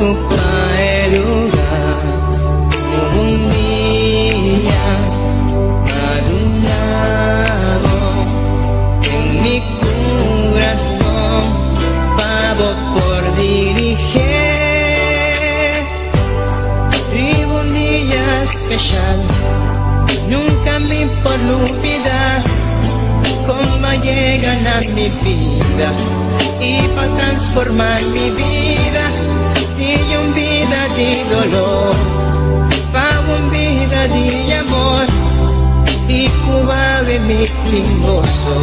Ocupa e lugar Un dia m'a duna bo Den mi curason Pa bo por dirige Riba un dia special Nunca mi por lubida Con b'a yega na mi bida Y pa transforma mi bida Di un bida di dolor Pa un bida di amor Y cu awe mi tin goso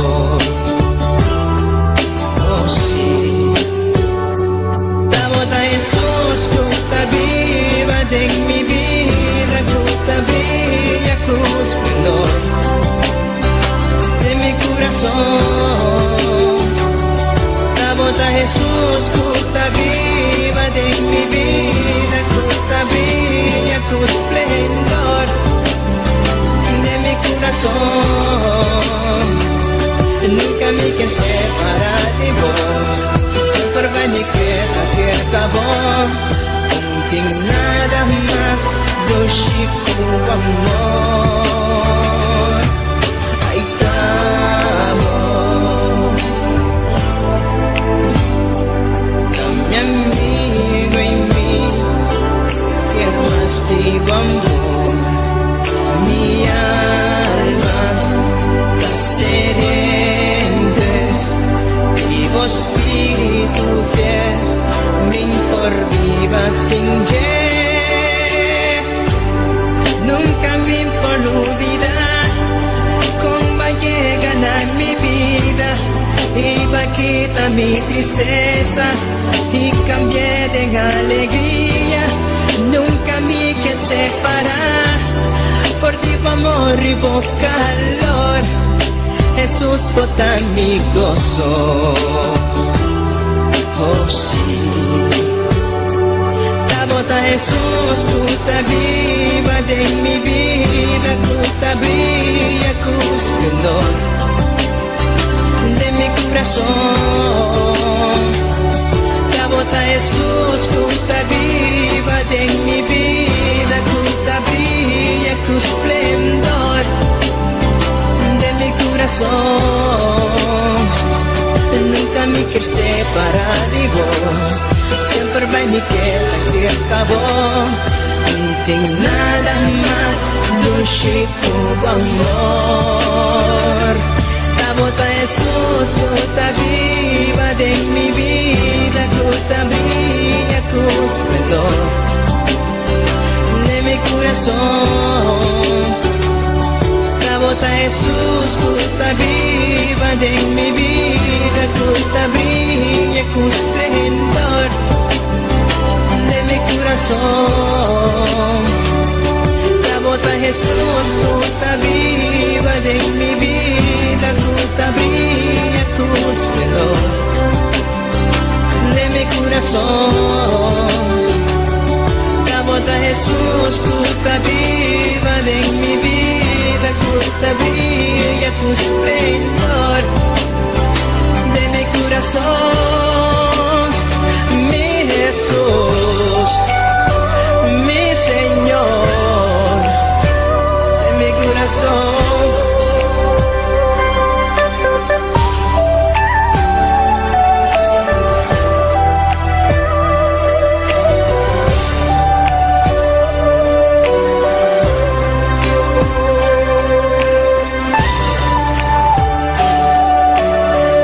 Oh si Abo ta Hesus cu ta biba den mi bida Cu ta briya cu splendor Den mi curason Abo ta Hesus cu ta biba den mi bida Cu ta briya cu splendor Den mi curason Nunca mi kier separa di bo Semper bay mi kier ta cerca bo No tin nada mas dushi cu amor Ay ta bo Ta mi amigo y mi kier mas di bo amor Mi alma ta sediente di bo spiritu fiel Mi por biba sin dje Nunca mi por lubida Con b'a yega na mi bida Y b'a kita mi tristeza Y cambi'e den alegria Nunca mi ke separa For di bo amor y bo calor Hesus bo ta mi goso Oh si Ta bo ta Hesus cu ta biba den mi bida Cu ta briya cu splendor Den mi curason Ta bo ta Hesus cu ta biba den mi bida Cu ta briya cu splendor Den mi curason Nunca mi kier separa di bo Semper bay mi kier ta cerca bo No tin nada mas dushi cu bo amor Ta bo ta Hesus cu ta biba den mi bida Cu ta briya cu splendor Den mi curason Ta bo ta Hesus cu ta biba den mi bida Cu ta briya cu splendor Den mi curason Ta bo ta Hesus cu ta biba den mi bida Cu ta briya cu splendor Den mi curason Ta bo ta Hesus cu ta biba den mi bida Cu ta briya cu splendor Den mi curason Mi Hesus mi Señor Den mi curason.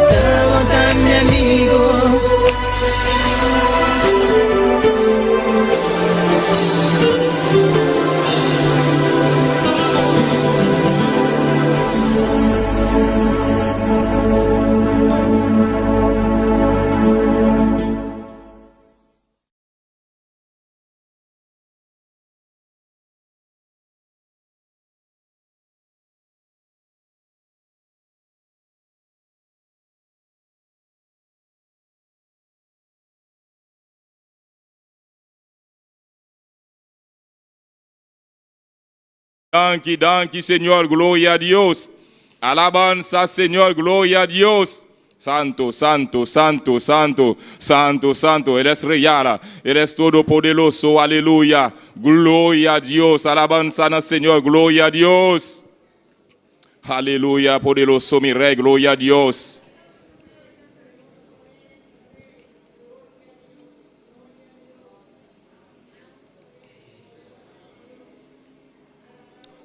Tabata mi amigo. Danki, danki Señor, gloria a Dios. Alabanza Señor, gloria a Dios. Santo, santo, santo, santo, santo, santo. Él es real, Él es todopoderoso. Aleluya. Gloria a Dios. Alabanza al Señor. Gloria a Dios. Aleluya, poderoso mi Rey. Gloria a Dios.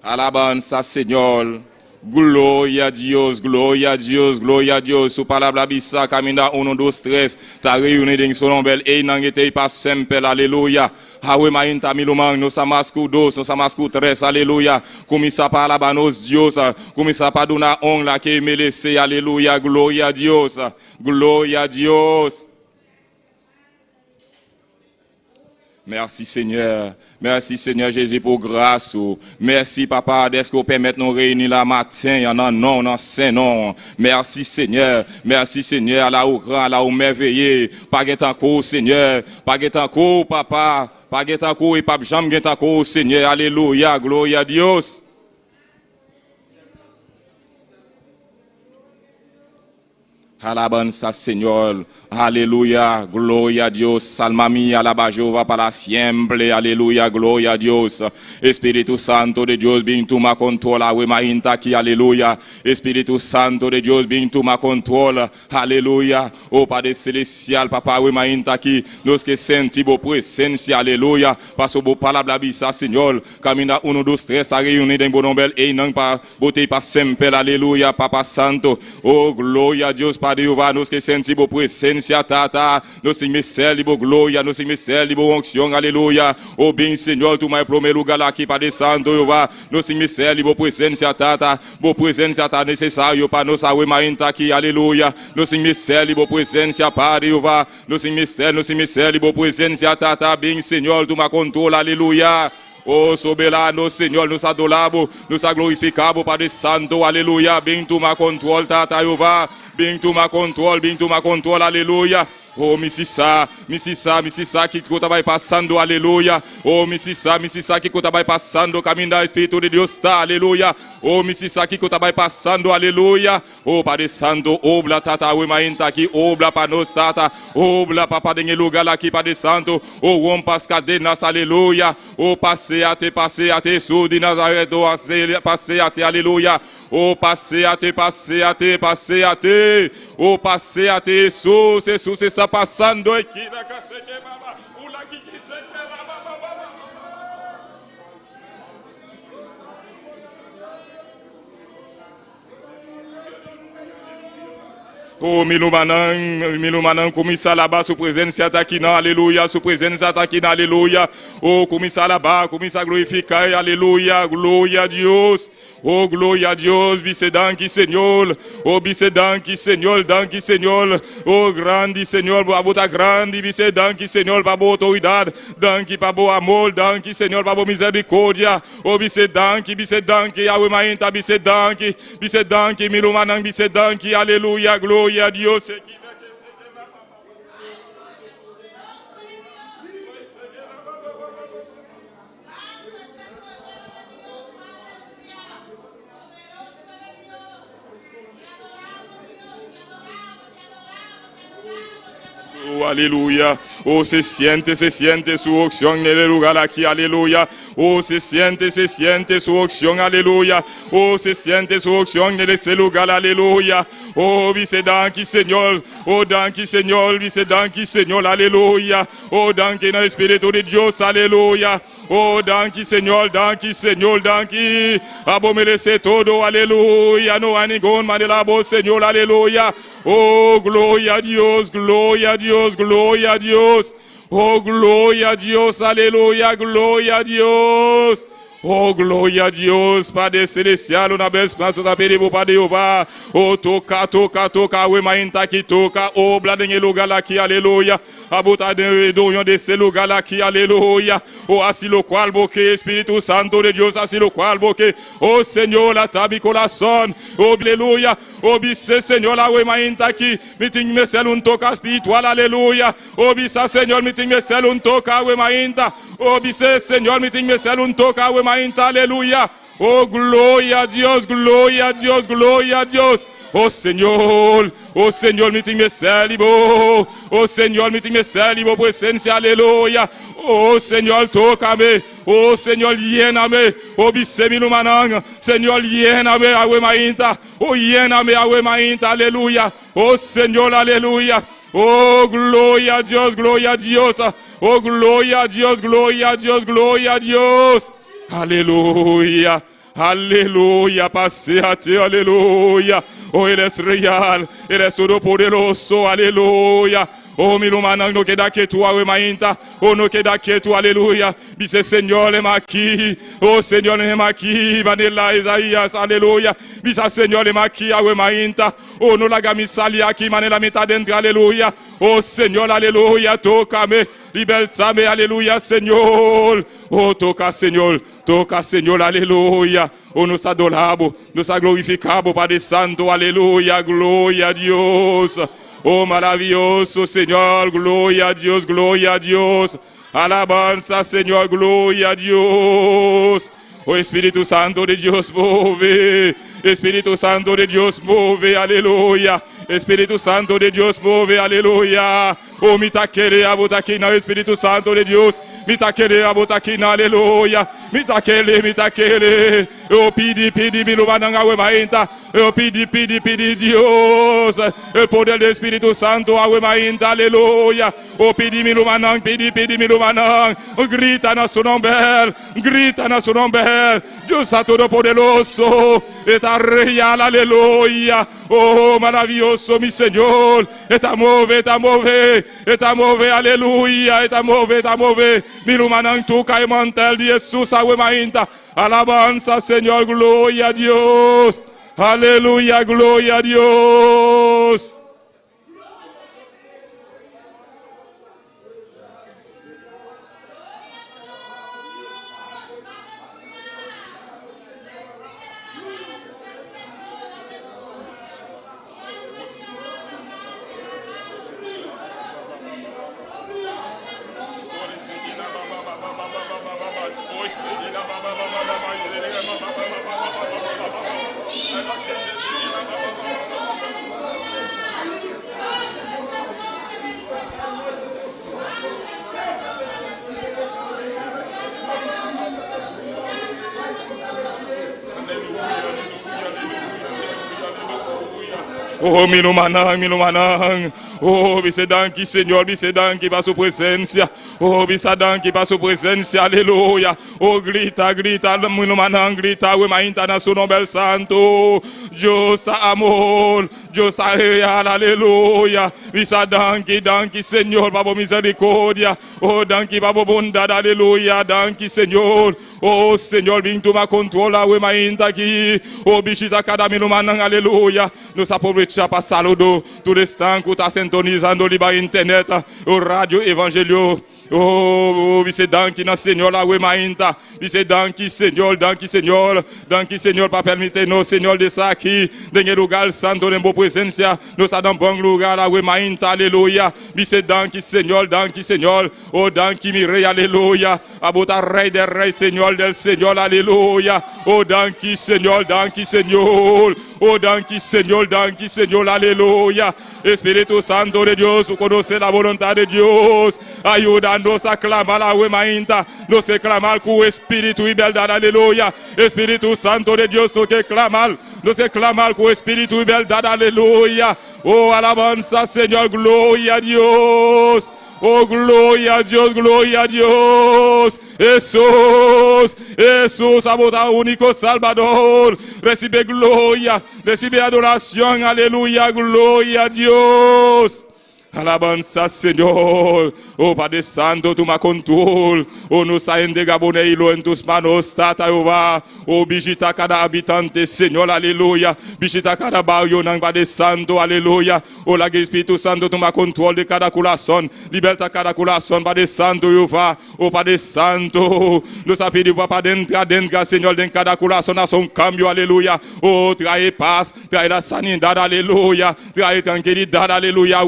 Alabanza, Señor. Gloria a Dios, gloria a Dios, gloria a Dios. Su palabra bisa caminda 1, 2, 3. Ta reuni den su nomber. Einan e t'ei pa semper. Aleluya. Awe mainta mi ruman, nos ta mas ku dos, nos ta mas ku tres. Aleluya. Kuminsá pa alabá nos Dios. Kuminsá pa duna honra ku E meresé. Aleluya. Gloria a Dios. Gloria a Dios. Mèsi Senyè, mèsi Senyè Jezi pou gras ou, mèsi papa dèske ou pèmèt nou reyini la maten an nan non w, nan sen non w, mèsi Senyè, mèsi Senyè ala ou gran, ala ou mèveye, pa gen tankou w Senyè, pa gen tankou w papa, pa gen tankou w e pap janm gen tankou w Senyè, alelouya, gloria Dios. Alabanza Señor, aleluya, gloria a Dios, alma mía, alaba a Jehová para siempre, aleluya, gloria a Dios. Espíritu Santo de Dios, bin tuma control, awe mainta aki, aleluya. Espíritu Santo de Dios, bin tuma control, aleluya. Oh Padre Celestial, Papa, awe mainta aki, nos ke senti bo presencia, aleluya. Paso bo palabra bisa, Señor, Caminda uno, dos, tres ta reuni den bo nomber, einan pa Bo t'ei pa semper, aleluya, Papa Santo. Oh, gloria a Dios, Padre Jehová, nos ke senti bo presencia, Tata. Nos tin mester di bo gloria, nos tin mester di bo oncion, aleluya. Oh, bin, Señor, tuma e prome lugar aki, Padre Santo Jehová. Nos tin mester di bo presencia, Tata. Bo presencia ta necesario pa nos awe mainta aki, aleluya. Nos tin mester di bo presencia, Padre Jehová. Nos tin mester, nos tin mester di bo presencia, Tata. Bin, Señor, tuma control, aleluya. Oh soberano Señor, nos adora bo, nos a glorifica bo, Padre Santo, aleluya. Bin tuma control, Tata Jehová. Bin tuma control, bin tuma control, aleluya. Oh, mi si sa, mi si sa, mi si sa kiko ta bai pasando, aleluya. Oh, mi si sa, mi si sa kiko ta bai pasando, caminda Espíritu di Dios ta, aleluya. Oh, mi si sa kiko ta bai pasando, aleluya. Oh Padre Santo, obra Tata awe mainta aki, obra pa nos Tata, obra Papa den e lugar aki Padre Santo, oh rompas cadenas, aleluya, oh paseate, paseate Jesús di Nazaret, oh paseate, aleluya, oh paseate, paseate, paseate, oh paseate Jesús, Jesús está pasando aki. Oh, mi rumannan, mi rumannan, kuminsá alabá Su presensia ta akinan, aleluya, Su presensia ta akinan, aleluya. Oh, kuminsá alabá, kuminsá glorifiká E, aleluya, gloria a Dios. Oh, gloria a Dios, bis'é danki, Señor. Oh, bis'é danki, Señor, danki, Señor. Oh, grandi, Señor, bo abo ta grandi, bis'é danki, Señor, pa bo outoridat, danki pa bo amor, danki, Señor, pa bo misericordia. Oh bis'é danki, bis'é danki, Yahweh mainta bis'é danki, bis'é danki, mi rumannan bis'é danki, aleluya, gloria a Dios. Oh, aleluya. Oh, se siente, se siente su unción en el lugar aquí, aleluya. Oh, se siente, se siente su unción, aleluya. Oh, se siente su unción en ese lugar, aleluya. Oh, bis'é danki, Señor. Oh, danki, Señor. Bis'é danki, Señor, aleluya. Oh, danki na Spiritu di Dios, aleluya. Oh, danki, Señor, danki, Señor, danki. Abo meresé todo, aleluya. No hay ningún manera, bo, Señor, aleluya. Oh, gloria a Dios, gloria a Dios, gloria a Dios. Oh, gloria a Dios, aleluya, gloria a Dios. Oh, gloria a Dios, Padre Celestial, una vez más, nos ta pidi, Padre Jehová. Oh, toka, toka, toka, awe mainta aki, toka, obra den e lugá aki, aleluya. Abo ta den doño di e lugá aki, aleluya. Oh, hasi lokual bo ke, Spiritu Santo di Dios, hasi lokual bo ke. Oh, Señor, ata mi kurason. Oh, aleluya. Oh, bis'é, Señor, awe mainta aki. Mi tin mester un toka spiritual, aleluya. Oh, bisa, Señor, mi tin mester un toka, awe mainta. Oh, bis'é, Señor, mi tin mester un toka, awe mainta, aleluya. Oh, gloria a Dios, gloria a Dios, gloria a Dios. Oh Señor, oh Señor, mi tin mester di bo. Oh Señor, mi tin mester di bo presencia, aleluya. Oh Señor, tócame. Oh Señor, lléname. Oh bisemi mi rumannan. Señor, lléname, awe mainta. Oh, lléname, awe mainta, aleluya. Oh Señor, aleluya. Oh, gloria a Dios, gloria a Dios. Oh, gloria a Dios, gloria a Dios, gloria a Dios. Aleluya. Aleluya, paséate, aleluya. Oh, Él es real, Él es todopoderoso, aleluya. Oh, mi rumannan, no keda ketu, awe mainta. Oh, no keda ketu, aleluya. Bisa Señor, hem'aki. Oh, Señor, hem'aki. Manera Isaías, aleluya. Bisa Señor, hem'aki, awe mainta. Oh, no laga mi sali aki, manera mi ta drenta, aleluya. Oh, Señor, aleluya, tócame, libertame, aleluya, Señor. Oh, toca, Señor, toca, Señor, aleluya. Oh, nos adoramos, nos glorificamos, Padre Santo, aleluya, gloria a Dios. Oh, maravilloso, Señor, gloria a Dios, gloria a Dios. Alabanza, Señor, gloria a Dios. Oh Espíritu Santo de Dios, move. Espíritu Santo de Dios, move, aleluya. Espíritu Santo de Dios, move, aleluya. Oh, mi ta kere abo t'aki, Espíritu Santo de Dios. Mi ta kere abo t'aki, aleluya. Mi ta kere, mi ta kere. Oh, pidi, pidi, mi rumannan awe mainta. Oh, pidi, pidi, pidi, Dios. El poder del Espíritu Santo, awe mainta, aleluya. Oh, pidi, mi rumannan, pidi, pidi, mi rumannan. Grita na su nomber, grita na su nomber. Dios Todopoderoso, está real, aleluya. Oh, maravilloso, mi Señor. Está move, está move, está move, aleluya. Está move, está move. Mi rumannan toca e mantel di Jesús, awe mainta. Alabanza, Señor, gloria a Dios. Aleluya, gloria a Dios. Oh, mi rumannan, mi rumannan. Oh, bisa danki, Señor, bisa danki pa su presencia. Oh, bisa danki pa su presencia, aleluya. Oh, grita, grita, mi rumannan, grita, awe mainta na su nomber santo. Dios amor, Dios real, aleluya. Bisa danki, danki, Señor, pa misericordia. Oh, danki pa bondad, aleluya. Danki, Señor. Oh, Señor, bin tuma control, awe mainta aki. Oh, bishita cada mi rumannan, aleluya. Nos ta aprovecha pa saluda tur esnan cu ta sintonizando riba internet, o Radio Evangelio. Oh, oh, bisa danki na Señor awe mainta. Bisa danki Señor, danki Señor, danki Señor pa permiti nos Señor di ta aki, den lugar santo den bo presencia, nos ta den bon lugar awe mainta, aleluya. Bisa danki Señor, danki Señor. Oh, danki mi Rey, aleluya. Abo ta Rey di Rey, Señor del Señor, aleluya. Oh, danki Señor, danki Señor. Oh, danki Señor, danki Señor, aleluya. Espíritu Santo de Dios, tú conoces la voluntad de Dios. Ayúdanos a clamar awe mainta. Nos clamar con espíritu y verdad, aleluya. Espíritu Santo de Dios, nos ke clamar, nos ke clamar con espíritu y verdad, aleluya. Oh, alabanza, Señor, gloria a Dios. Oh, gloria a Dios, gloria a Dios. Jesús, Jesús, abo ta único Salvador. Recibe gloria, recibe adoración, aleluya, gloria a Dios. Alabanza, Señor. Oh, Padre Santo, tuma control. Oh, nos ta entrega Boneiru en tus manos, Tata Jehová. Oh, bishita cada habitante, Señor, aleluya. Bishita cada barrio, Padre Santo, aleluya. Oh, laga Spirito Santo, tuma control di cada curason. Liberta cada curason, Padre Santo, Jehová. Oh, Padre Santo, nos ta pidi, Papa, drenta, drenta, Señor, den cada curason, haci un cambio, aleluya. Oh, trae paz, trae la sanidad, aleluya. Trae trankilidad, aleluya.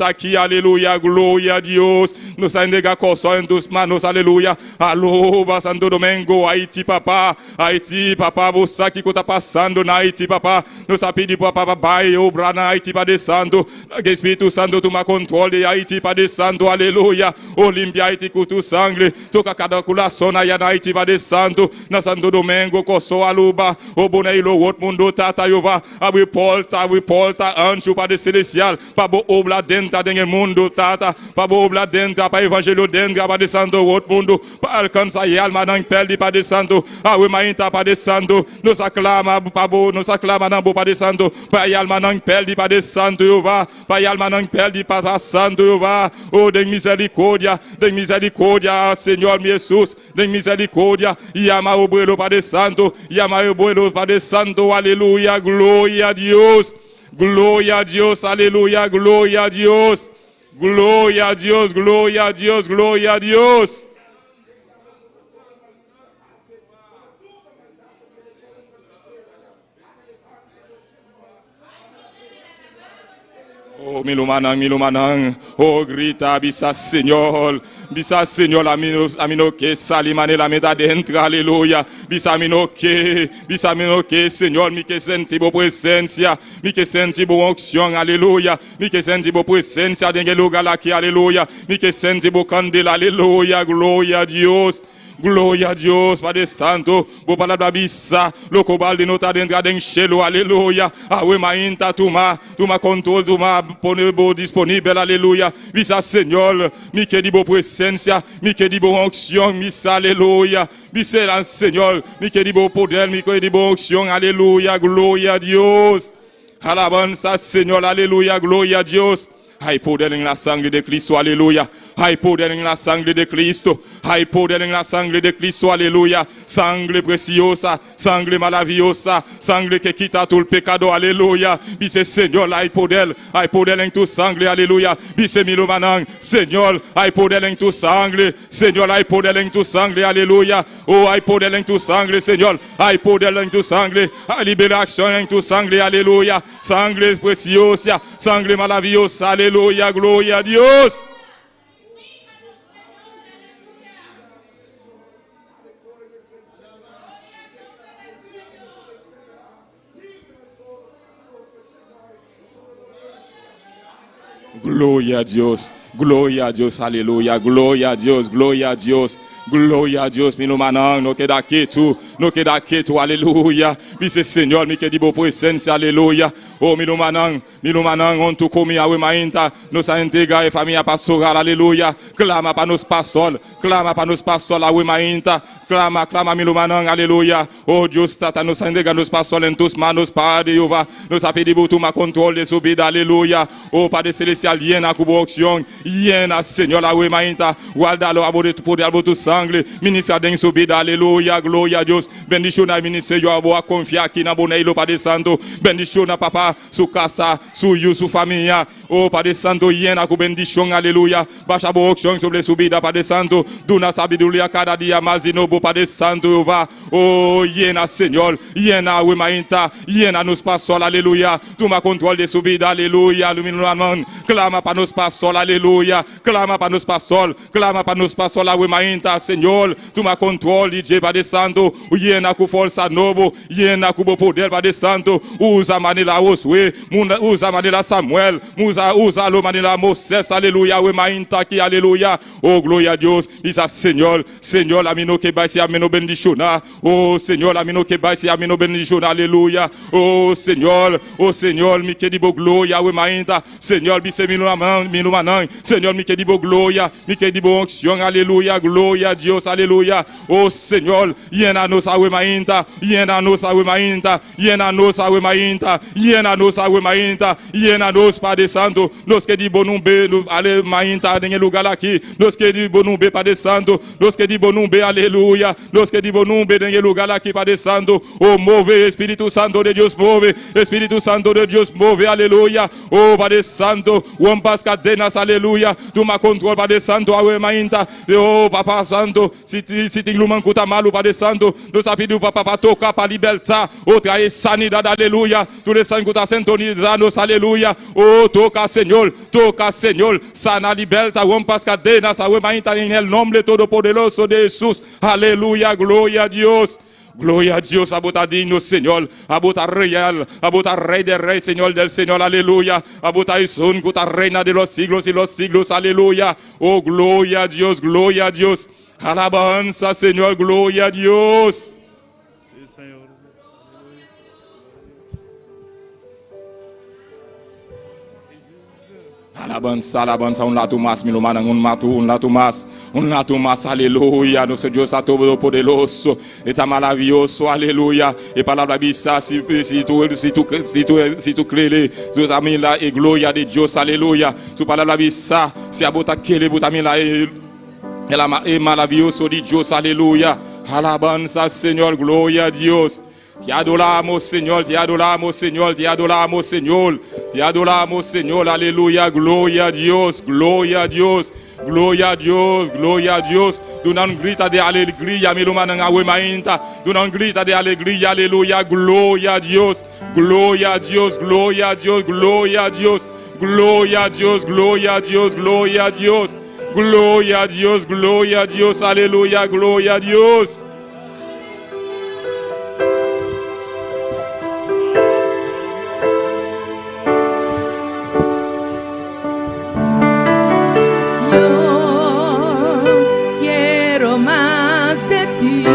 mainta aki, aleluya, gloria Dios. Nos ta entrega Kòrsou en tus manos, aleluya. Aruba, Santo Domingo, Haiti, Papa, Haiti, Papa, bo sa kiko ta pasando na Haiti, Papa. Nos a pidi Papa pa bai obra na Haiti, Padre Santo. Laga Spiritu Santo tuma control di Haiti, Padre Santo, aleluya. Oh, limpia Haiti ku tu sangre. Toka kada kurason aya na Haiti, Padre Santo. Na Santo Domingo, Kòrsou, Aruba, oh, Boneiru, otro mundo, Tata Jehová. Habri porta, habri porta, ancho, Padre Celestial. Pa bo obra drenta den mundo, Tata. Pa bo obra drenta, pa evangelio drenta, Padre Santo, otro mundo. Pa alcansa e almanan perdi, Padre Santo. Awe mainta, Padre Santo. Nos a clama, pa bo, nos a clama na bo, Padre Santo. Pa e almanan perdi, Padre Santo, Jehová. Pa e almanan perdi, Papa Santo, Jehová. Oh, den misericordia, den misericordia, Señor mi Jesus. Den misericordia, yama obrero, Padre Santo. Yama obrero, Padre Santo. Aleluya, gloria a Dios. Gloria a Dios, aleluya, gloria a Dios. Gloria a Dios, gloria a Dios, gloria a Dios. Oh, mi rumannan, mi rumannan. Oh, grita, bisa Señor. Bisa Señor, ami no ke sali manera mi ta drenta, aleluya. Bisa mi no ke, bisa mi no ke, Señor, mi ke sinti bo presensia. Mi ke sinti bo unkshon, aleluya. Mi ke sinti bo presensia den e lugá aki, aleluya. Mi ke sinti bo kandela, aleluya. Gloria a Dios. Gloria a Dios, Padre Santo, bo palabra bisa, lo kobarde no ta drenta den shelu, aleluya. Awe mainta tuma, tuma control, tuma pone bo disponibel, aleluya. Bisa Señor, mi ke di bo presensia, mi ke di bo unkshon, bisa aleluya. Bisa Señor, mi ke di bo poder, mi ke di bo unkshon, aleluya, gloria a Dios. Alabanza, Señor, aleluya, gloria a Dios. Hay poder en la sangre de Cristo, aleluya. Hay poder en la sangre de Cristo. Hay poder en la sangre de Cristo, aleluya. Sangre preciosa, sangre maravillosa, sangre que quita todo el pecado, aleluya. Dice Señor, hay poder en tu sangre, aleluya. Dice mi rumannan, Señor, hay poder en tu sangre. Señor, hay poder en tu sangre, aleluya. Oh, hay poder en tu sangre, Señor. Hay poder en tu sangre. Hay liberación en tu sangre, aleluya. Sangre preciosa, sangre maravillosa, aleluya, gloria a Dios. Gloria a Dios, gloria a Dios, aleluya, gloria a Dios, gloria a Dios, gloria a Dios, mi rumannan, no keda ketu, no keda ketu, aleluya. Bisa Señor, mi ke di bo presensia, aleluya. Oh, mi rumannan, mi rumannan, huntu ku mi awe mainta, nos a entregá e famia pastoral, aleluya. Klama pa nos pastor, klama pa nos pastor, awe mainta, klama, klama mi rumannan, aleluya. Oh Dios, Tata, nos a entregá nos pastor den tus manos, Padre Jehová. Nos a pidi tuma control di su bida, aleluya. Oh Padre Celestial, yena ku bo unkshon, yena, Señor, awe mainta. Ward'é, abo di poder, abo tu sangre. Ministrá den su bida, aleluya, gloria a Dios. Bendishoná ministerio, abo a konfia aki na Boneiru, Padre Santo. Bendishoná, Papa, su kas, su yu, su famia. Oh Padre Santo, yena ku bendishon, aleluya. Basha bo unkshon riba su bida, Padre Santo. Duna sabiduria kada dia mas di nobo, Padre Santo, Jehová. Oh, yena, Señor, yena, awe mainta, yena nos pastor, aleluya. Tuma control di su bida, aleluya. Lumina man, klama pa nos pastor, aleluya. Klama pa nos pastor, klama pa nos pastor, awe mainta, Señor. Tuma control di Padre Santo. Yena ku forsa nobo, yena ku poder, Padre Santo. Usa manera Josué, usa manera Samuel, usa, usa lo manera Moisés, aleluya. Awe mainta aki, aleluya. Oh, gloria a Dios. Bisa Señor, Señor, ami no ke bai si ami no bendishoná. Oh, Señor, ami no ke bai si ami no bendishoná, aleluya. Oh, Señor, oh, Señor, mi ke di bo gloria, awe mainta. Señor, bisa mi ruman, mi rumannan. Señor, mi ke di bo gloria, mi ke di bo unkshon, aleluya, gloria a Dios, aleluya. Oh, Señor, yena nos awe mainta, yena nos awe mainta, yena nos awe mainta, yena nos awe mainta, yena nos Padre Santo. Nos ke di bo nòmber, ale mainta den e lugá aki. Nos ke di bo nòmber, Padre Santo. Nos ke di bo nòmber, aleluya. Nos ke di bo nòmber den e lugá aki, Padre Santo. Oh, move, Spiritu Santo di Dios, move. Spiritu Santo di Dios, move, aleluya. Oh, Padre Santo, rompe kadenas, aleluya. Tuma control, Padre Santo, awe mainta. Oh, Papa Santo, si si tin ruman ku ta malu, Padre Santo, nos ta pidi Papa pa toka pa libertat, oh, trae sanidat, aleluya. Tur esnan ku ta sintonisá nos, aleluya. Oh, toka. Toca, Señor, toca, Señor. Sana, liberta, rompas cadenas, awe mainta en el nombre todopoderoso de Jesús. Aleluya, gloria a Dios. Gloria a Dios, abo ta digno, Señor. Abo ta real, abo ta Rey de rey, Señor del Señor, aleluya. Abo ta esun cu ta reina de los siglos y los siglos, aleluya. Oh, gloria a Dios, gloria a Dios. Alabanza, Señor, gloria a Dios. Sí, Señor. Alabanza, alabanza, un rato mas, mi rumannan, un rato, un rato mas, un rato mas, aleluya. Nos Dios todopoderoso, ta maravioso, aleluya. E palabra bisa, si, si tu, si tu, si tu, si tu kere, tu ta mira e gloria di Dios, aleluya. Su palabra bisa, si abo ta kere, bo ta mira e, e maravioso di Dios, aleluya. Alabanza, Señor, gloria a Dios. Te adoramos, Señor, te adoramos, Señor, te adoramos, Señor. Te adoramos, Señor, aleluya, gloria a Dios, gloria a Dios, gloria a Dios, gloria a Dios. Duna un grito di alegria, mi ruman awe mainta. Duna un grito di alegria, aleluya, gloria a Dios, gloria a Dios, gloria a Dios, gloria a Dios, gloria a Dios, gloria a Dios, gloria a Dios, gloria a Dios, gloria a Dios, aleluya, gloria a Dios. Yo quiero más de ti.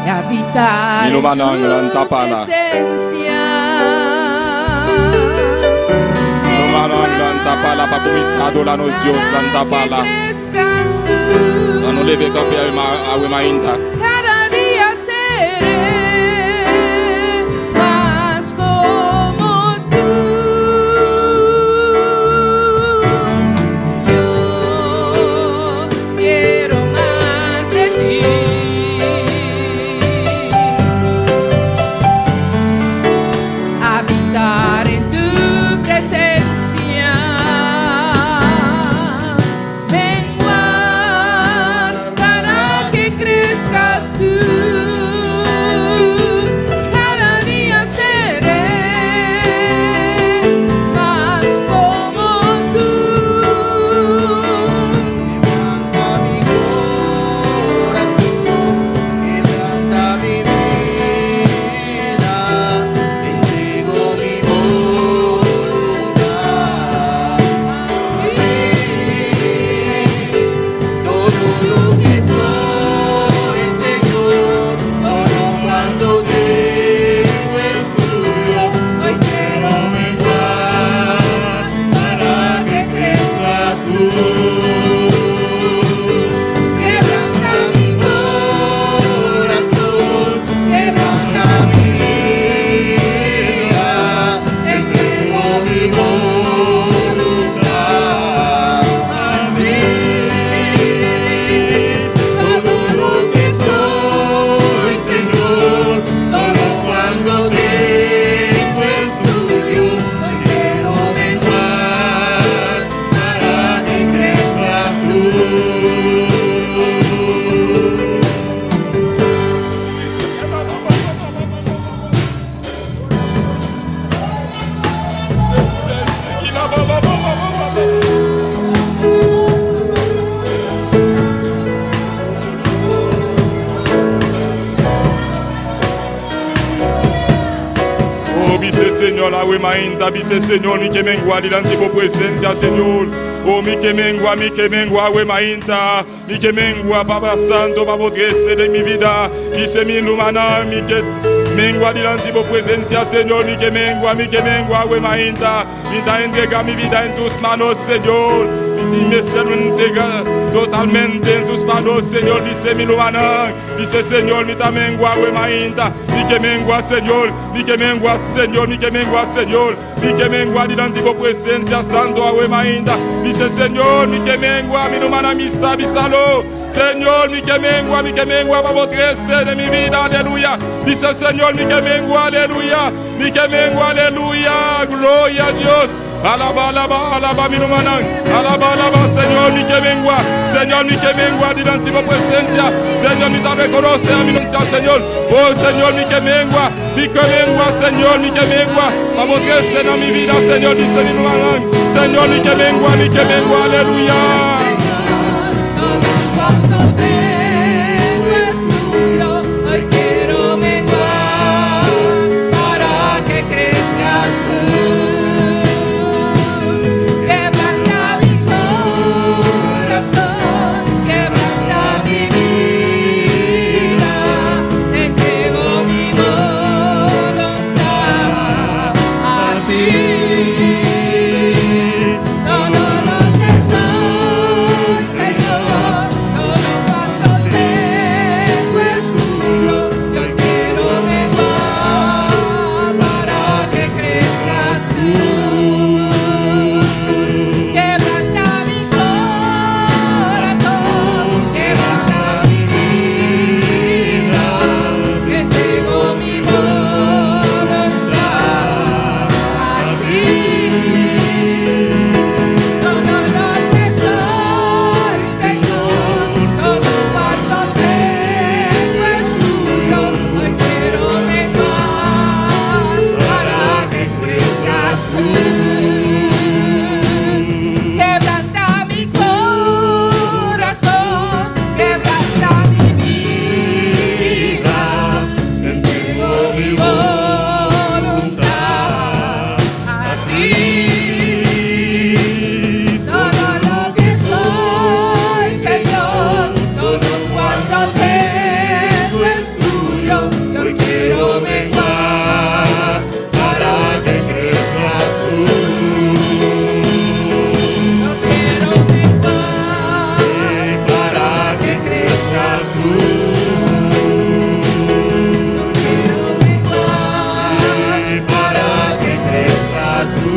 Y habitar Mi en rumannan, tu lanta para. presencia. Mi rumannan, lanta para pa cuminsa adora nos Dios, lanta para. Que crezcas tú. Nos leve campe awe mainta. Cada día seré más como tú. Yo quiero más de ti. Habitar en tu presencia, menguar para que crezcas tú. Cada día seré más como tú. Quebranta mi corazón, quebranta mi vida, te entrego mi voluntad. Todo lo que soy, Señor, todo cuanto tengo es tuyo. Hoy quiero menguar para que crezcas tú. Quebranta mi corazón, quebranta mi vida, te entrego mi voluntad. Todo lo que soy, Señor, todo cuanto tengo es tuyo. Hoy quiero menguar para que crezcas tú. Oh, bisa Señor, awe mainta, bisa Señor, mi ke mengua dilanti bo presencia, Señor. Oh, mi ke mengua, mi ke mengua, awe mainta, mi ke mengua, Papa Santo, pa bo crece den mi bida. Bisa mi rumannan, mi ke mengua dilanti bo presencia, Señor, mi ke mengua, mi ke mengua, awe mainta, mi ta entrega mi bida den tus manos, Señor. Mi mi entrega totalmente den tus manos, Señor. Bisa mi rumannan, bisa Señor, mi ta mengua, awe mainta, mi ke mengua, Señor, mi ke mengua, Señor, mi ke mengua, Señor, mi ke mengua dilanti bo presencia, Santo, awe mainta. Bisa Señor, mi ke mengua, mi rumannan, mi sabi salo. Señor, mi ke mengua, mi ke mengua, pa bo crece den mi bida, aleluya. Bisa Señor, mi ke mengua, aleluya. Mi ke mengua, aleluya. Gloria a Dios. Alabá, alabá, alabá mi rumannan. Alabá, alabá, Señor, mi ke mengua. Señor, mi ke mengua dilanti bo presensia. Señor, mi ta rekonosé ami no Señor. Oh, Señor, mi ke mengua. Mi ke mengua, Señor, mi ke mengua. Pa bo krese na mi vida, Señor, bisa mi rumannan. Señor, mi ke mengua, mi ke mengua, aleluya. Todo cuanto tengo es tuyo, hoy quiero menguar para que crezcas tú. Quebranta mi corazón, quebranta mi vida, te entrego mi voluntad a ti. Todo lo que soy, Señor, todo cuanto tengo es tuyo. Yo quiero menguar para que crezcas tú. Quebranta mi corazón, quebranta mi vida, te entrego mi voluntad a ti. Todo lo que soy, Señor, todo cuanto tengo es tuyo. Hoy quiero menguar para que crezcas tú. Quebranta mi corazón, quebranta mi vida, te entrego mi voluntad a ti. Todo lo que soy, Señor, todo cuanto tengo es tuyo. Yo quiero menguar para que crezcas tú. Yo quiero menguar para que crezcas tú. Yo quiero menguar para que crezcas tú.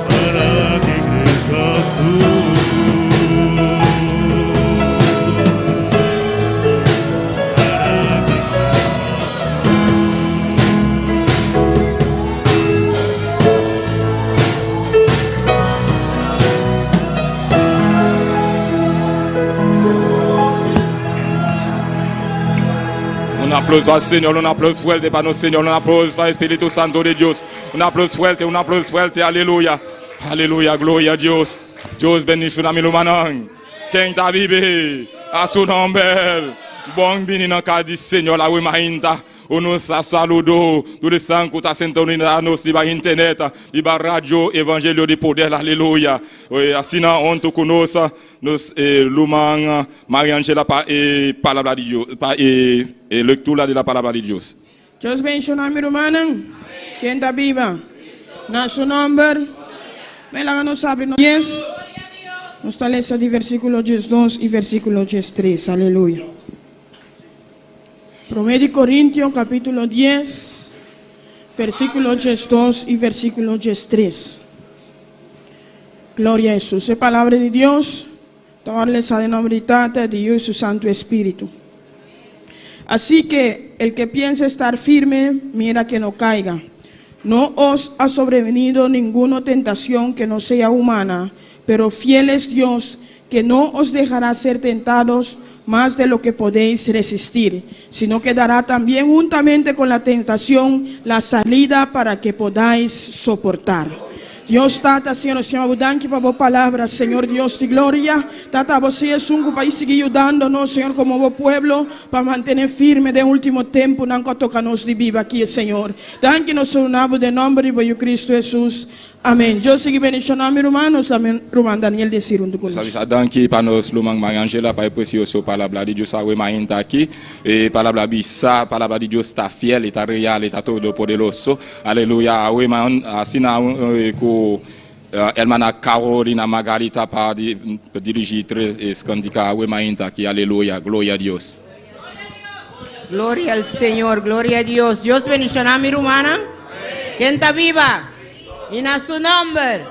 Para que crezcas tú. Para que crezcas. Un aplauso al Señor, un aplauso fuerte para nuestro Señor, un aplauso para el Espíritu Santo de Dios. Un aplauso fuerte, un aplauso fuerte, aleluya. Aleluya, gloria a Dios. Dios bendiciona mi rumannan. Ken ta biba? A su nòmber. Bon bini na kas di Señor, awe mainta. Nos ta saludá tur esnan ku ta sintonisá nos riba internet, riba radio Evangelio di Poder, aleluya. Asina huntu ku nos, nos ruman Maria Angela pa e palabra di Dios, pa e lektura di palabra di Dios. Dios bendishoná mi rumannan. Ken ta biba? Na su nòmber. Laga nos habri nos 10. Nos ta lesa di versíkulo 2 i versíkulo 3. Aleluya. 1 di Korintio, kapítulo 10, versíkulo 2 i versíkulo 3. Gloria na Hesus. E palabra di Dios. Ta lesa den nòmber di Tata, di Yu i su Santu Spiritu. Así que el que piensa estar firme, mira que no caiga. No os ha sobrevenido ninguna tentación que no sea humana, pero fiel es Dios, que no os dejará ser tentados más de lo que podéis resistir, sino que dará también juntamente con la tentación la salida para que podáis soportar. Dios Tata, Señor, nos yama danki pa bo palabra, Señor Dios di gloria. Tata, bo ta esun ku pa sigui yudando nos, Señor, komo bo pueblo, pa mantené firme den último temponan ku a toka nos di biba aki, Señor. Danki nos ta duna bo den nòmber di Kristu Hesus. Amèn. Dios sigui bendishoná mi rumannan, ruman Daniel Desir huntu ku nos. Sabi danki pa nos ruman Maria Angela pa e presioso palabra di Dios awe mainta aki. E palabra bisa, palabra di Dios ta fiel, ta real, ta todopoderoso. Aleluya. Awe man asina ku hermana Carolina Margarita pa dirigí tres kantika awe mainta aki. Aleluya. Gloria na Dios. Gloria al Señor, gloria a Dios. Dios bendishoná mi rumannan. Ken ta biba? I na su nòmber.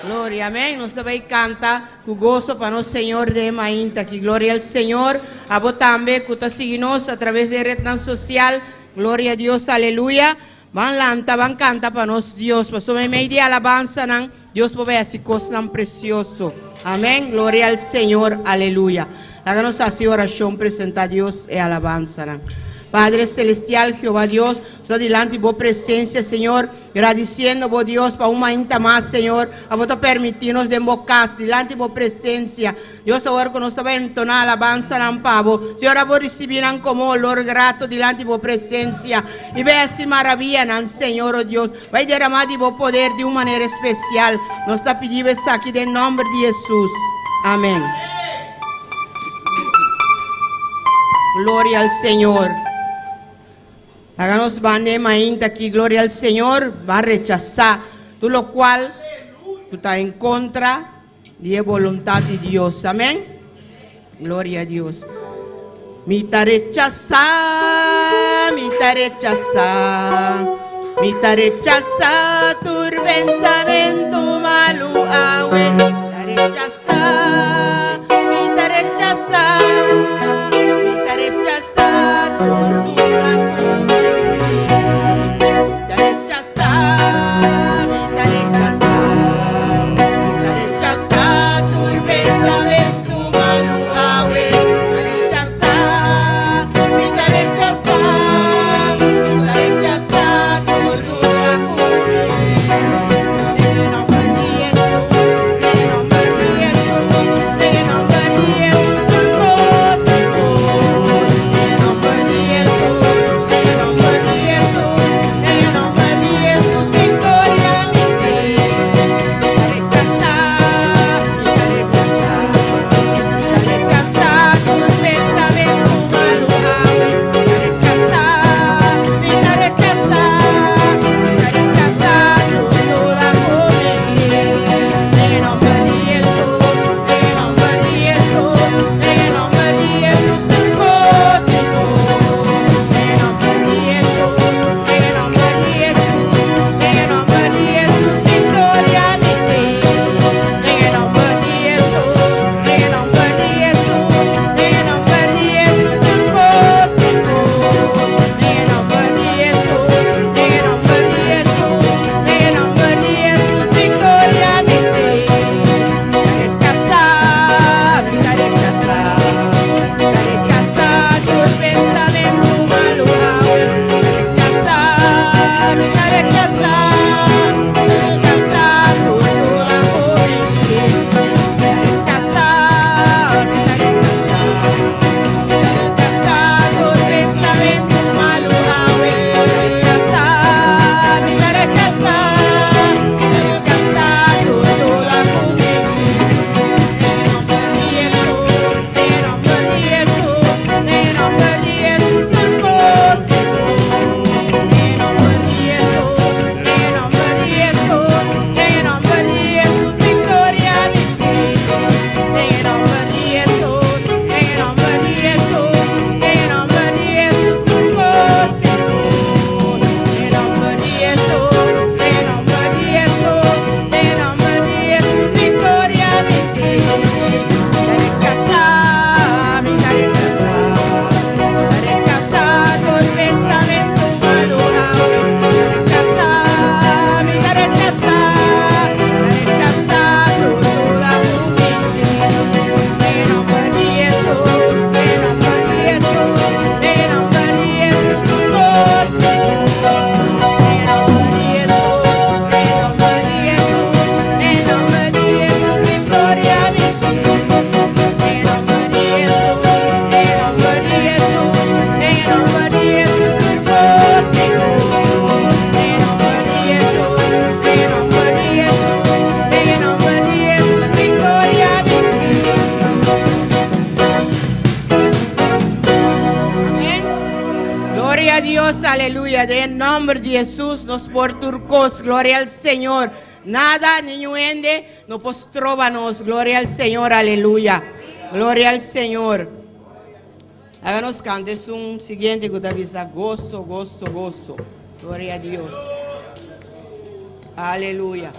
Gloria, amèn. Nos ta bai kanta ku goso pa nos Señor den mainta aki. Gloria al Señor. Abo tambe ku ta sigui nos atraves di ret sosial. Gloria Dios, aleluya. Ban lanta, ban kanta pa nos Dios. Pasobra meimei di alabansanan, Dios por bai hasi kosnan presioso. Amèn. Gloria al Señor, aleluya. Laga nos hasi orashon, presentá Dios e alabansanan. Padre Celestial, Jehová Dios, nos ta dilanti bo presencia, Señor, gradiciendo bo Dios pa un mainta mas, Señor, abo ta permiti nos den bo cas, dilanti bo presencia. Dios, awor cu nos ta bai entona alabansanan pa bo, Señor, abo ricibi nan como olor grato dilanti bo presencia y bai haci maravillanan, Señor, oh Dios, bai derama di bo poder di un manera especial. Nos ta pidi bo esaki den nomber di Jesus. Amen. Gloria al Señor. Laga nos ban den mainta aki, gloria al Señor, ban rechasa tur locual cu ta en contra di e boluntad di Dios. Amen. Gloria a Dios. Mi ta rechasa, mi ta rechasa, mi ta rechasa tur pensamento malu awe. Mi ta rechasa, mi ta rechasa, mi ta rechasa tur duda ku mi tin. Mi ta rechasa, mi ta rechasa, mi ta rechasa tur pensamento malu awe. Mi ta rechasa, mi ta rechasa, mi ta rechasa tur duda ku mi tin. Den e nomber di Jesus, den e nomber di Jesus, den e nomber di Jesus, tur kos mi por. Den e nomber di Jesus, den e nomber di Jesus, den e nomber di Jesus, viktoria mi tin. Mi ta rechasa, mi ta rechasa, mi ta rechasa tur pensamento malu awe. Mi ta rechasa, mi ta rechasa, mi ta rechasa tur duda ku mi tin. Den e nomber di Jesus, den e nomber di Jesus, den e nomber di Jesus, tur kos mi por. Den e nomber di Jesus, den e nomber di Jesus, den e nomber di Jesus, viktoria mi tin. Den e nomber di Jesus, den e nomber di Jesus, den e nomber di Jesus, tur kos mi por. Den e nomber di Jesus, den e nomber di Jesus, den e nomber di Jesus, viktoria mi tin. Mi ta rechasa, mi ta rechasa, mi ta rechasa tur pensamento malu awe. Mi ta rechasa, mi ta rechasa, mi ta rechasa tur duda ku mi tin. Mi ta rechasa, mi ta rechasa, mi ta rechasa tur pensamento malu awe. Mi ta rechasa, mi ta rechasa, mi ta rechasa tur duda ku mi tin. Den e nomber di Jesus, den e nomber di Jesus, den e nomber di Jesus, tur kos mi por. Den e nomber di Jesus, den e nomber di Jesus, den e nomber di Jesus, viktoria mi tin. Den e nomber di Jesus, den e nomber di Jesus, den e nomber di Jesus, tur kos mi por. Den e nomber di Jesus, den e nomber di Jesus, den e nomber di Jesus, viktoria mi tin. Mi ta rechasa, mi ta rechasa, mi ta rechasa tur pensamento malu awe. Mi ta rechasa, mi ta rechasa, mi ta rechasa tur duda ku mi tin. Den e nomber di Jesus, den e nomber di Jesus, den e nomber di Jesus, tur kos mi por. Den e nomber di Jesus, den e nomber di Jesus, den e nomber di Jesus, viktoria mi tin. Den e nomber di Jesus, den e nomber di Jesus, den e nomber di Jesus, tur kos mi por. Den e nomber di Jesus, den e nomber di Jesus, den e nomber di Jesus, viktoria mi tin. Amèn. Gloria a Dios, aleluya. Den nòmber di Jesus, nos por tur kos. Gloria al Señor. Nada, ningun hende, no por stroba nos. Gloria al Señor, aleluya. Gloria al Señor. Laga nos kanta un siguiente ku ta bisa goso, goso, goso. Gloria a Dios. Aleluya.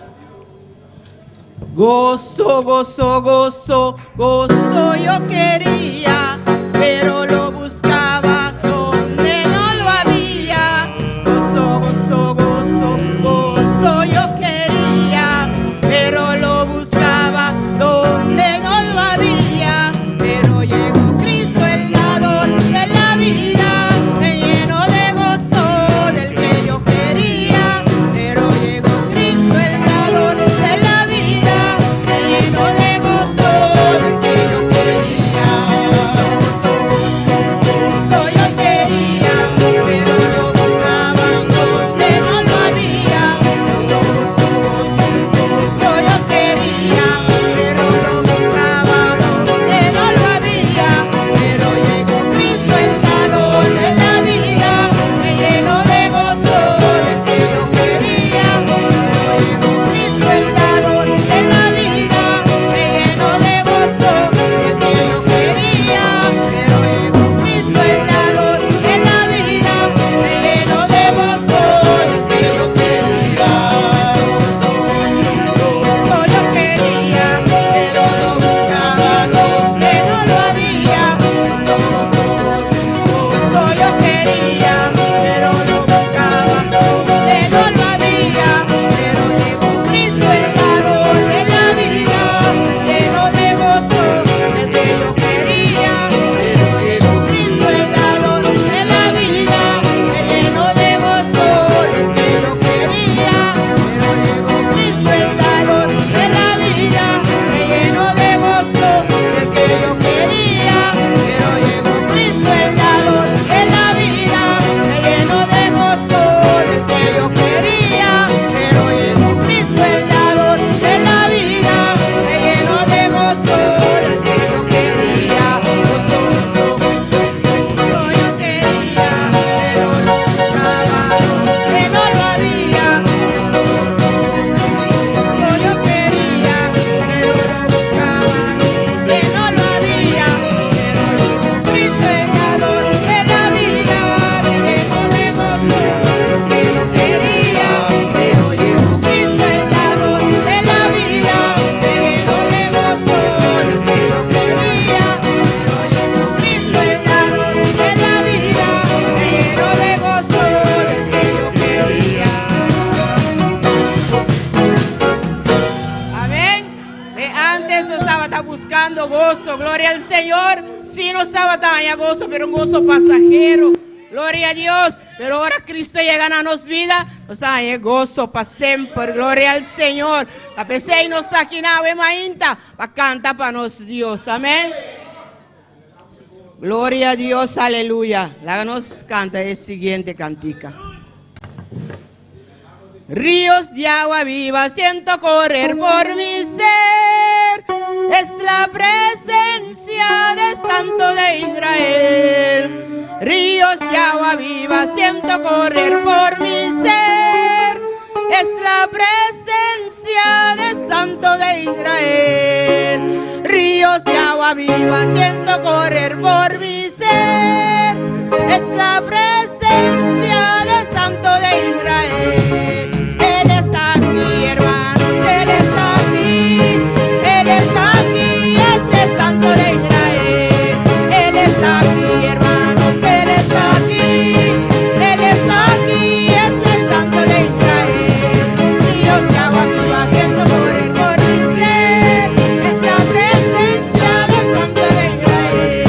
Goso, goso, goso, goso yo quería, pero lo buscaba donde no lo había. nos tabata haña goso, pero un goso pasahero. Gloria na Dios. Pero ora Kristu yega na nos bida, nos ta haña goso pa semper. Gloria na Señor. P'esei nos ta aki awe mainta pa kanta pa nos Dios. Amèn. Gloria na Dios, aleluya. Laga nos kanta e siguiente kantika. Ríos de agua viva siento correr por mi ser. Es la presencia del Santo de Israel. Ríos de agua viva siento correr por mi ser. Es la presencia del Santo de Israel. Ríos de agua viva siento correr por mi ser. Es la presencia del Santo de Israel. Él está aquí, hermano. Él está aquí. Él está aquí, este Santo de Israel. Él está aquí, hermano. Él está aquí. Él está aquí, este Santo de Israel. Ríos de agua viva siento correr por mi ser. Es la presencia del Santo de Israel.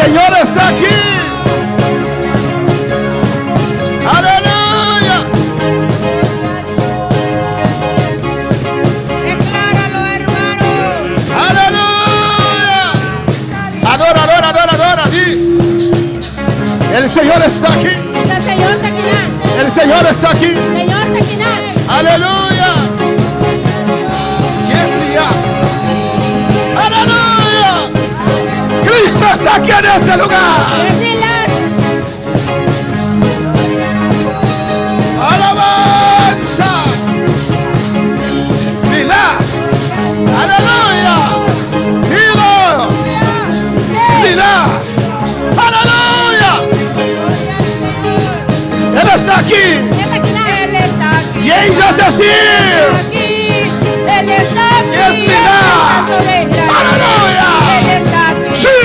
Señor está aquí. Aleluya. Decláralo, hermano. Aleluya. Adora, adora, adora, adora. Di. El Señor está aquí. El Señor ta akinan. El Señor está aquí. Señor ta akinan. Aleluya. Yes, ya. Aleluya. Cristo está aquí en este lugar. Decirlas. Alabanza. Dila. Aleluya. Dilo. Dila. Aleluya. Él está aquí. E ta akinan. Él está aquí. Jesus is here. Aquí. Él está aquí. Yes, mira. El Santo de Israel. Aleluya. Él está aquí. Sí.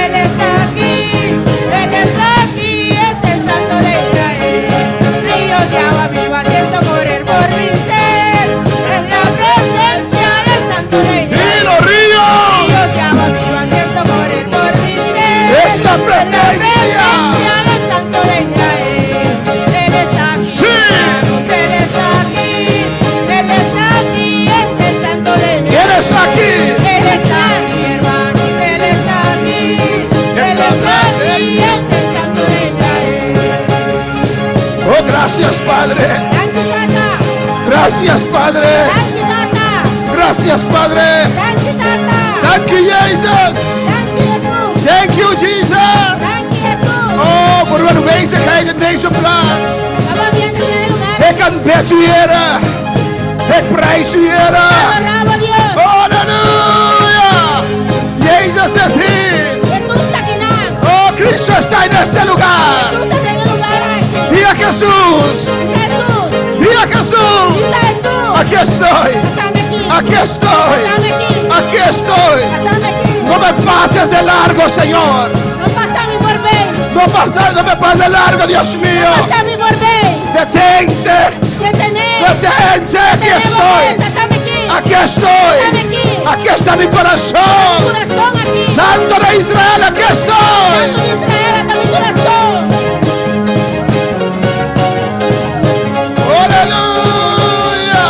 Él está aquí. Él está aquí. Es el Santo de Israel. Ríos de agua viva siento correr por mi ser. Es la presencia del Santo de Israel. Dilo, ríos. Ríos de agua viva siento correr por mi ser. Es la presencia. presencia del Santo de Israel. Él está aquí. Sí. hermanos, Él está aquí. Él está aquí. Es el Santo de Israel. ¿Quién está aquí? Él está aquí, hermanos. Él está aquí. Él está aquí. Es el Santo de Israel. Oh, gracias, Padre. Danki, Tata. Gracias, Padre. Danki, Tata. Gracias, Padre. Danki, Tata. Thank you, Jesus. Danki, Jesus. Thank you, Jesus. Danki, Jesus. Oh, voor uw aanwezigheid in deze plaats. Pa bo ambiente den e lugá. Ik aanbid u, Heer. Ik prijs u, Heer. Adorá bo, Dios. Aleluya. Jezus is hier. Jesus ta akinan. Oh, Cristo está en este lugar. Jesus ta den e lugá aki. Diga Jesús. Jesus. Diga Jesús. Bisa Jesus. Aquí estoy. At'ami aki. Aquí estoy. At'ami aki. Aquí estoy. At'ami aki. No me pases de largo, Señor. No pasa mi voorbij. No pasa, no me pases de largo, Dios mío. Pasa mi voorbij. Detente. Detené. Detente. Aquí estoy. At'ami aki. Aquí estoy. Aquí está mi corazón. Kurason aki. Santo de Israel, aquí Santo estoy. di Israel, ata mi kurason. Aleluya.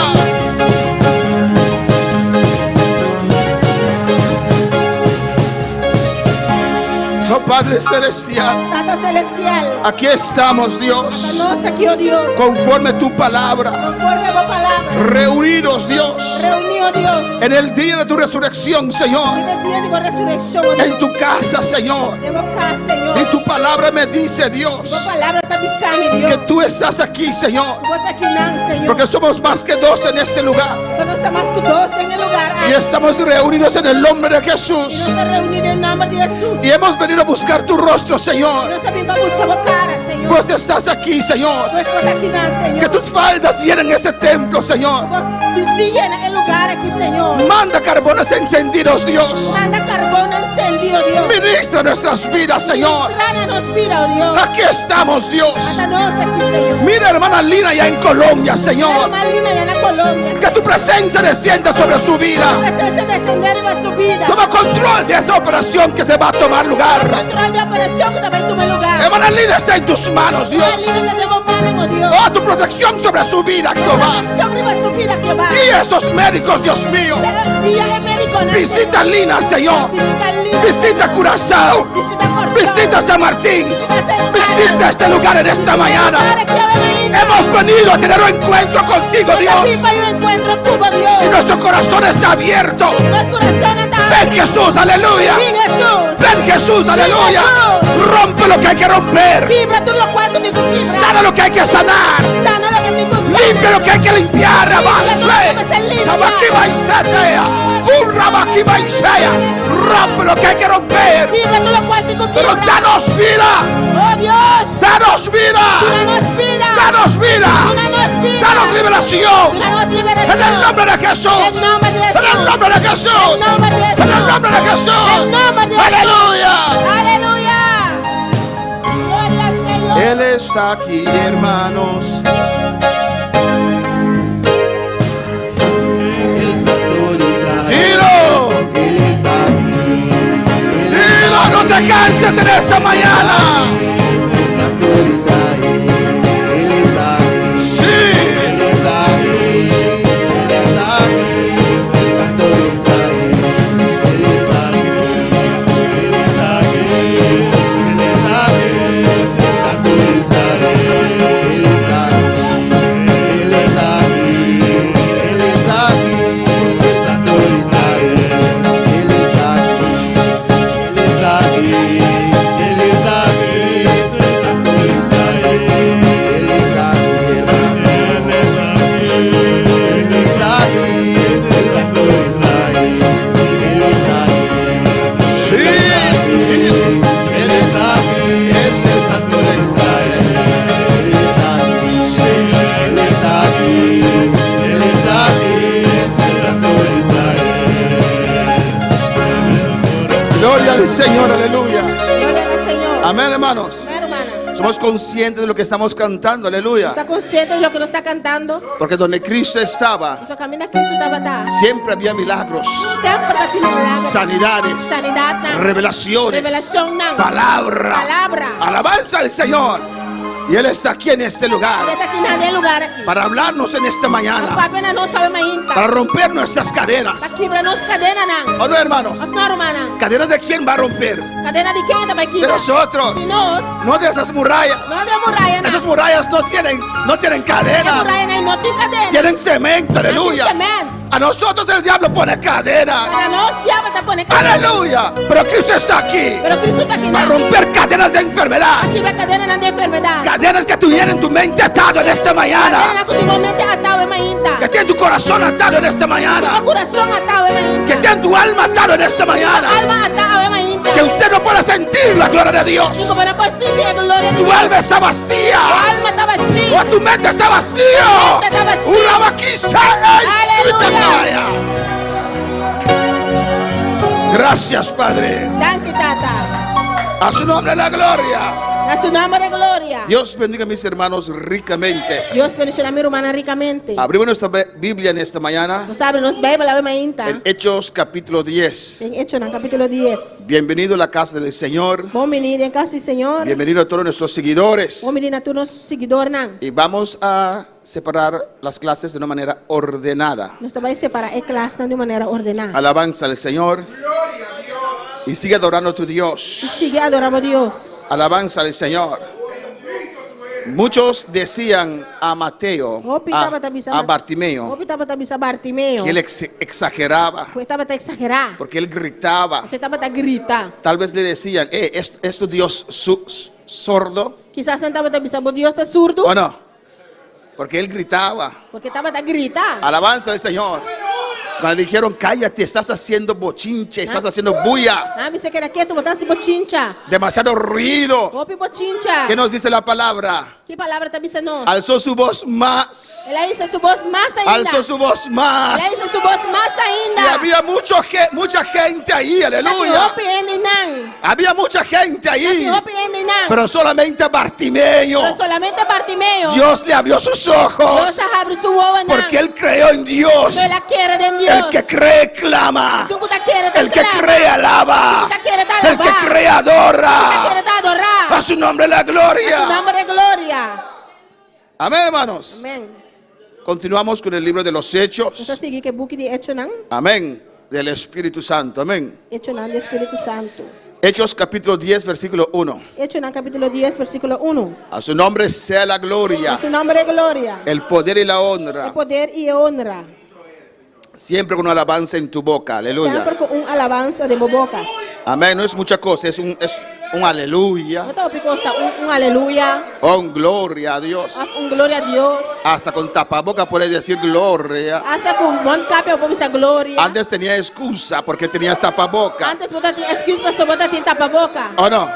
Oh Padre Celestial, Tata Selestial. aquí estamos, Dios, Nos aki, oh Dios. conforme tu palabra, Konforme bo palabra. reunidos, Dios, Reuní, oh Dios. en el día de tu resurrección, Señor, Riba dia di bo resurekshon, oh en Dios. tu casa, Señor. Den bo kas, Señor. Y tu palabra me dice, Dios, Bo palabra ta bisa mi, Dios. que tú estás aquí, Señor, Bo ta akinan, Señor. porque somos más que dos en este lugar Paso nos ta mas ku dos den e lugá. y estamos reunidos en el nombre de I Jesús. nos ta reuní den nòmber di Jesus. Y hemos venido a buscar tu rostro, Señor. Nos a bin pa buska bo kara, Señor. Pues estás aquí, Señor. Pues bo ta akinan, Señor. Que tus faldas llenen este templo, Señor. Bo bistí yena e lugá aki, Señor. Manda carbones encendidos, Dios. Manda karbon sendí, oh Dios. Ministra nuestras vidas, Señor. Ministra na nos bida, oh Dios. Aquí estamos, Dios. Ata nos aki, Señor. Mira, hermana Lina, ya en Colombia, Señor. Ruman Lina aya na Colombia. Que tu presencia descienda sobre su vida. Presensia desendé riba su bida. Toma control de esa operación que se va a tomar lugar. Kontròl di e operashon ku ta bai tuma lugá. Hermana Lina está en tus manos, Ruman Dios. Lina ta den bo man, oh Dios. Oh, tu protección sobre su vida, Jehová. Protekshon riba su bida, Jehová. Guía a esos médicos, Dios mío. Guia e médikonan, Visita a Lina, Señor. Bishitá Lina. Visita Curazao. Bishitá Kòrsou. Visita San Martín. Bishitá San Visita este lugar en esta mañana. Hemos venido a tener un encuentro contigo, Dios. Un enkuentro ku bo, Dios. Y nuestro corazón está abierto. Nos kurason ta Ven Jesús, aleluya. Bin Jesus. Ven Jesús, aleluya. Rompe lo que hay que romper. Kibra tur loke tin ku kibra. Sana lo que hay que sanar. Sana loke tin ku sana. Limpia lo que hay que limpiar. Avance. Sabaquiba y setea. Urrabaquiba y sea. Rompe lo que hay que romper. Kibra tur loke tin ku Pero kibra. danos vida. Oh Dios. Danos vida. Duna nos bida. Danos vida. Duna nos bida. Danos liberación. Duna nos liberashon. En el nombre de Jesús. En el nombre de Jesús. En el nombre de Jesús. En el nombre de Jesús. En el nombre de Jesús. En el nombre de Jesús. Aleluya. Aleluya. Gloria al Señor. Él está aquí, hermanos. El Santo de Israel. Dilo. Él está aquí. Dilo, no te te canses en esta mañana. El Santo de Israel, Él está aquí. Sí. Él está aquí, Él está aquí, el Santo de Israel, Él está aquí, Él está aquí, Él está aquí, el Santo de Israel, Él está aquí, Él está aquí, Él está aquí, el Santo de Israel, Él está aquí, Él está aquí, Él está aquí, el Santo de Israel, Él está aquí, hermano. Él está aquí, el Santo de Israel, Él está aquí. Sí. Él está aquí, Es el Santo de Israel. Él está aquí, Él está aquí, Él está aquí, el Santo de Israel. Gloria al Señor, aleluya. Gloria al Señor. Amén, hermanos. Amén, hermana. Somos conscientes de lo que estamos cantando, aleluya. Está consciente de lo que nos está cantando? Porque donde Cristo estaba, Paso kaminda Kristu tabata. siempre había milagros, Semper tabatin milager. sanidades, Sanidat nan. revelaciones, Revelashon nan. palabra. Palabra. Alabanza al Señor. Y Él está aquí en este lugar E ta aki na e lugá aki. para hablarnos en esta mañana, Papia na nos awe mainta. para romper nuestras cadenas. Pa kibra nos kadenanan. ¿O no, hermanos? Òf no, rumannan. ¿Cadenas de quién va a romper? Kadena di ken e ta bai De kibra? nosotros, Di nos. no de esas murallas. No di e murayanan. Esas murallas no tienen E cadenas, murayanan no tin kadena. tienen cemento, aleluya. Semènt. A nosotros el diablo pone cadenas. Pa nos diabel ta pone kadena. Aleluya. Pero Cristo está aquí Pero Kristu ta aki para romper cadenas de enfermedad. Kibra kadenanan di enfermedat. Cadenas que tuvieron tu mente atado en esta mañana. Kadenanan ku tin bo mente atá awe mainta. Que tienen tu corazón atado en esta mañana. Bo kurason atá awe mainta. Que tienen tu alma atado en esta mañana. Alma atá awe mainta. Que usted no puede sentir la gloria de Dios. Ku bo no por sinti e gloria di Tu Dios. alma está vacía. Bo alma ta bashí. O tu mente está vacía. Tu mente está vacía. Una vaquisa. Aleluya. Gracias, Padre. Danki, Tata. A su nombre la gloria. Na su nòmber e gloria. Dios bendiga a mis hermanos ricamente. Dios bendishoná mi rumannan rikamente. Abrimos nuestra Biblia en esta mañana Nos ta habri nos Beibel awe mainta. en Hechos capítulo 10. Den Echonan kapítulo 10. Bienvenido a la casa del Señor. Bon biní den kas di Señor. Bienvenido a todos nuestros seguidores. Bon biní na tur nos siguidónan. Y vamos a separar las clases de una manera ordenada. Nos ta bai separá e klasnan di manera ordená. Alabanza al Señor. Y sigue adorando a tu I Dios. sigui adorá Dios. Alabanza al Señor. Muchos decían a Mateo, Hopi tabata bisa a Bartimeo, Hopi tabata bisa Bartimeo. que él exageraba, Ku e tabata eksagerá. porque él gritaba. E tabata grita. Tal vez le decían, ¿es tu Dios sordo Kisas nan tabata bisa, bo Dios ta surdu? o no? Porque él gritaba. Pasobra e tabata grita. Alabanza al Señor. Cuando le dijeron, cállate, estás haciendo bochinche, estás haciendo bulla, Nan a bis'é keda ketu, bo ta hasi bochincha. demasiado ruido. Hopi bochincha. ¿Qué nos dice la palabra? Ki palabra ta bisa nos? Alzó su voz más. El a hisa su bos mas ainda. Alzó su voz más. El a hisa su bos mas ainda. Y había mucha gente ahí, aleluya. Hopi hende einan. Había mucha gente ahí. Hopi hende einan. Pero solamente Bartimeo. Pero solamente Bartimeo. Dios le abrió sus ojos. Dios a habri su wowonan. Porque él creyó en Dios. El a kere den Dios. El que cree, clama. Esun ku ta kere El que klama. cree, alaba. El que kere ta El que alabá. cree, adora. El que kere ta adorá. A su nombre la A su gloria. nòmber e gloria. Amén, hermanos. Amèn. Continuamos con el libro de los Hechos. Nos ta sigui ku e buki di Echonan. Amén. Del Espíritu Santo. Amén. Echonan di Spiritu Santu. Hechos capítulo 10, versículo 1. Echonan kapítulo 10, versíkulo 1. A su nombre sea la gloria, A su nòmber e gloria. el poder y la honra. E poder i honra. Siempre con una alabanza en tu boca. Aleluya. Semper ku un alabansa den bo boka. Amén. No es mucha cosa, es un aleluya. No ta hopi kos, ta un aleluya. O un gloria a Dios. Un gloria na Dios. Hasta con tapaboca puedes decir gloria. Hasta ku mondkapje bo por bisa gloria. Antes tenía excusa porque tenías tapaboca. Antes bo tabatin èksküs pasobra bo tabatin tapaboka. ¿O no?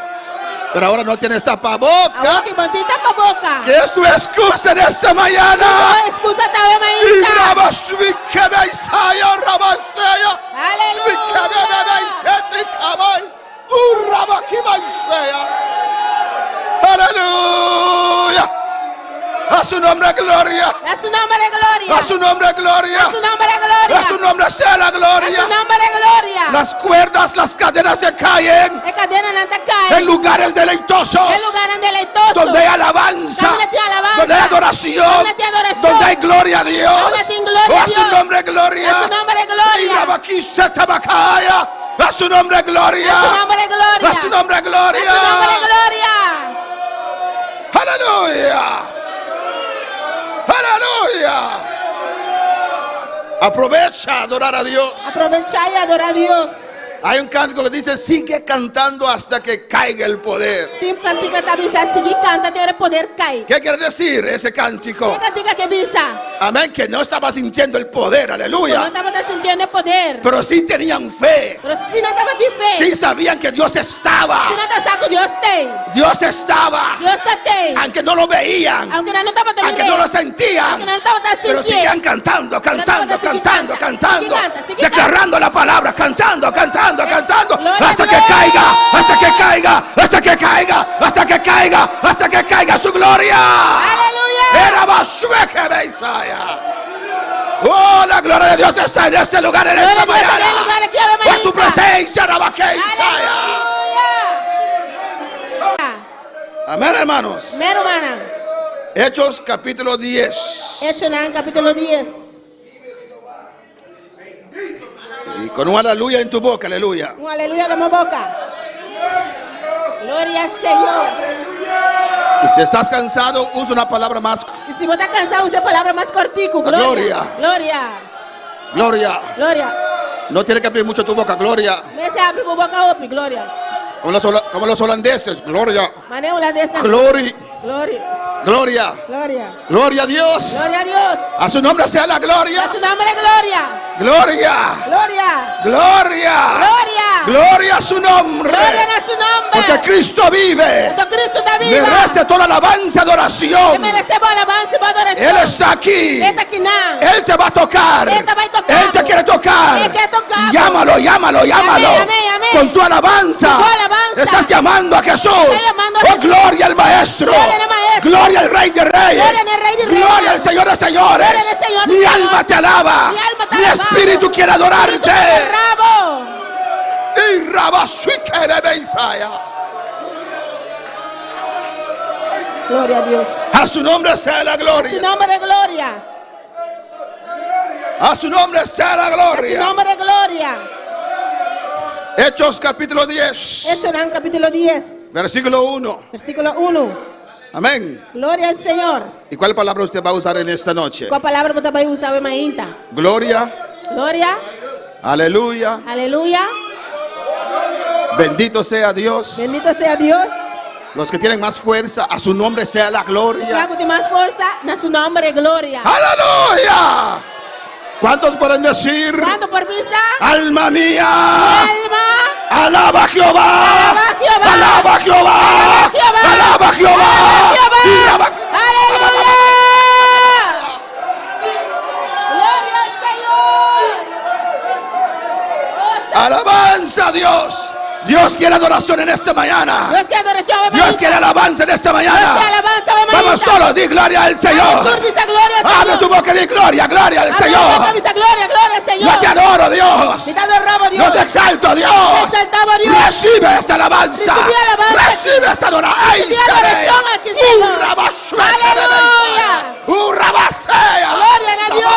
Pero ahora no tienes tapaboca. Awor ku bo no tin tapaboka. ¿Qué es tu excusa en esta mañana? Bo èksküs ta awe Y mainta. rabasubikebeisaya, rabasaya, Aleluya. subikebebebeisetikamai, urabakimaisaya. Aleluya. A A su nombre gloria. Na su nòmber e gloria. A su nombre gloria. Na su nòmber e gloria. A su nombre sea la Na gloria. su nòmber e gloria. Las cuerdas, las cadenas se caen E kadenanan ta kai. en lugares deleitosos. Den lugánan deleitoso. Donde hay alabanza, Donde hay alabanza. donde hay adoración, Donde hay adoración. donde hay gloria a Dios. Donde hay gloria Oh, a a su Dios. nombre gloria. A su nombre gloria. Y Rabaquista Tabacaya. A su nombre gloria. A su nombre gloria. A su nombre gloria. Na su nòmber e gloria. Aleluya. Aleluya. Aprovecha a adorar a Dios. Aprovechá i adorá Dios. Hay un cántico que dice, sigue cantando hasta que caiga el poder. Tin kantika ta bisa, sigui kanta te ora poder kai. ¿Qué quiere decir ese cántico? E kantika ke bisa? Amén, que no estaba sintiendo el poder, No aleluya. tabata sintiendo poder. Pero sí tenían fe. Pero sí nan tabatin fe. Sí sabían que Dios estaba. Sí nan tabata sa ku Dios t'ei. Dios estaba. Dios t'ei. Aunque no lo veían. Aunke nan no tabata Aunque no lo sentían. Aunke nan no tabata Pero sintiendo. seguían cantando, cantando, Pero cantando, sigui cantando. kanta, sigui kanta. Declarando la palabra, cantando, cantando, cantando. Gloria, Hasta que gloria. caiga, hasta que caiga, hasta que caiga, hasta que caiga, hasta que caiga su gloria. Aleluya. Era Basueje Beisaya. Oh, la gloria de Dios está en este lugar en Gloria esta de Dios está en mañana. el lugar aquí, Ave Por su María. presencia, Rabakeisaya. Aleluya. Amén, hermanos. Amèn, rumannan. Hechos capítulo 10. Echonan kapítulo 10. Y con un aleluya en tu boca, aleluya. Un aleluya den bo boka. Gloria al Señor. Y si estás cansado, usa una palabra más. I si bo ta kansá, usa palabra mas kòrtiku. Gloria. Gloria. Gloria. Gloria. Gloria. No tiene que abrir mucho tu boca, gloria. No mester habri bo boka hopi, gloria. Como los, como los holandeses, gloria. Manera hulandes. Glory, Gloria. gloria. Gloria. Gloria a Dios. Gloria a Dios. A su nombre sea la gloria. A su nòmber gloria. Gloria. Gloria. Gloria. Gloria. Gloria a su nombre. Gloria na su nòmber. Porque Cristo vive. Jesucristo ta biba. Merece toda alabanza y adoración. E meresé bo alabansa i bo adorashon. Él está aquí. E ta akinan. Él te va a tocar. E ta bai toka. Él te quiere tocar. E ke toka. Llámalo, llámalo, llámalo. Amèn, amèn, amèn. Con tu alabanza. Con tu alabanza. Estás llamando a Jesús. Estás llamando a Oh, Jesús. gloria al Maestro. Gloria al Maestro. Gloria al Rey de Reyes. Gloria al Rey de Reyes. Gloria al Señor de Señores. Gloria al Señor de Mi Señores. alma te alaba. Mi alma te Mi alaba. espíritu quiere adorarte. Bravo. Y Rabasuike bebe Isaya. Gloria a Dios. A su nombre sea la Su gloria. nòmber gloria. A su nombre sea la Su gloria. nòmber gloria. Hechos capítulo 10, Echonan kapítulo 10, versículo 1. versíkulo 1. Amén. Gloria al Señor. ¿Y cuál palabra usted va a usar en esta noche? Kua palabra bo ta bai usa awe mainta? Gloria, Gloria. aleluya, Aleluya. bendito sea Dios. Bendito sea Dios. Los que tienen más fuerza, a su nombre sea la gloria. Ku tin mas forsa, na su nòmber gloria. Aleluya. ¿Cuántos pueden decir, Kuantu por bisa? alma mía, Alma. alaba a Jehová, Alaba a Jehová. alaba a Jehová, Alaba a alaba a Jehová. Jehová, Alaba a Jehová. Y alaba- Aleluya. Gloria al Señor. Oh, Señor. Alabanza a Dios. Dios quiere adoración en esta mañana. Dios ke adorashon, Dios mainta. quiere alabanza en esta Dios ke mañana. alabansa, awe mainta. Vamos todos, di gloria al Señor. Tur bisa gloria al Abre Señor. tu boca y di gloria, gloria al Abre tu Señor. boka, bisa gloria, gloria al Señor. Yo te adoro, Dios. Mi ta adorá bo, Dios. Yo te exalto, Dios. Te exaltamos, Dios. Recibe esta alabanza. Recibe alabanza. Recibe esta adoración. Recibe adoración aquí, Señor. Aleluya. Aleluya. Gloria a Dios.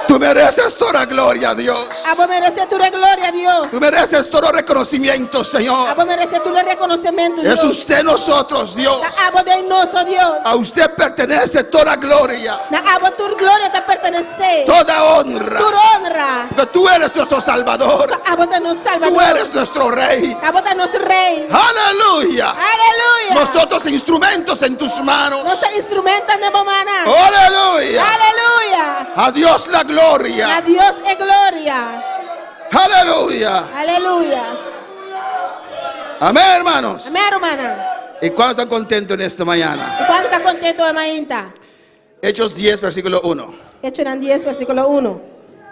Tú mereces toda gloria, Dios. Abo meresé tur gloria, Dios. Tú mereces todo reconocimiento, Señor. Abo meresé tur rekonosementu, Dios. Es usted nosotros, Dios. Ta abo den nos, oh Dios. A usted pertenece toda gloria, Na abo tur gloria ta pertenesé. toda honra. Tur honra. Porque tú eres nuestro Salvador. Abo ta nos Salvador. Tú eres nuestro Rey. Abo ta nos Rei. Aleluya. Aleluya. Nosotros instrumentos en tus manos. Nos ta instrumento den bo mannan. Aleluya. Aleluya. A Dios la A gloria. Dios e gloria. Aleluya. Aleluya. Amén, hermanos. Amèn, rumannan. ¿Y cuántos están contentos en esta mañana? I kuantu ta kontentu awe mainta? Hechos 10, versículo 1. Echonan 10, versíkulo 1.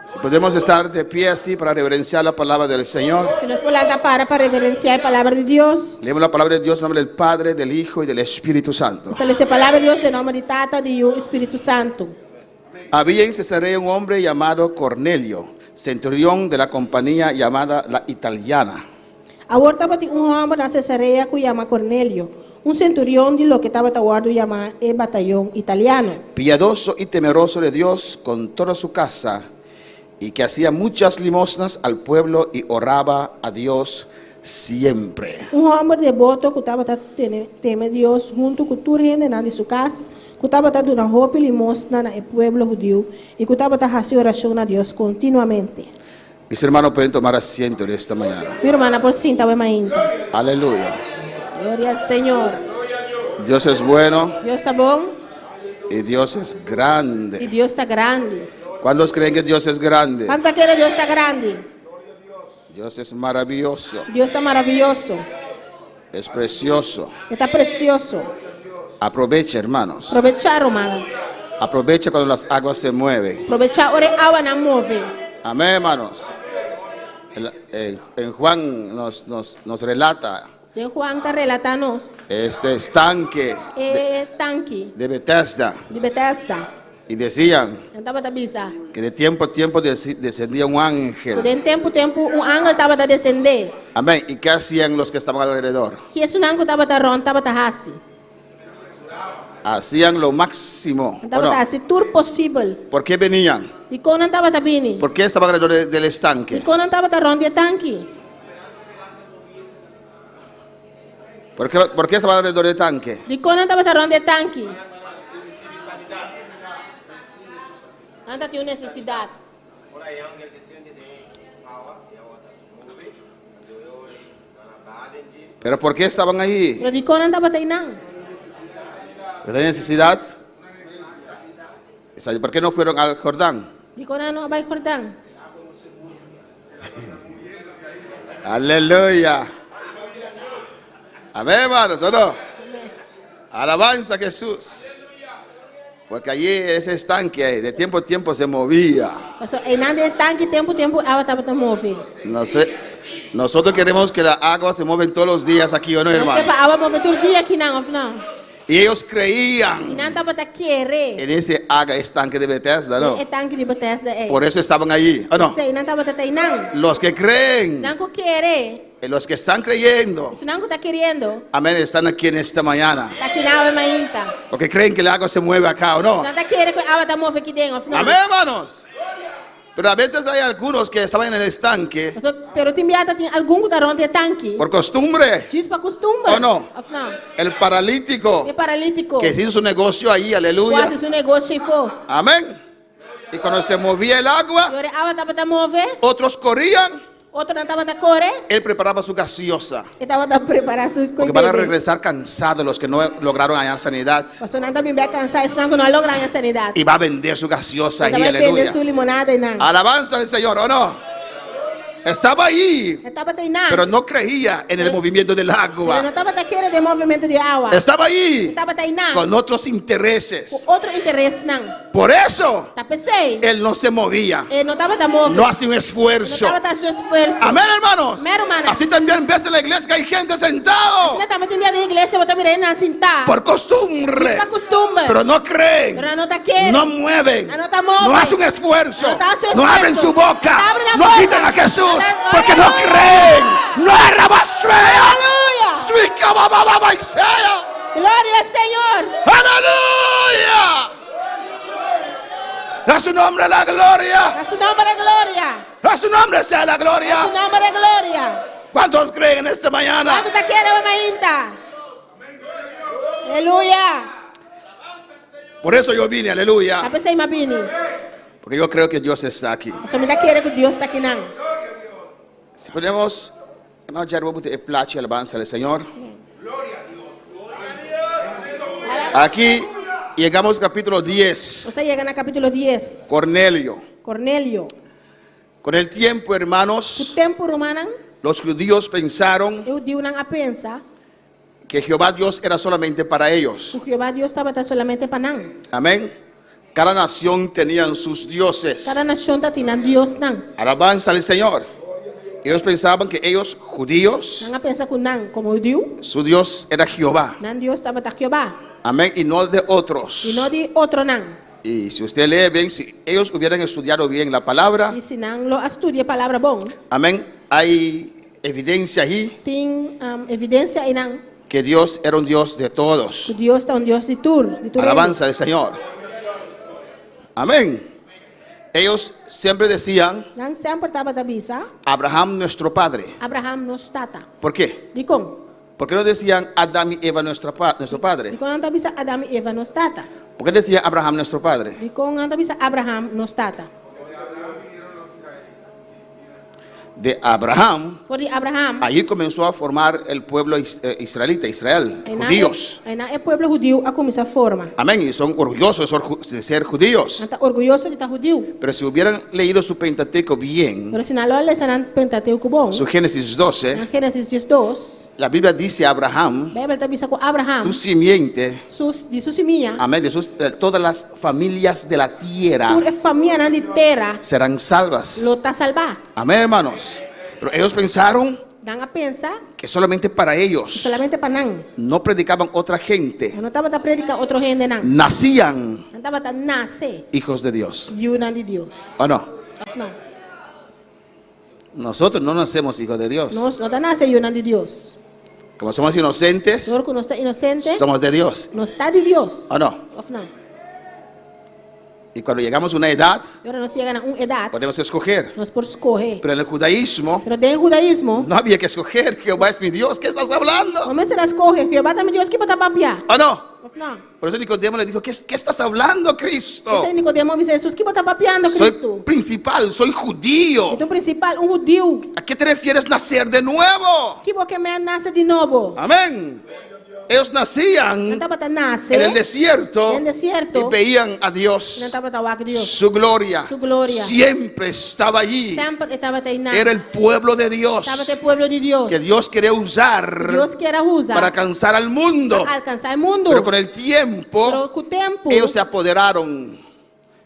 Si podemos estar de pie así para reverenciar la palabra del Señor. Si nos por lanta para pa reverensiá e palabra di Dios. Leemos la palabra de Dios en nombre del Padre, del Hijo y del Espíritu Santo. Nos ta lesa e palabra di Dios den nòmber di Tata, di Yu i Spiritu Santu. Había en Cesarea un hombre llamado Cornelio, centurión de la compañía llamada la Italiana. Awor tabatin un hòmber na Cesarea ku yama Cornelio, un senturion di loke tabata wòrdu yamá e batayon italiano. Piadoso y temeroso de Dios con toda su casa, y que hacía muchas limosnas al pueblo y oraba a Dios siempre. Un hòmber deboto ku tabata tene teme Dios huntu ku tur hendenan di su kas, ku tabata duna hopi limosna na e pueblo hudiu i ku tabata hasi orashon na Dios kontinuamente. Mis hermanos pueden tomar asiento en esta mañana. Mi rumannan por sinta awe mainta. Aleluya. Gloria al Señor. Dios es bueno Dios ta bon y Dios es i grande. Dios ta grandi. ¿Cuántos creen que Dios es grande? Kuantu ta kere Dios ta grandi? Dios es maravilloso, Dios ta maravioso. es precioso. E ta presioso. Aprovecha, hermanos. Probechá, rumannan. Aprovecha cuando las aguas se mueven. Probechá ora e awanan move. Amén, hermanos. El- en, en Juan nos, nos, nos relata Den Juan ta relatá nos este estanque e tanki de Bethesda di Betesda. y decían Nan tabata bisa que de tiempo a tiempo desi- descendía un ku ángel. den tempu tempu un angel tabata desendé. Amén. ¿Y qué hacían los que estaban alrededor? Ki esunnan ku tabata rònt tabata hasi? Hacían lo máximo. Nan ¿o tabata no? hasi tur posibel. ¿Por qué venían? Dikon nan tabata bini? ¿Por qué estaban alrededor de- del estanque? Dikon nan tabata rònt di e tanki? ¿Por qué, por qué estaban alrededor del tanque? Dikon nan tabata rònt di e tanki? Nan ta tin un nesesidat. ¿Pero por qué estaban ahí? Pero dikon nan tabata einan? ¿Verdad necesidad? ¿Por qué no fueron al Jordán? Dikon nan no a bai Jordán? Aleluya. Amén, hermanos, ¿o no? Alabanza a Jesús. Porque allí ese estanque de tiempo a tiempo se movía. Paso einan den e tanki tempu tempu awa tabata move. No sé, nosotros queremos que la agua se mueva todos los días aquí, ¿o no, Nos ke hermano? pa awa move tur dia akinan, òf no? Y ellos I creían nan tabata kere en ese agua estanque de Bethesda, ¿no? den e tanki di Bethesda ei. Por eso estaban allí, ¿o no? P'esei nan tabata einan. Los que creen, Esnan ku kere, los que están creyendo, esnan ku ta keriendo, amén, están aquí en esta mañana. ta akinan awe mainta. Porque creen que el agua se mueve acá, ¿o no? Nan ta kere ku e awa ta move aki den, òf no? Amén, hermanos. Pero a veces hay algunos que estaban en el estanque Paso, pero tin bia ta tin algun ku ta rònt e tanki. por costumbre. Djis pa kustumber. ¿O no? Òf no? El paralítico E paralítiko. que se hizo su negocio ahí, Ku aleluya. hasi su negoshi eifó. Amén. Y cuando se movía el agua, I ora e awa tabata move, otros corrían. otronan tabata kore. Él preparaba su gaseosa. E tabata prepará su Porque van a bebe. regresar cansados los que no lograron hallar sanidad. Pasobra nan ta bin bèk kansá, esnan ku no a logra haña sanidat. Y va a vender su gaseosa E ta ahí, bai bende aleluya. su limonada einan. Alabanza al Señor, ¿o no? Estaba ahí, E tabata einan. pero no creía en el movimiento del Pero agua. no tabata kere den movementu di awa. Estaba ahí E tabata einan. con otros Ku intereses. otro interesnan. Por eso Ta p'esei. él no se movía, E no tabata move. no hacía un No esfuerzo. tabata hasi esfuerso. Amén, hermanos. Amén, hermana. Así también ves en la iglesia que hay gente sentado Asina tambe tin bia den iglesia bo ta mira hendenan sintá. por costumbre, Pa kustumber. pero no creen, Pero no ta kere. no mueven, No ta move. no hacen un esfuerzo, No ta hasi no abren esfuerso. su boca, No ta abren la no boca. gritan a Jesús No ta- porque no Aleluya. creen. No es rabasea. Aleluya. Suica, ba, ba, ba, ba, y sea. Gloria al Señor. Aleluya. A su nombre la gloria. A su nombre gloria. A su nombre sea la A su gloria. nombre gloria. ¿Cuántos creen en esta mañana? Kuantu ta kere awe mainta? Aleluya. Por eso yo vine, aleluya. Ta p'esei m'a bini. Porque yo creo que Dios está aquí. Pasobra mi ta kere ku Dios ta akinan. Si podemos, hermano Jerry, vamos a plache alabanza al Señor. Aquí llegamos al capítulo 10. Nos a yega na kapítulo 10. Cornelio. Cornelio. Con el tiempo, Ku hermanos, tempu, rumannan, los judíos pensaron e hudiunan a pensa que Jehová Dios era solamente para ellos. ku Jehová Dios tabata solamente pa nan. Amén. Cada nación tenían sus dioses. Kada nashon tabatin nan diosnan. Alabanza al Señor. Ellos pensaban que ellos, judíos, Nan a pensa ku nan, komo hudiu, su Dios era Jehová. nan Dios tabata Jehová Amén. Y no de otros. i no di otronan. Y si usted lee bien, si ellos hubieran estudiado bien la palabra, I si nan lo a studia e palabra bon, amén, hay evidencia ahí tin evidensia einan que Dios era un Dios de todos. ku Dios ta un Dios di tur, di tur hende. Alabanza al Señor. Amén. Ellos siempre decían, Nan semper tabata bisa, Abraham nuestro padre. Abraham nos tata. ¿Por qué? Dikon? ¿Por qué no decían Adán y Eva nuestro, nuestro padre? Dikon nan no ta bisa Adam i Eva nos tata? ¿Por qué decía Abraham nuestro padre? Dikon nan ta bisa Abraham nos tata? De Abraham, For di Abraham, allí comenzó a formar el pueblo israelita, Israel, einan judíos. einan e pueblo hudiu a kuminsá forma. Amén. Y son orgullosos de ser judíos. Nan ta orguyoso di ta hudiu. Pero si hubieran leído su Pentateuco bien, Pero si nan lo a lesa nan Pentateuco bon, su Génesis 12, nan Génesis 12, la Biblia dice a Abraham, Beibel ta bisa ku Abraham, tu simiente, su, di su simia, amén, de todas las familias de la tierra tur e famianan di tera serán salvas. lo ta salbá. Amén, hermanos. Pero ellos pensaron Nan a pensa que solamente para ellos. solamente pa nan. No predicaban otra gente. Nan no tabata prediká otro hendenan. Nacían Nan tabata nase hijos de Dios. yunan di Dios. ¿O no? Òf no? Nosotros no nacemos hijos de Dios. Nos no ta nase yunan di Dios. Como somos inocentes, Dor ku nos ta inosente, somos de Dios. nos ta di Dios. ¿O no? Òf no? Y cuando llegamos a una edad, I ora nos yega na un edat, podemos escoger. nos por skohe. Pero en el judaísmo Pero den hudaismo, no había que escoger. Jehová es mi Dios. ¿Qué estás hablando? no mester a skohe, Jehová ta mi Dios, ki bo ta papia? ¿O no? Òf no? Por eso Nicodemo le dijo, ¿qué estás hablando, Cristo? P'esei Nicodemo a bisa Hesus, ki bo ta papiando, Soy Cristo? principal, soy judío. Mi ta un prinsipal, un hudiu. ¿A qué te refieres nacer de nuevo? Ki bo ke men nase di nobo? Amén. Ellos nacían Nan tabata nase en el desierto den desierto y veían a Dios. Nan tabata wak Dios. Su gloria. Su gloria. Siempre estaba allí. Semper e tabata einan. Era el pueblo de Dios. Tabata e pueblo di Dios. Que Dios quería usar Dios kier a usa para alcanzar al mundo. Pa alkansá e mundu. Pero con el tiempo, Pero ku tempu, ellos se apoderaron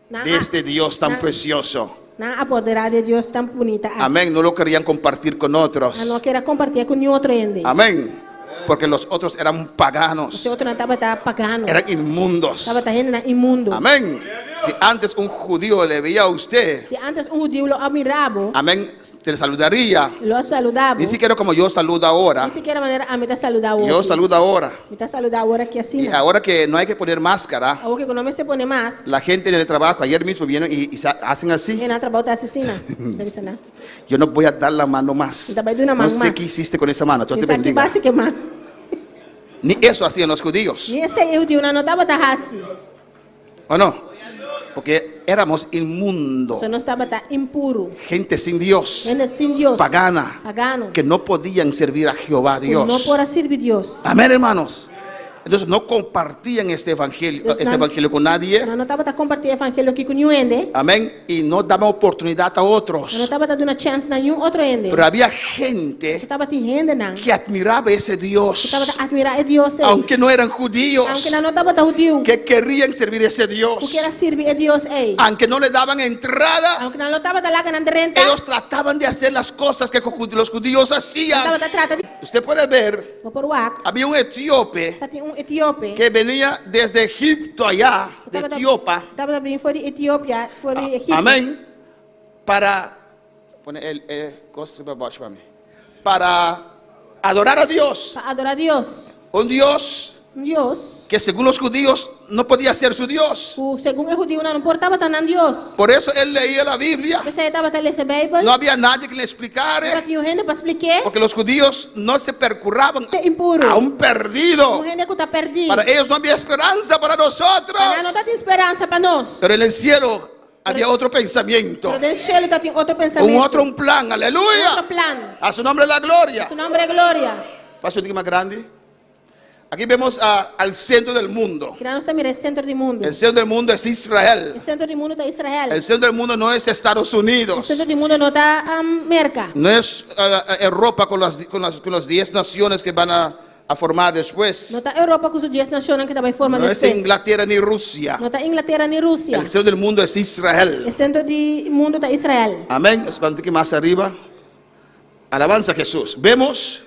nan de a este Dios tan nan precioso. Nan a apoderá di e Dios tan bunita aki. Amén. No lo querían compartir con otros. Nan no kier a kompartié ku niun otro hende. Amén. Porque los otros eran paganos. Pasobra otronan tabata pagano. Eran inmundos. Tabata hendenan inmundo. Amén. Si antes un judío le veía a usted, Si antes un hudiu lo a mira bo, amén, te saludaría. lo a saludá bo. Ni siquiera como yo saludo ahora. Ni sikiera manera ami ta saludá awor. Yo saludo ahora. Mi ta saludá awor aki asina. Y ahora que no hay que poner máscara, Awor ku no mester pone mask. La gente en el trabajo ayer mismo vienen y se hacen así. Hende na trabou ta hasi asina. Ta bisa nan. Yo no voy a dar la mano más. Mi ta bai duna No man sé mas. qué hiciste con esa mano. Dios te Mi sa ki bendiga. bo a hasi ku e man. Ni eso hacían los judíos. Ni esei e hudiunan no tabata hasi. ¿O no? Porque éramos inmundo. Pasobra nos tabata impuru. Gente sin Dios. Hende sin Dios. Pagana. Pagano. Que no podían servir a Jehová Ku Dios. no por a sirbi Dios. Amén, hermanos. Entonces no compartían este evangelio, Entonces, este nan, evangelio con nadie. Nan no tabata kompartí e evangelio aki ku niun hende. Amén. Y no daban oportunidad a otros. Nan no tabata duna chèns na niun otro hende. Pero había gente Pero tabatin hendenan que admiraba ese Dios. Ku tabata admirá e Dios ei. Aunque no eran judíos. Aunke nan no tabata hudiu. Que querían servir ese Dios. Ku kier a sirbi e Dios ei. Aunque no le daban entrada. Aunke nan no tabata laga nan drenta. Ellos trataban de hacer las cosas que los judíos hacían. Nan tabata trata di. Usted puede ver. Bo por wak. Había un etíope. Tatin un etíope. Que venía desde Egipto allá, de Etiopa. Tabata bini for di Etiopia, for di Egipto. Amén. Para, pone el, eh, cos riba bosh pa mi. Para adorar a Dios. Pa adorá Dios. Un Dios. Un Dios. Que según los judíos no podía ser su Dios. Ku segun e hudiunan no por tabata nan Dios. Por eso él leía la Biblia. P'esei e tabata lesa Beibel. No había nadie que le explicara. No tabatin niun hende pa splik'é. Porque los judíos no se percuraban Te impuru. a un perdido. Un hende ku ta pèrdí. Para ellos no había esperanza para nosotros. Pa nan no tabatin speransa pa nos. Pero en el cielo había otro pensamiento. Pero den shelu tabatin otro pensamentu. Un otro un plan, aleluya. Un otro plan. A su nombre la gloria. A su nombre gloria. Paso un poquito más grande. Aquí vemos al centro del mundo. Kina nos ta mira e sentro di mundu. El centro del mundo es Israel. E sentro di mundu ta Israel. El centro del mundo no es Estados Unidos. E sentro di mundu no ta Merka. No es Europa con las, con las, con las 10 naciones que van a a formar después. No ta Europa ku su dies nashonnan ku ta bai forma No es despues. Inglaterra ni Rusia. No ta Inglatera ni Rusia. El centro del mundo es Israel. E sentro di mundu ta Israel. Amén. Es un poquito más arriba. Alabanza a Jesús. Vemos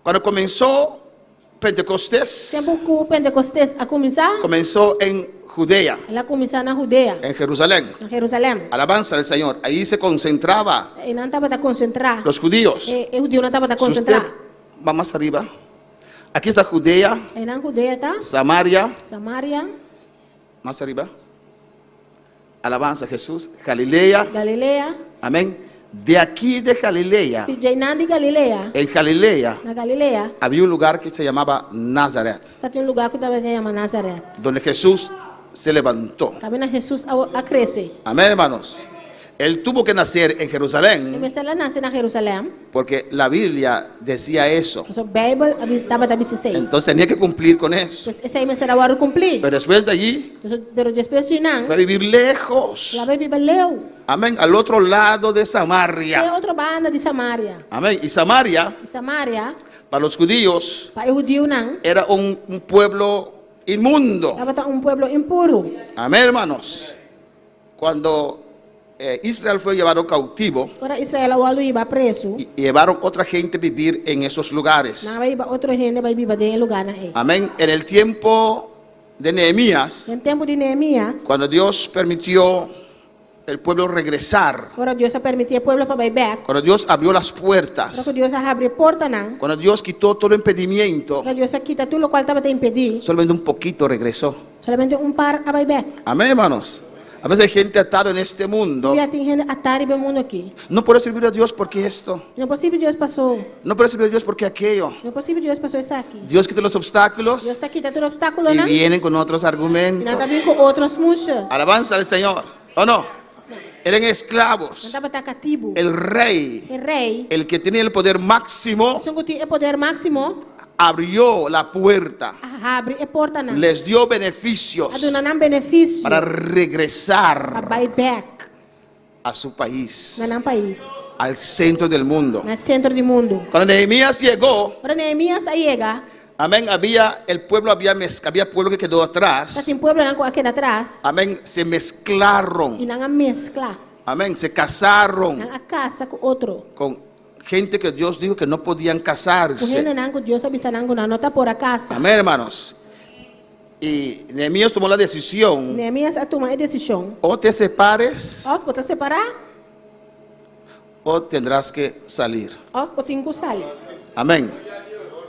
cuando comenzó Pentecostés, Tempu ku Pentekostes a kuminsá, comenzó en Judea, el a kuminsá na Hudea, en Jerusalén. na Jerusalèm. Alabanza al Señor. Ahí se concentraba Einan tabata konsentrá. los judíos. E, e hudiunan tabata Si usted konsentrá. va más arriba, aquí está Judea, Einan Hudea ta, Samaria, Samaria, más arriba. Alabanza a Jesús, Galilea, Galilea. amén. De aquí de Galilea, Di einan di Galilea, en Galilea, na Galilea, había un lugar que se llamaba Nazaret, tabatin un lugá ku tabata yama Nazaret. donde Jesús se levantó. Kaminda Hesus a, a krese. Amén, hermanos. Él tuvo que nacer en E Jerusalén mester a nase na Jerusalèm. porque la Biblia decía eso. Paso Beibel tabata bisa esei. Entonces tenía que cumplir con eso. Pues esei mester a wòrdu kumplí. Pero después de allí Pero despues di einan, fue a vivir lejos. el a bai biba leu. Amén. Al otro lado de E Samaria. otro banda di Samaria. Amén. Y Samaria, I Samaria, para los judíos, pa e hudiunan, era un pueblo inmundo. tabata un pueblo impuru. Amén, hermanos. Cuando Israel fue llevado cautivo, Ora Israel a wòrdu hibá prezu. y llevaron otra gente a vivir en esos lugares. Nan a hiba otro hende bai biba den e lugánan ei. Amén. En el tiempo de Nehemías, Den tempu di Nehemías, cuando Dios permitió el pueblo regresar, ora Dios a permití e pueblo pa bai bèk, cuando Dios abrió las ora puertas, ku Dios a habri portanan, cuando Dios quitó todo impedimento, ora Dios a kita tur lokual tabata impedí, solamente un poquito regresó. solamente un par a bai bèk. Amén, hermanos. A veces hay gente atada en este mundo. Ya tin hende atá riba e mundu akí. No puede servir a Dios porque esto. No por sirbi Dios pasó. No puede servir a Dios porque aquello. No por sirbi Dios pasó esaki. Dios quita los obstáculos Dios ta kita tur y opstákulonan. vienen con otros I nan argumentos. ta bin ku otro smusha. Alabanza al Señor. ¿O no? Eran esclavos. Nan tabata katibu. El rey, E rei, el que tenía el poder máximo, esun ku tin e poder máksimo, abrió la puerta. a habri e portanan. Les dio beneficios A duna nan benefisio para pa regresar bai bèk a su país, na nan pais, al centro del mundo. na sentro di mundu. Cuando Nehemías llegó, Ora Nehemías a yega, amén, había el pueblo, había, había pueblo que quedó atrás. Tabatin pueblonan ku a keda atras. Amén, se mezclaron. I nan a meskla. Amén, se casaron Nan a kasa ku otro. con gente que Dios dijo que no podían Ku casarse. hendenan ku Dios a bisa nan ku nan no ta por a kasa. Amén, hermanos. Y Nehemías tomó la decisión, Nehemías a tuma e desishon. o te separes Òf bo ta separá, o tendrás que salir. òf bo tin ku sali. Amén.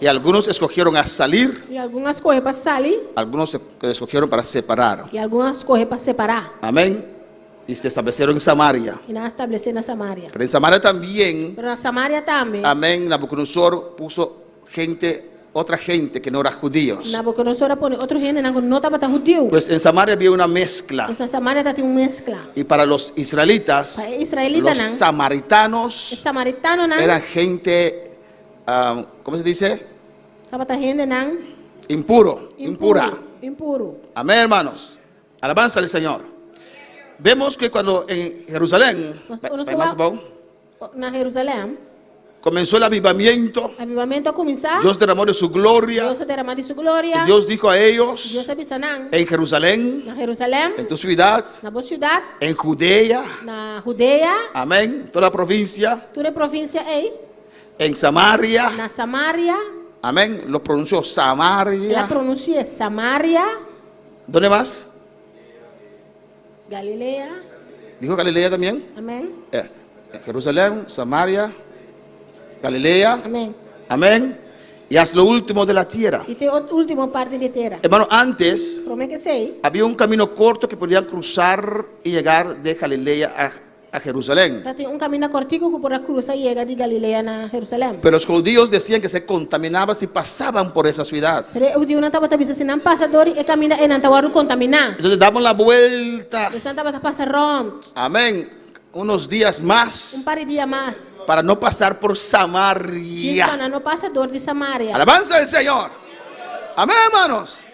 Y algunos escogieron a salir, I algun a skohe pa sali, algunos se- escogieron para separar. i algun a skohe pa separá. Amén. Y se establecieron en Samaria. I nan a establesé na Samaria. Pero en Samaria también, Pero na Samaria tambe, amén, Nabucodonosor puso gente, otra gente que no era judíos. Nabucodonosor a pone otro hendenan ku no tabata hudiu. Pues en Samaria había una mezcla. Pues na Samaria tabatin un meskla. Y para los israelitas, Pa e israelitanan, los samaritanos e samaritanonan, eran gente, ah, ¿cómo se dice? tabata hendenan Impuro, impura. Impuru. Amén, hermanos. Alabanza al Señor. Vemos que cuando en Jerusalén, Nos va- más abajo, na Jerusalèm, comenzó el avivamiento, avivamentu a kuminsá. Dios derramó de su gloria. Dios a deramá di su gloria. Dios dijo a ellos, Dios a bisa nan en Jerusalén, na Jerusalèm, en tu ciudad, na bo siudat, en Judea, na Hudea, amén, toda la provincia, tur e provinsia ei, en Samaria, na Samaria, amén, lo pronunció el a Samaria. pronunsi'é Samaria, ¿Dónde más? Galilea, Dijo Galilea también. amèn, Jerusalén, Samaria, Galilea, amèn. amén. Y hasta lo último de la tierra. I te último parti di tera. Hermano, antes Promé ku esei, había un camino corto que podían cruzar y llegar de Galilea a Jerusalén. Tabatin un kaminda kòrtiku ku por a krusa yega di Galilea na Jerusalèm. Pero los judíos decían que se contaminaban si pasaban por esa ciudad. Pero e hudiunan tabata bisa si nan pasa dor di e kaminda ei nan ta wòrdu kontaminá. Entonces daban la vuelta. Dus nan tabata pasa rònt. Amén. Unos días Un más par di dia mas. para no pasar por Djis Samaria. pa nan no pasa dor di Samaria. Alabanza al Señor. Amén, hermanos.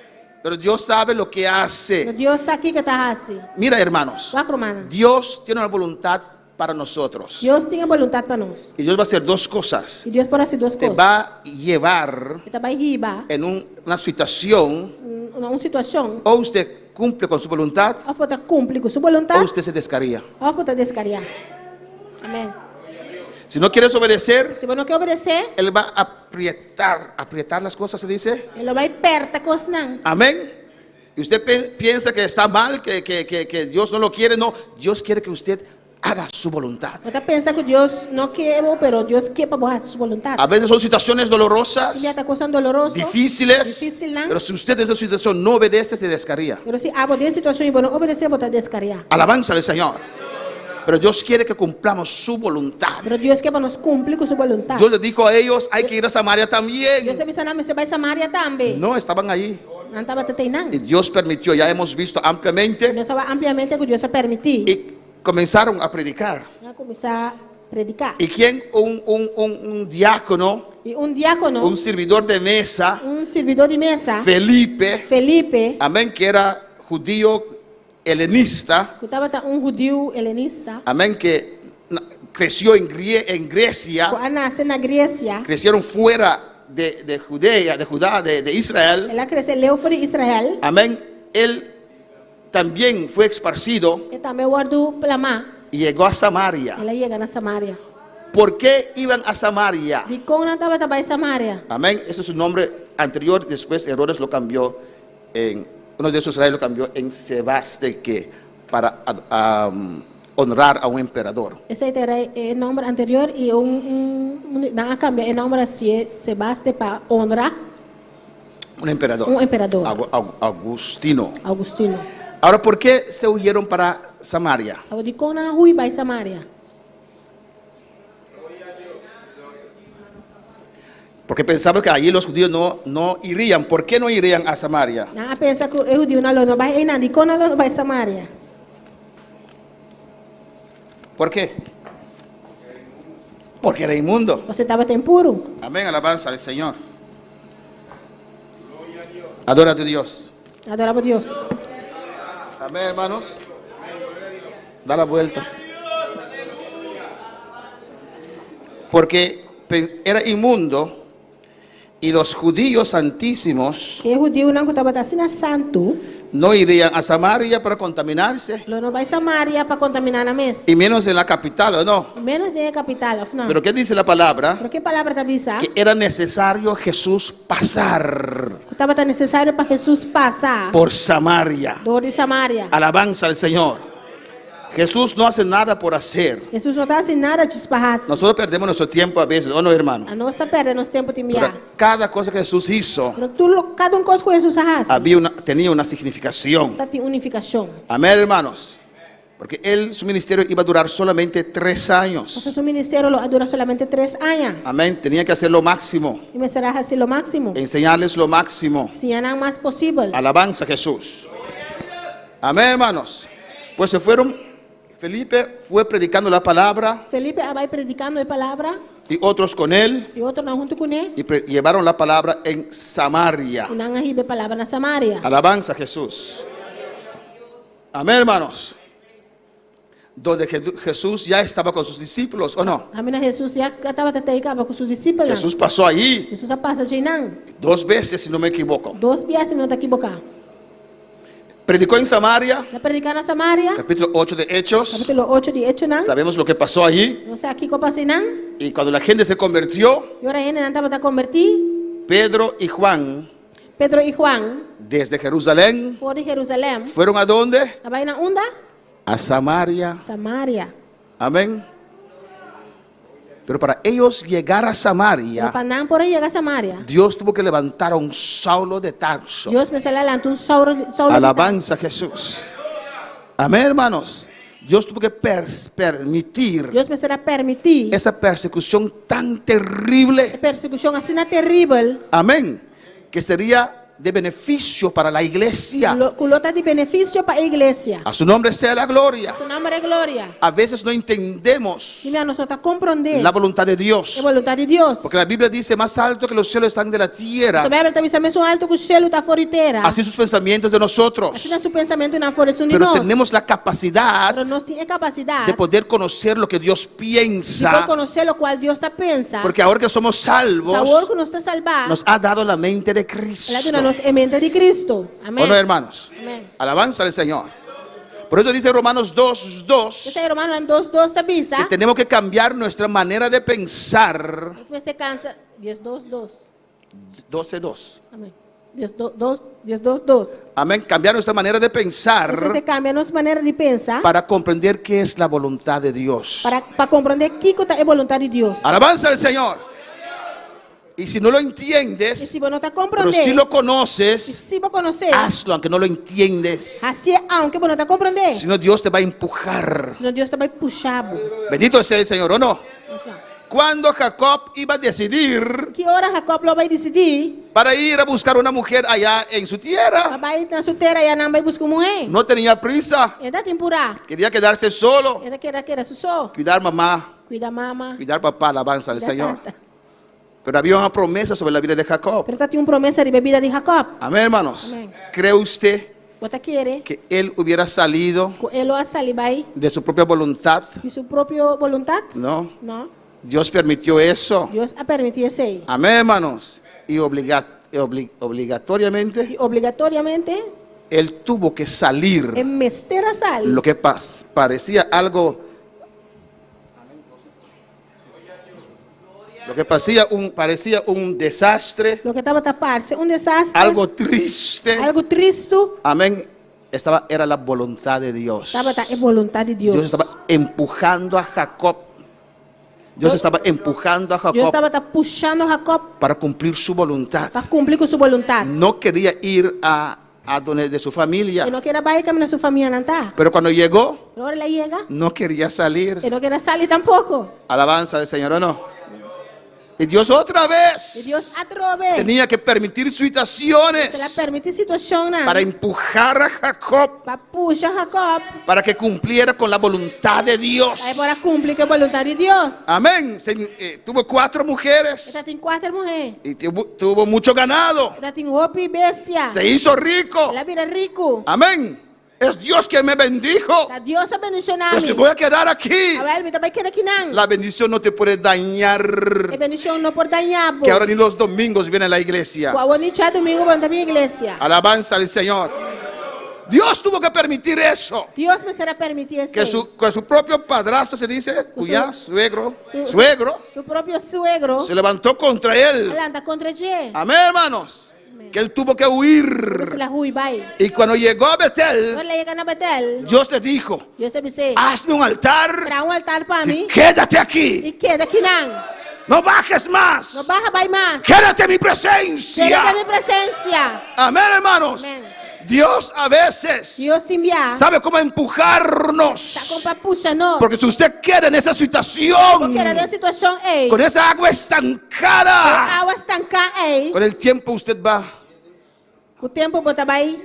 Pero Dios sabe lo que hace. Dios sa kiko e ta hasi. Mira, hermanos. Wak rumannan. Dios tiene una voluntad para nosotros. Dios tin e boluntat pa nos. Y Dios va a hacer dos cosas. I Dios por hasi dos Te kos. va a llevar E ta bai hiba en una situación, na un situashon, o usted cumple con su voluntad, òf bo ta kumpli ku su o boluntat, usted se descarría. òf bo ta deskariá. Amèn. Si no quieres obedecer, Si bo no ke obedesé, Él va a aprietar, aprietar las cosas, se dice. e lo bai pèrta kosnan. Amén. Y usted piensa que está mal, que Dios no lo quiere. No, Dios quiere que usted haga su voluntad. Bo ta pensa ku Dios no ke bo, pero Dios ke pa bo hasi su boluntat. A veces son situaciones dolorosas, Tin bia ta kosnan doloroso, difíciles, difísilnan. pero si usted en esa situación no obedece, se descarría. Pero si abo den situashon i bo no obedesé, bo ta deskariá. Alabanza al Señor. Pero Dios quiere que cumplamos su voluntad. Pero Dios ke pa nos kumpli ku su boluntat. Dios le dijo a ellos, hay que ir a Samaria también. Dios a bisa nan mester bai Samaria tambe. No, estaban allí. Nan tabata einan. Y Dios permitió, ya hemos visto ampliamente, Nos a wak ampliamente ku Dios a permití. y comenzaron a predicar. Nan a kuminsá prediká. ¿Y quién? Un diácono, I un diákono, un servidor de mesa, un sirbidó di mesa, Felipe, Felipe, amén, que era judío helenista, ku tabata un hudiu helenista, amén, que creció en Grecia, ku a nase na Gresia, crecieron fuera de Judea, de Judá, de Israel, el a krese leu for di Israel, amén, él también fue esparcido E tambe a wòrdu plamá. y llegó a Samaria. El a yega na Samaria. ¿Por qué iban a Samaria? Dikon nan tabata bai Samaria? Amén. Ese es su nombre anterior. Después Herodes lo cambió en, uno de esos reyes lo cambió en Sebaste, que para honrar a un emperador. Esei ta e nòmber anterior i un, un, nan a kambia e nòmber hasié Sebaste pa honra Un emperador. Un emperador. Augustino. Augustino. Ahora, ¿por qué se huyeron para Samaria? Awor dikon nan a hui bai Samaria? Porque pensaban que allí los judíos no, no irían. ¿Por qué no irían a Samaria? Nan a pensa ku e hudiunan lo no bai einan. Dikon nan lo no bai Samaria? ¿Por qué? Porque era inmundo. Pasobra tabata impuru. Amén, alabanza al Señor. Adora a tu Dios. Adorá bo Dios. Amén, hermanos. Da la vuelta. Porque era inmundo y los judíos santísimos E hudiunan ku tabata asina santu no irían a Samaria para contaminarse. Lo no bai Samaria pa kontaminá nan mes. Y menos en la capital, ¿o no? Ménos den e kapital, òf no? Pero ¿qué dice la palabra? Pero ki palabra ta bisa? Que era necesario Jesús pasar Ku tabata nesesario pa Hesus pasa por Samaria. dor di Samaria. Alabanza al Señor. Jesús no hace nada por hacer. Hesus no ta hasi nada djis pa hasi. Nosotros perdemos nuestro tiempo a veces, ¿o no, hermano? Anos ta pèrdè nos tempu tin Pero bia. cada cosa que Jesús hizo Pero tur lo, kada un kos ku Hesus a hasi tenía una significación. ta tin un nifikashon. Amén, hermanos. Porque él, su ministerio iba a durar solamente 3 años. Pasobra su ministerio lo a dura solamente tres aña. Amén. Tenía que hacer lo máximo. E mester a hasi lo máksimo. Enseñarles lo máximo. Siña nan mas posibel. Alabanza a Jesús. Amén, hermanos. Pues se fueron. Felipe fue predicando la palabra. Felipe a bai predikando e palabra. Y otros con él. I otronan huntu kuné. Y llevaron la palabra en Samaria. I nan a hiba e palabra na Samaria. Alabanza a Jesús. Amén, hermanos. Donde Jesús ya estaba con sus discípulos, ¿o no? Kaminda Hesus ya tabata t'ei kaba ku su disipelnan. Jesús pasó allí Hesus a pasa djeinan. dos veces, si no me equivoco. Dos biaha si mi no ta ekiboká. Predicó en Samaria, El a prediká na Samaria. capítulo 8 de Hechos. Kapítulo ocho di Echonan. Sabemos lo que pasó allí. Nos sa kiko a pasa einan. Y cuando la gente se convirtió, I ora hendenan tabata kombertí. Pedro y Juan, Pedro i Juan, desde Jerusalén, for di Jerusalèm, ¿fueron a dónde? A bai na unda? A Samaria. Samaria. Amén. Pero para ellos llegar a Samaria, Pero pa nan por a yega Samaria, Dios tuvo que levantar a un Saulo de Tarso. Dios mester a lanta un Saulo, Saulo de Alabanza a Jesús. Amén, hermanos. Dios tuvo que permitir Dios mester a permití esa persecución tan terrible. E persekushon asina teribel. Amén. Que sería de beneficio para la iglesia. Lo, ku lo ta di benefisio pa e iglesia. A su nombre sea la gloria. Su nòmber e gloria. A veces no entendemos Tin bia nos no ta komprondé la voluntad de Dios. e boluntat di Dios. Porque la Biblia dice, más alto que los cielos están de la tierra, Pasobra Beibel ta bisa mesun altu ku shelu ta for di tera. así sus pensamientos de nosotros. Asina su pensamentunan for esun di Pero nos. tenemos la capacidad Pero nos tin e kapasidat de poder conocer lo que Dios di por piensa. konosé lokual Dios ta pensa. Porque ahora que somos salvos, Awor ku nos ta salbá, nos ha dado la mente de El a Cristo. duna nos e mente di Cristo. Amèn. ¿O no, hermanos? Amèn. Alabanza al Señor. Por eso dice Romanos 2, 2, P'esei Romanonan 2, 2 ta bisa, que tenemos que cambiar nuestra manera de pensar. Nos mester kansa, 10, 2, 2. 12, 2. Amèn. 10, 2, 2, 10, 2, 2. Amén. Cambiar nuestra manera de Nos mester pensar kambia nos manera di pensa para comprender qué es la voluntad de Dios. para pa komprondé kiko ta e boluntat di Dios. Alabanza al Señor. Y si no lo I entiendes, si bo no ta pero komprondé, si lo i conoces, si bo konosé, hazlo aunque no lo entiendes. hasié aunke bo no ta komprondé. Si no, Dios te va a empujar. Sino Dios ta bai pusha bo. Bendito sea el Señor, ¿o no? Cuando Jacob iba a decidir Ki ora Jacob lo bai disidí para ir a buscar una mujer allá en su pa tierra, bai na su tera ayanan bai buska un muhé. no tenía prisa, E no tabatin purá. quería quedarse solo, E ta kere keda su so. cuidar mamá, Kuida mama. cuidar papá, alabanza al Kuida Señor. tata. Pero había una promesa sobre la vida de Jacob. Pero tabatin un promesa riba bida di Jacob. Amén, hermanos. Amén. ¿Cree usted Bo ta kere que él hubiera salido ku e lo a sali bai de su propia voluntad? di su propio boluntat? No. No. Dios permitió eso. Dios a permití esei. Amén, hermanos. Y obligatoriamente I obligatoriamente él tuvo que salir. e mester a sali. Lo que parecía algo, lo que parecía un desastre, Loke tabata parse un desaster. algo triste. Algu tristu. Amén. Era la voluntad de Dios. Tabata e boluntat di Dios. Dios estaba empujando a Jacob. Dios estaba empujando a Dios Jacob tabata pushando Jacob para cumplir su voluntad. pa kumpli ku su boluntat. No quería ir a donde de su familia. E no ker a bai kaminda su famianan ta. Pero cuando llegó, Pero ora el a yega, no quería salir. e no ker a sali tampoko. Alabanza al Señor, ¿o no? Y Dios otra I vez Dios atrobe. tenía que permitir El a situaciones permití situashonnan para empujar a Jacob pa pusha Jacob para que cumpliera con la voluntad de Dios. pa e por a kumpli ku e boluntat di Dios. Amén. Tuvo 4 mujeres E tabatin 4 muhé. y tuvo mucho ganado. E tabatin hopi bestia. Se hizo rico. El a bira riku. Amén. Es Dios quien me bendijo. Ta Dios a bendishoná Pues mi. me voy a quedar aquí. Awèl, mi ta bai keda akinan. La bendición no te puede dañar. E bendishon no por daña bo. Que ahora ni los domingos viene a la iglesia. Ku awor ni djadumingu bo no ta bin iglesia. Alabanza al Señor. Dios tuvo que permitir eso. Dios mester a permití esei. Que su propio padrastro se dice, cuñado, suegro, suegro, Su propio suegro se levantó contra él. a lanta kontra dje. Amén, hermanos. Que él tuvo que huir. El a hui bai. Y cuando llegó a Betel, Ora el a yega na Betel, Dios le dijo, Dios a bis'é, hazme un altar Traha un altar pa y mi quédate aquí. i keda akinan. No bajes más. No baha bai mas. Quédate en mi presencia. Keda den mi presensia. Amén, hermanos. Amén. Dios a veces Dios tin bia sabe cómo empujarnos. Sa kon pa pusha nos. Porque si usted queda en esa situación, Bo keda den e situashon ei, con esa agua estancada, awa stanká ei, con el tiempo usted va, ku tempu bo ta bai,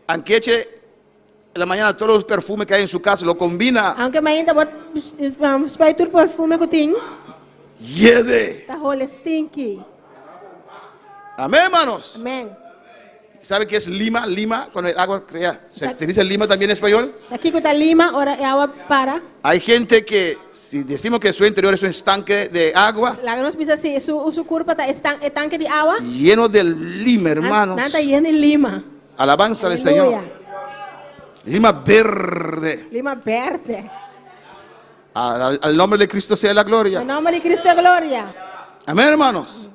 aunque eche en la mañana todos los perfumes que hay en su casa, lo combina, aunke mainta bo spuit tur perfume ku tin, hiede. ta hole stinky. Amén, hermanos. Amèn. ¿Sabe qué es lima? Lima, cuando el agua crea. ¿Se dice lima también en español? Sa kiko ta lima, ora e awa para. Hay gente que, si decimos que su interior es un estanque de agua, Laga nos bisa si su kurpa ta e tanke di awa. lleno de lima, hermanos. Nan ta yen di lima. Alabanza al Aleluya. Señor. Lima verde. Lima bèrdè. Al nombre de Cristo sea la gloria. Na nòmber di Cristo gloria. Amén, hermanos.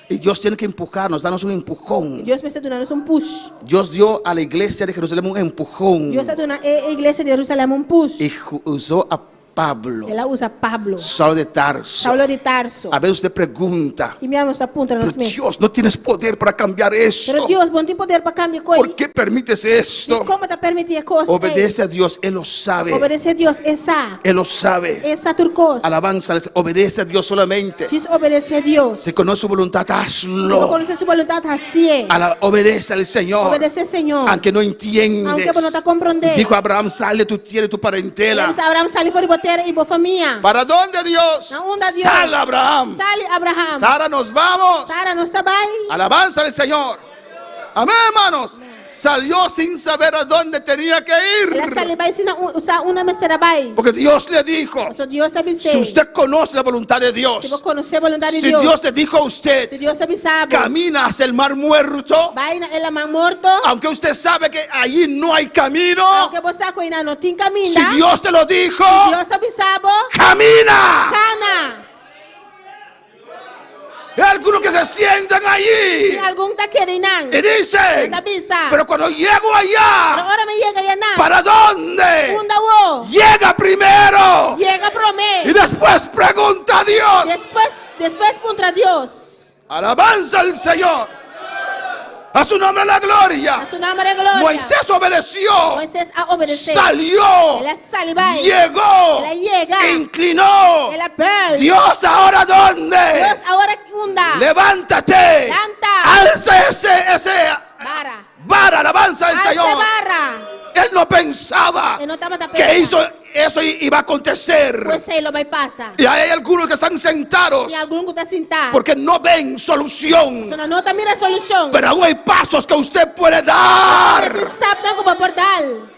Y Dios tiene que empujarnos, darnos un empujón. Dios mester duna nos un push. Dios dio a la iglesia de Jerusalén un empujón. Dios a duna e iglesia di Jerusalèm un push. Y usó a Pablo, El a usa Pablo. Saulo de Tarso. Saulo di Tarso. A veces usted pregunta, Tin bia nos ta puntra pero nos mes. Dios, no tienes poder para cambiar Pero esto. Dios, bo no tin poder pa kambia kos. ¿Por qué permites esto? Dikon bo ta permití e kos ei? Obedece a Dios, Él lo sabe. Obedesé Dios, E sa. Él lo sabe. E sa tur kos. Alabanza, al- obedece a Dios solamente. Djis obedesé Dios. Si conoce su voluntad, Si bo hazlo. konosé su boluntat, hasié. Ala- obedece al Señor. Obedesé Señor. Aunque no entiendes. Aunke bo no ta komprondé. Dijo Abraham, sal de tu tierra y tu parentela. Dios, Abraham, sali for di bo tera i bo famia. ¿Para dónde Dios? Na unda Dios? Sal Abraham. Sali Abraham. Sara, nos vamos. Sara, nos ta bai. Alabanza al Señor. Amén, hermanos. Salió sin saber a dónde tenía que El a ir. sali bai sin sa unda mester a bai. Porque Dios le dijo, Paso Dios a bis'é. si usted conoce la voluntad de Si bo Dios, konosé boluntat di si Dios. Dios le dijo a usted, Si Dios a bisa bo. camina hacia el mar muerto, Bai na e laman morto. aunque usted sabe que allí no hay camino, Aunke bo sa ku einan no tin kaminda. si Dios te lo dijo, Si Dios a bisa bo. camina. Kana. Hay algunos que se sientan allí Tin algun ta keda einan. y dicen, Ta bisa. pero cuando llego Pero allá, ora mi yega ayanan. ¿para dónde? Unda awor. Llega primero Yega promé. y después pregunta a Dios. Despues, despues puntra Dios. Alabanza al Señor. A su nombre la gloria. A su nòmber e gloria. Moisés obedeció. Moises a obedesé. Salió. El a sali bai. Llegó. El a yega. Inclinó. El a bùig. Dios, ¿ahora dónde? Dios, awor unda. Levántate. Lanta. Alza ese, ese Bara. vara, alabanza al Alsa Señor. bara. Él no pensaba E no tabata que pensa. hizo eso iba a acontecer. Ku esei lo bai pasa. Y hay algunos que están sentados Tin algun ku ta sintá. porque no ven solución. Paso nan no ta mira solushon. Pero aún hay pasos que usted puede dar. Tin stapnan ku bo por dal.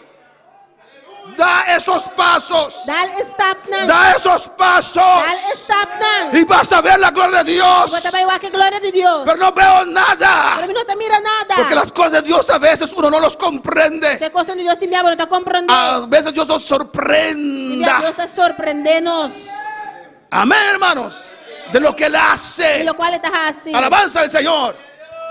Da esos pasos. Dal e stapnan. Da esos pasos. Dal e stapnan. Y vas a ver la gloria de Dios. Bo ta bai wak e gloria di Dios. Pero no veo nada. Pero mi no ta mira nada. Porque las cosas de Dios a veces uno no los comprende. E kosnan di Dios tin bia bo no ta komprondé. A veces Dios nos Tin bia sorprenda. Dios ta sorprendé nos. Amén, hermanos. De lo que Él hace. Di lokual E ta hasi. Alabanza al Señor.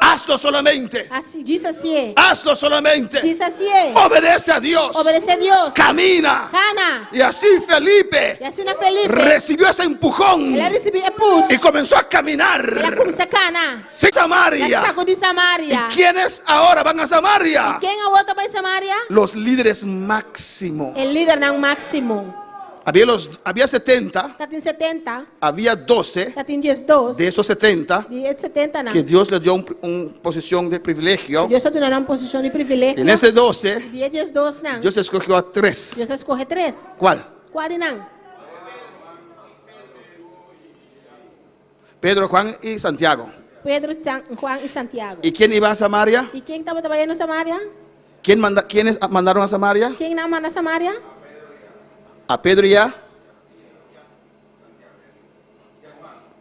Hazlo solamente. Hasi, djis hasié. Hazlo solamente. Djis hasié. Obedece a Dios. Obedesé Dios. Camina. Kana. Y así Felipe I asina Felipe. recibió ese empujón El a risibí e push. y comenzó a El a caminar. kuminsá kana. Sí, Samaria. El a saka di Samaria. ¿Y quiénes ahora van a Samaria? Ken awor ta bai Samaria? Los líderes máximos. E lidernan máksimo. Había, los, había 70, Tabatin 70, había 12 tabatin 12. de esos 70 Di e 70 nan. que Dios le dio una un posición de privilegio. Dios a duna nan un posishon di privilegio. En ese 12, Di e 12 nan. Dios escogió a tres. Dios a skohe tres. ¿Cuál? Kua di nan? Pedro, Juan y Santiago. Pedro, San, Juan i Santiago. ¿Y quién iba a Samaria? I ken tabata bayendo Samaria? ¿Quién manda, ¿Quiénes mandaron a Samaria? Ken nan a manda Samaria? A Pedro y a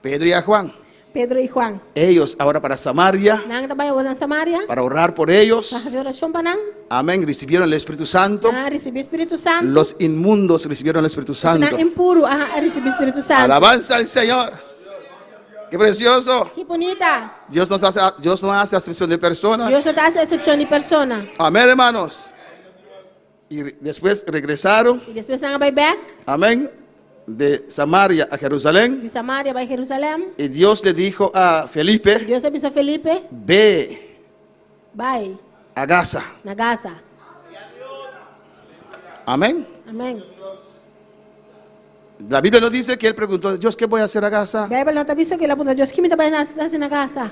Pedro y a Juan. Pedro i Juan. Ellos ahora para Samaria, Nan ta bai awor na Samaria. para orar por ellos. Pa hasi orashon pa nan. Amén. Recibieron el Espíritu Santo. Nan a risibí Spiritu Santu. Los inmundos recibieron el Espíritu Esnan Santo. impuru a risibí Spiritu Santu. Alabanza al Señor. Qué precioso. Ki bunita. Dios, nos hace, Dios no hace acepción de personas. Dios no ta hasi eksepshon di persona. Amén, hermanos. Y después regresaron. I despues nan a bai bèk. Amén. De Samaria a Jerusalén. Di Samaria bai Jerusalèm. Y Dios le dijo a Felipe, Dios a bisa Felipe, ve bai a Gaza. na Gaza. Amén. Amèn. La Biblia no dice que él preguntó, Dios, ¿qué voy a hacer a Gaza? Beibel no ta bisa ku el a puntra Dios, ki mi ta bai hasi na Gaza?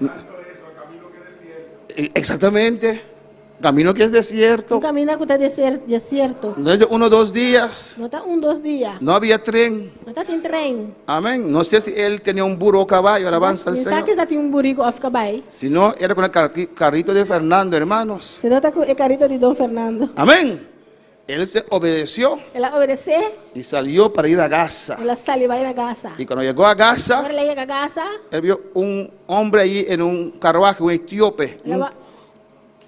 Exactamente. Camino que es desierto. Un kaminda ku ta desierto. No es de uno o dos días. No ta un, dos dia. No había tren. No tabatin trein. Amén. No sé si él tenía un burro o caballo. Alabanza al Mi Señor. sa si e tabatin un buriku òf kabai. Si no, era con el carrito de Fernando, hermanos. Si no ta ku e karito di Don Fernando. Amén. Él se obedeció El a obedesé, y salió para ir a Gaza. el a sali bai na Gaza. Y cuando llegó a Gaza, Ora el a yega Gaza, él vio un hombre allí en un carruaje, un etíope. el a Un,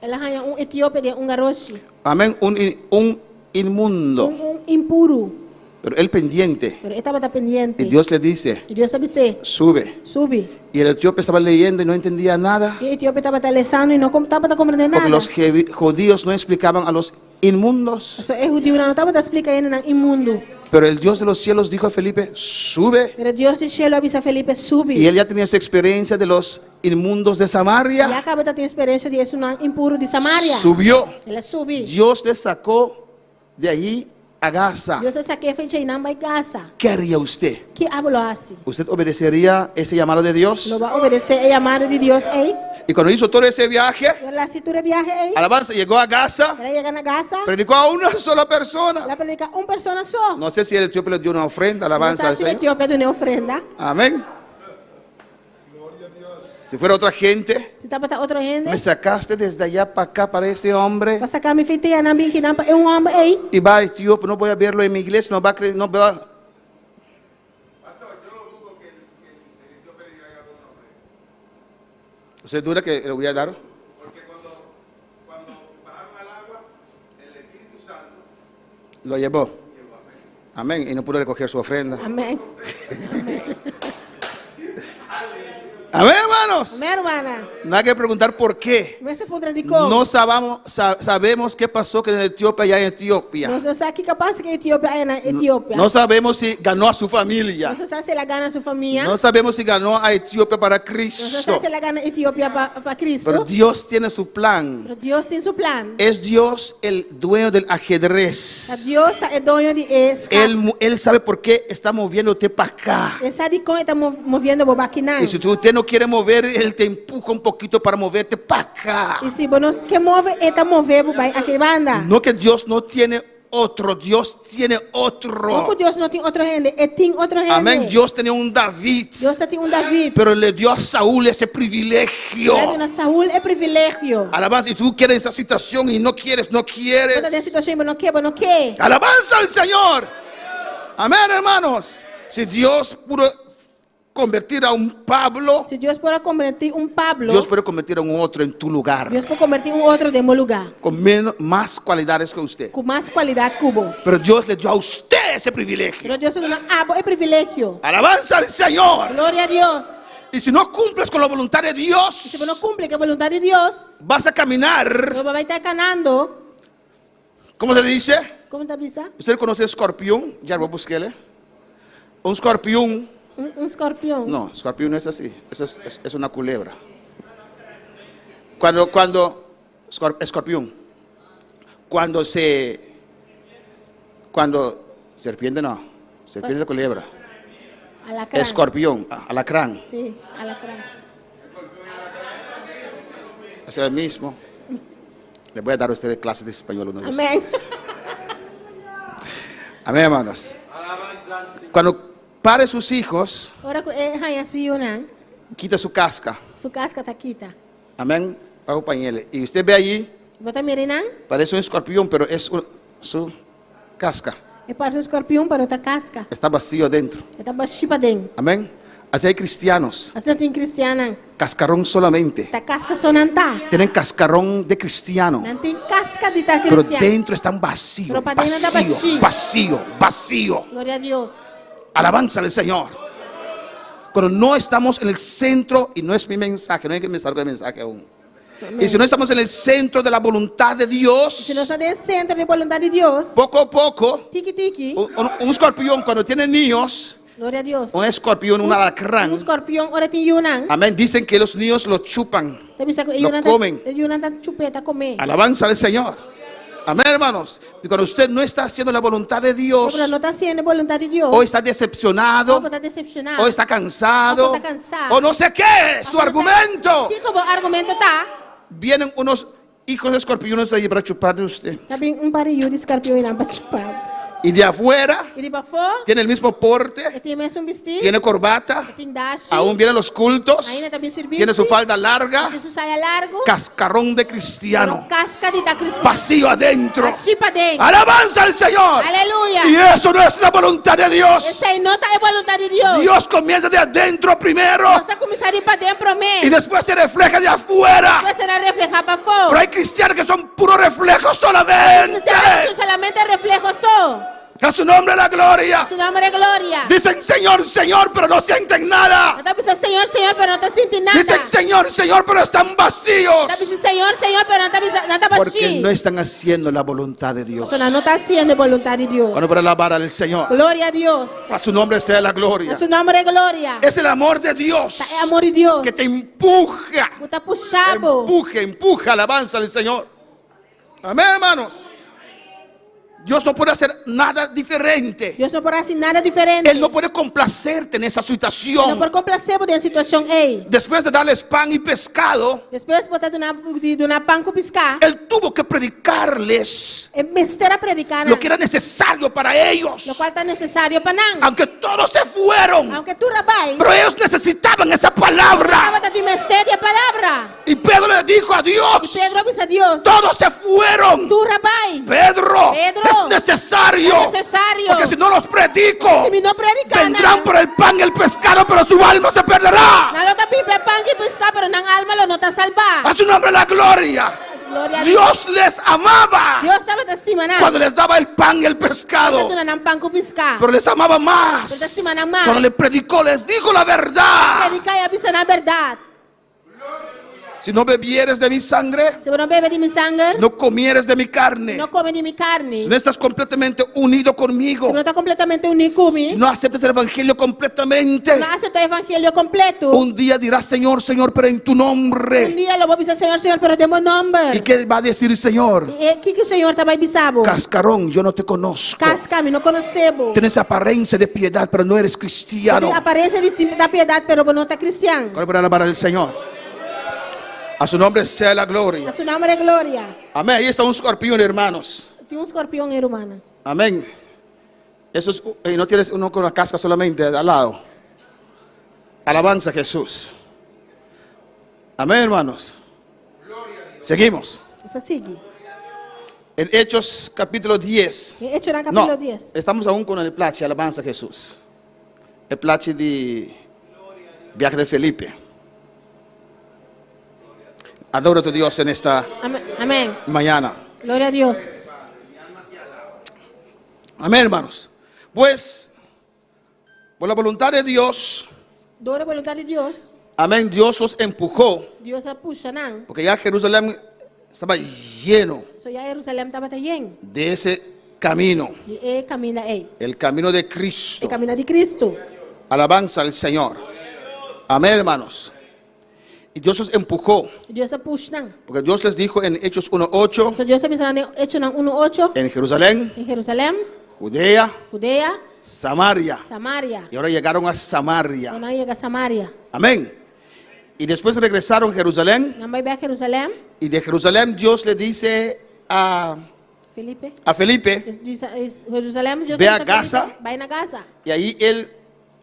el a haña un etíope den un garoshi. amén, un, un inmundo. Un, un impuru. Pero él pendiente. Pero e tabata pendiente. Y Dios le dice, I Dios a bis'é, sube. subi. Y el etíope estaba leyendo y no entendía nada. I e etíope tabata lesando i no tabata komprondé Porque nada. los judíos no explicaban a los inmundos. So e hudiunan no tabata splika e hendenan inmundu. Pero el Dios de los cielos dijo a Felipe, sube. Pero Dios di shelu a bisa Felipe, subi. Y él ya tenía su experiencia de los inmundos de Samaria. Ya kaba ta tin eksperensia di esunnan impuru di Samaria. Subió. El a subi. Dios le sacó de allí a Gaza. Dios a sak'é fen djeinan bai Gaza. ¿Qué haría usted? Ki abo lo hasi? ¿Usted obedecería ese llamado de Dios? Lo bo a obedesé e yamada di Dios ei? Y cuando hizo todo ese viaje, I ora el a hasi tur e biahe ei, alabanza, llegó a Gaza, el a yega na Gaza, predicó a una sola el persona. a prediká un persona so. No sé si el etíope le dio una ofrenda, No alabanza sa al si Señor. Etiopia dun'é ofrenda. Amén. Si fuera otra gente, Si tabata otro hende, me sacaste desde allá para acá para ese hombre. Bo a saka mi for di einan bin kinan pa e un hòmber ei. Y va a Etiopía, no voy a verlo en mi iglesia, no va a creer, no va. ¿Usted duda que le voy a dar? Lo llevó. Amén. Y no pudo recoger su ofrenda. Amén. Amén, hermanos. Amén, rumannan. No hay que preguntar por qué. No mester puntra dikon. No sabamos, sabemos qué pasó con el Etiopía allá en Etiopía. Nos no sa kiko a pasa ku Etiopia aya na Etiopia. No sabemos si ganó a su familia. Nos no sa si el a gana su famia. No sabemos si ganó a Etiopía para Nos no Cristo. sa si el a gana Etiopia pa, pa Cristo. Pero Dios tiene su plan. Pero Dios tin su plan. Es Dios el dueño del ajedrez. Ta Dios ta e doño di e skak. Él sabe por qué está moviéndote para acá. E sa dikon e ta moviendo bo b'akinan. Y si tú, usted no quiere mover, Él te empuja un poquito para moverte para acá. I si bo no ke move, e ta move bo bai aki banda. No que Dios no tiene otro, Dios tiene otro. No ku Dios no tin otro hende, e tin otro hende. Amén. Dios tenía un David. Dios tin un David. Pero le dio a Saúl ese privilegio. El a duna Saúl e privilegio. Alabanza. Y tú quieres esa situación y no quieres, no Bo ta den quieres. situashon, bo no ke, bo no ke. Alabanza al Señor. Amén, hermanos. Si Dios pudo convertir a un Pablo, Si Dios por a kombertí un Pablo, Dios puede convertir a un otro en tu lugar. Dios por kombertí un otro den bo lugá. Con menos, más cualidades que usted. Ku mas kualidat ku bo. Pero Dios le dio a usted ese privilegio. Pero Dios a duna abo e privilegio. Alabanza al Señor. Gloria a Dios. Y si no cumples con la voluntad de Dios, Si bo no kumpli ku e boluntat di Dios, vas a caminar. lo bo bai ta kanando. ¿Cómo se dice? Kon ta bisa? ¿Usted conoce escorpión? Ya lo busqué. Un escorpión. Un, un skorpion. No, escorpión no es así. Eso es una culebra. Cuando, cuando, escorpión. Cuando se, cuando, serpiente no, serpiente de culebra. Alacrán. Escorpión, alacrán. Sí, alacrán. Es el mismo. Les voy a dar a ustedes clases de español uno de estos Amén. días. Amén, hermanos. Cuando pare sus hijos, Ora ku e haña su yunan, quita su casca. su kaska ta kita. Amén. Hago pañuelo. Y usted ve allí, Bo ta mira einan? parece un escorpión, pero es su casca. E parse un skorpion, pero ta kaska. Está vacío adentro. E ta bashí paden. Amén. Así hay cristianos. Asina tin kristiannan. Cascarón solamente. Ta kaska so nan ta. Tienen cascarón de cristiano. Nan tin kaska di ta Pero kristian. dentro están vacío, Pero paden nan ta vacío, bashí. vacío, vacío. Gloria a Dios. Alabanza al Señor. Cuando no estamos en el centro, y no es mi mensaje, no hay que me salga el mensaje aún. Y si no estamos en el centro de la voluntad de Dios, Si nos no ta den sentro di boluntat di Dios, poco a poco, tiki tiki, un escorpión cuando tiene niños, Gloria a Dios. un escorpión, un alacrán, Un skorpion ora tin yunan. amén, dicen que los niños lo chupan, Ta bisa ku lo yunan ta comen. yunan ta chup'é ta kome. Alabanza al Señor. Amén, hermanos. Y cuando usted no está haciendo la voluntad de Dios, Pero no ta hasiendo boluntat di Dios. o está decepcionado, O ta desepshoná. o está cansado, O ta kansá. o no sé qué, su argumento. Kiko bo argumento ta? Vienen unos hijos de escorpiones ahí para chupar de usted. Ta bin un par di yu di skorpion einan pa chupa. Y de afuera I di pafó, tiene el mismo porte, e tin mesun bistí, tiene corbata, tin dashi, aún vienen los cultos, Ainda ta bin servisio, tiene su falda larga, tin su saya largu, cascarón de cristiano, kaska di ta kristian, vacío adentro. Bashí paden. Alabanza al Señor. Aleluya. Y eso no es la voluntad de Dios. Esei no ta e boluntat di Dios. Dios comienza de adentro primero Dios ta kuminsá di paden promé. y después se refleja de afuera. Despues e ta reflehá pafó. Pero hay cristianos que son puro reflejo solamente. Kristiannan solamente refleho so. A su nombre la gloria. Su nòmber e gloria. Dicen Señor, Señor, pero no sienten nada. Nan ta bisa Señor, Señor, pero no ta sinti nada. Dicen Señor, Señor, pero están vacíos. Ta bisa Señor, Señor, pero nan ta bisa, nan ta Porque bashí. no están haciendo la voluntad de Dios. Pasobra nan no ta hasiendo e boluntat di Dios. Cuando para alabar al Señor. Gloria a Dios. A su nombre sea la gloria. Na su nòmber e gloria. Es el amor de Dios Ta e amor di Dios. que te empuja. Ku ta pusha bo. Empuje, empuja, alabanza al Señor. Amén, hermanos. Dios no puede hacer nada diferente. Dios no por hasi nada diferente. Él no puede complacerte en esa No situación. por komplasé bo den e situashon ei. Después de darles pan y pescado, Despues bo ta duna di duna pan ku piská, él tuvo que predicarles e mester a prediká nan lo que era necesario para ellos. lokual ta nesesario pa nan. Aunque todos se fueron, Aunke tur a bai, pero ellos necesitaban esa palabra. tabata tin mester di e palabra. Y Pedro le dijo a Dios, I Pedro a bisa Dios, todos se fueron. Tur a bai. Pedro, Pedro, es necesario. Es necesario. Porque si no los predico, Si mi no prediká nan, vendrán por el pan y el pescado, pero su alma se perderá. nan lo ta bin pa e pan i piská, pero nan alma lo no ta salbá. A su nombre la gloria. Gloria a Dios. Dios les amaba Dios tabata stima nan. cuando les daba el pan y el Ora pescado. duna nan pan ku piská. Pero les amaba más. Pero stima nan mas. Cuando le predicó, les dijo la verdad. Prediká i a bisa nan bèrdat. Si no bebieres de mi sangre, Si bo no bebe di mi sanger, no comieres de mi carne. no kome di mi karni. Si no estás completamente unido conmigo, Si bo no ta kompletamente uní ku mi, si no aceptas el evangelio completamente, no aseptá e evangelio kompleto. un día dirás, Señor, Señor, pero en tu Un nombre. dia lo bo bisa Señor, Señor, pero den bo nòmber. ¿Y qué va a decir Señor? I kiko Señor ta bai bisa bo? Cascarón, yo no te conozco. Kaska, mi no konosé bo. Tienes apariencia de piedad, pero no eres cristiano. Tin aparensia di piedat, pero bo no ta kristian. Ahora para alabar al Señor. A su nombre sea la gloria. A su nòmber e gloria. Amén. Ahí está un escorpión, hermanos. Tin un skorpion ei, rumannan. Amén. Eso es, eh, no tienes uno con la casca solamente al lado. Alabanza a Jesús. Amén, hermanos. Seguimos. Nos ta sigui. En Hechos capítulo 10. Den Echonan kapítulo No, 10. estamos aún con el plache, alabanza a Jesús. El plache de viaje de Felipe. Adoro a tu Dios en esta Amén. Amén. mañana. Gloria a Dios. Amén, hermanos. Pues, por la voluntad de Dios, Dor di boluntat di Dios. amén, Dios los empujó, Dios a pusha nan. porque ya Jerusalén estaba lleno So ya Jerusalèm tabata yen. de ese camino, Di e kaminda ei. el camino de Cristo. E kaminda di Cristo. Alabanza al Señor. Amén, hermanos. Y Dios los empujó, Dios a pusha nan. porque Dios les dijo en Hechos 1.8, So Dios a bisa nan den Echonan 1.8. en Jerusalén, En Jerusalèm, Judea, Judea, Samaria. Samaria. Y ahora llegaron a Samaria. Nan a yega Samaria. Amén. Y después regresaron a Jerusalén. Nan a bai bèk Jerusalèm. Y de Jerusalén Dios le dice a, Felipe. a Felipe, Jerusalèm, Dios Ve a a Gaza. Felipe, bai na Gaza. y ahí él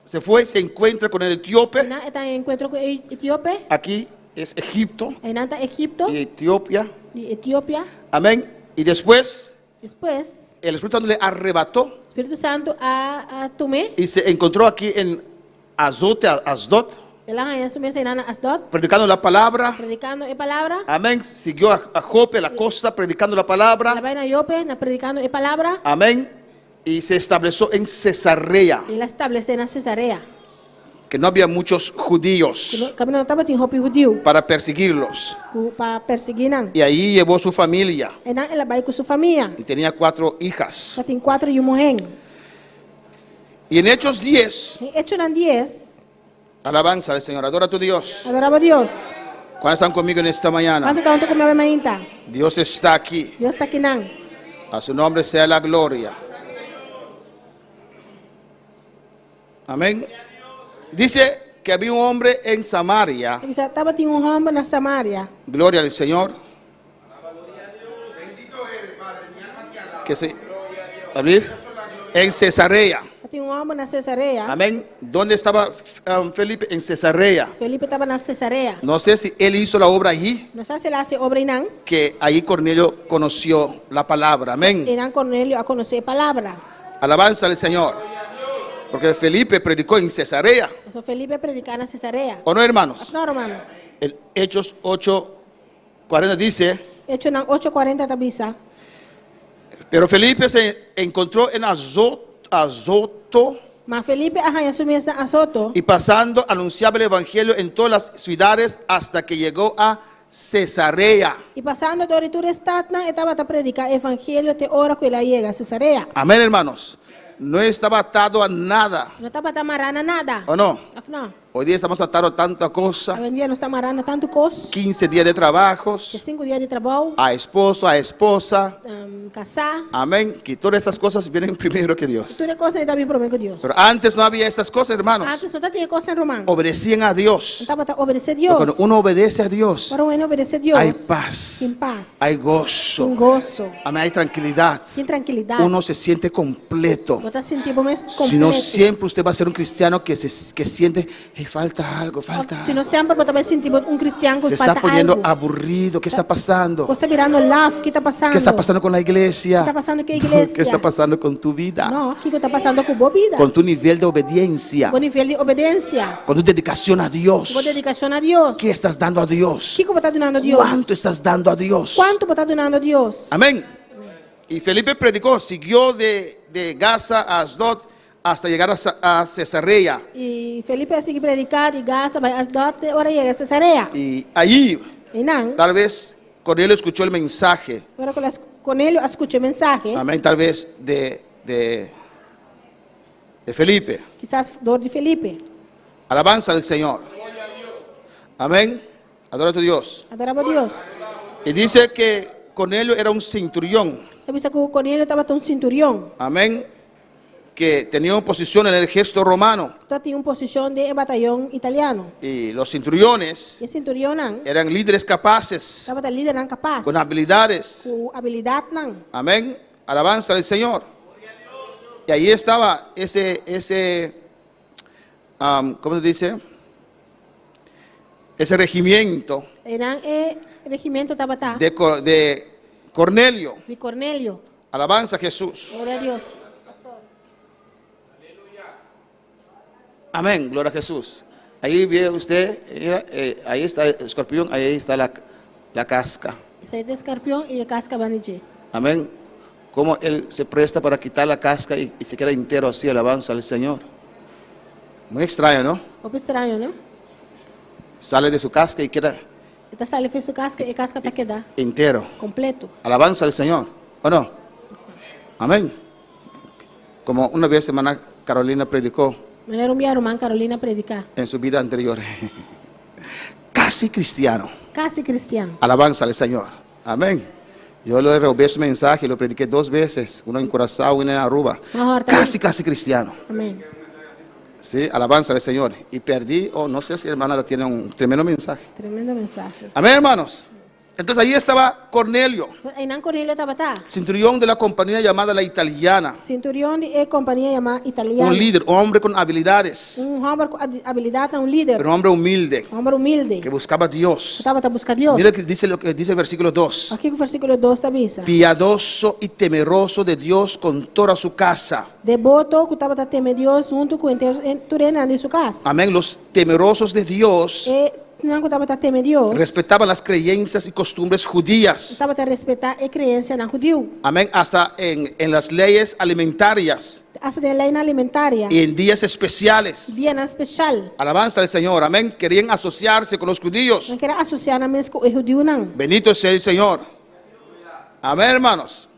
se fue, se encuentra con el etíope. Einan e ta enkuentro ku e etíope. Aquí es Egipto Einan ta Egipto y Etiopía. i Etiopia. Amén. Y después Despues, el Espíritu Santo le arrebató Spiritu Santu a a tum'é. y se encontró aquí en Azote, Asdod, El a haña su mes einan na Asdod, predicando la palabra. predikando e palabra. Amén. Siguió a, a Jope, a la costa, predicando la El a palabra. bai na Jope, na predikando e palabra. Amén. Y se estableció en Cesarea, I el a establesé na Cesarea. que no había muchos judíos Kaminda no tabatin hopi hudiu para perseguirlos. ku pa persiguí nan. Y ahí llevó su familia Einan el a bai ku su famia. y tenía cuatro hijas. Tabatin kuater yu muhé. Y en Hechos 10, Den Echonan 10, alabanza al Señor, adora a tu Dios. adorá bo Dios. ¿Cuántos están conmigo en esta mañana? Kuantu ta huntu ku mi awe mainta? Dios está aquí. Dios ta akinan. A su nombre sea la gloria. Amén. Dice que había un hombre en Samaria. Bisa tabatin un hòmber na Samaria. Gloria al Señor. Que se, a ver, en Cesarea. Tabatin un hòmber na Cesarea. Amén. ¿Dónde estaba um, Felipe? En Cesarea. Felipe tabata na Cesarea. No sé si él hizo la obra allí, No sa si el a hasi obra einan. que ahí Cornelio conoció la palabra. Amén. Einan Cornelio a konosé e palabra. Alabanza al Señor. Porque Felipe predicó en Cesarea. So Felipe a prediká na Cesarea. ¿O no, hermanos? No, ruman. En Hechos 8, 40 dice, Echonan 8:40 ta bisa. Pero Felipe se encontró en Azoto. Ma Felipe a haña su mes na Azoto. Y pasando anunciaba el evangelio en todas las ciudades hasta que llegó a Cesarea. I pasando dor di tur e statnan, e tabata prediká evangelio te ora ku el a yega Cesarea. Amén, hermanos. No estaba atado a nada. No tabata mará na nada. O no? Òf no? Hoy día estamos atados a tanta cosa. Awendia nos ta mará na tantu kos. 15 días de trabajos. Diesinku dia di trabou. A esposo, a esposa. Kasá. Amén. Que todas esas cosas vienen primero que Dios. Tur e kosnan ei ta bin promé ku Dios. Pero antes no había esas cosas, hermanos. Antes no tatin e kosnan, ruman. Obedecían a Dios. Nan tabata obedesé Dios. Pero cuando uno obedece a Dios, Ora un hende obedesé Dios, hay paz. Tin pas. Hay gozo. Tin goso. Amén. Hay tranquilidad. Tin trankilidat. Uno se siente completo. Bo ta sinti bo mes Si no kompleto. siempre usted va a ser un cristiano que, se, que siente, hey, falta algo, falta Si no algo. semper bo ta bai sinti bo un kristian ku Se está falta poniendo algu. aburrido. ¿Qué está pasando? Bo sta birando laf, ki ta pasando? ¿Qué está pasando con la iglesia? Ki ta pasando ku e iglesia? ¿Qué está pasando con tu vida? No, kiko ta pasando ku bo bida? Con tu nivel de obediencia. Bo nivel di obedensia. Con tu dedicación a Dios. Bo dedikashon na Dios. ¿Qué estás dando a Dios? Kiko bo ta dunando Dios? ¿Cuánto estás dando a Dios? Kuantu bo ta dunando Dios? Amén. Y Felipe predicó, siguió de, de Gaza a Asdod hasta llegar a, a Cesarea. I Felipe a sigui prediká di Gaza bai Asdod te ora yega Cesarea. Y allí, Einan, tal vez Cornelio escuchó el mensaje. ora ku Cornelio a skucha e mensahe, Amén, tal vez de, de, de Felipe. kisas dor di Felipe. Alabanza al Señor. Amén. Adora a tu Dios. Adorá bo Dios. Y dice que Cornelio era un centurión. Ta bisa ku Cornelio tabata un sinturion. Amén. Que tenía una posición en el ejército romano. Tabatin un posishon den e batayon italiano. Y los centuriones E sinturionnan eran líderes capaces, tabata lidernan kapas, con habilidades. ku abilidatnan. Amén. Alabanza al Señor. Y ahí estaba ese, ese, ¿cómo se dice? Ese regimiento Einan e regimento tabata de, de Cornelio. di Cornelio. Alabanza a Jesús. Gloria a Dios. Amén, gloria a Jesús. Ahí ve usted, mira, eh, ahí está el escorpión, ahí está la, la casca. Esei ta eskarpion i e kaska banda di dje. Amén. Cómo él se presta para quitar la casca y, y se queda entero así, alabanza al Señor. Muy extraño, ¿no? Hopi straño, no? Sale de su casca y queda E ta sali for di su kaska i e kaska ta keda entero. kompleto. Alabanza al Señor. ¿O no? Amén. Como una vez hermana Carolina predicó Manera un bia ruman Carolina a prediká. en su vida anterior. Casi cristiano. Kasi kristian. Alabanza al Señor. Amén. Yo le robé su mensaje, lo prediqué dos veces, uno en Curazao y uno en Aruba. Mejor también. Casi, casi cristiano. Amén. Sí, alabanza al Señor. Y perdí, oh, no sé si hermana la tiene un tremendo mensaje. Tremendo mensahe. Amén, hermanos. Entonces ahí estaba Cornelio, Einan Cornelio tabata. centurión de la compañía llamada la Italiana. Sinturion di e kompania yamá Italiano. Un líder, un hombre con habilidades, Un hòmber ku abilidat, un lider. pero un hombre humilde, Un hòmber humilde. que buscaba a Dios. Ku tabata buska Dios. Mira que dice lo que dice el versículo 2. Wak kiko versíkulo 2 ta bisa. Piadoso y temeroso de Dios con toda su casa. Deboto ku tabata teme Dios huntu ku henter tur hendenan di su kas. Amén. Los temerosos de Dios E nan ku tabata teme Dios. respetaban las creencias y costumbres judías. Tabata respetá e kreensianan hudiu. Amén. Hasta en, en las leyes alimentarias Asta den leinan alimentaria. y en días especiales. Dianan speshal. Alabanza al Señor. Amén. Querían asociarse con los judíos. Nan ker a asosiá nan mes ku e hudiunan. Bendito sea el Señor. Amén, hermanos.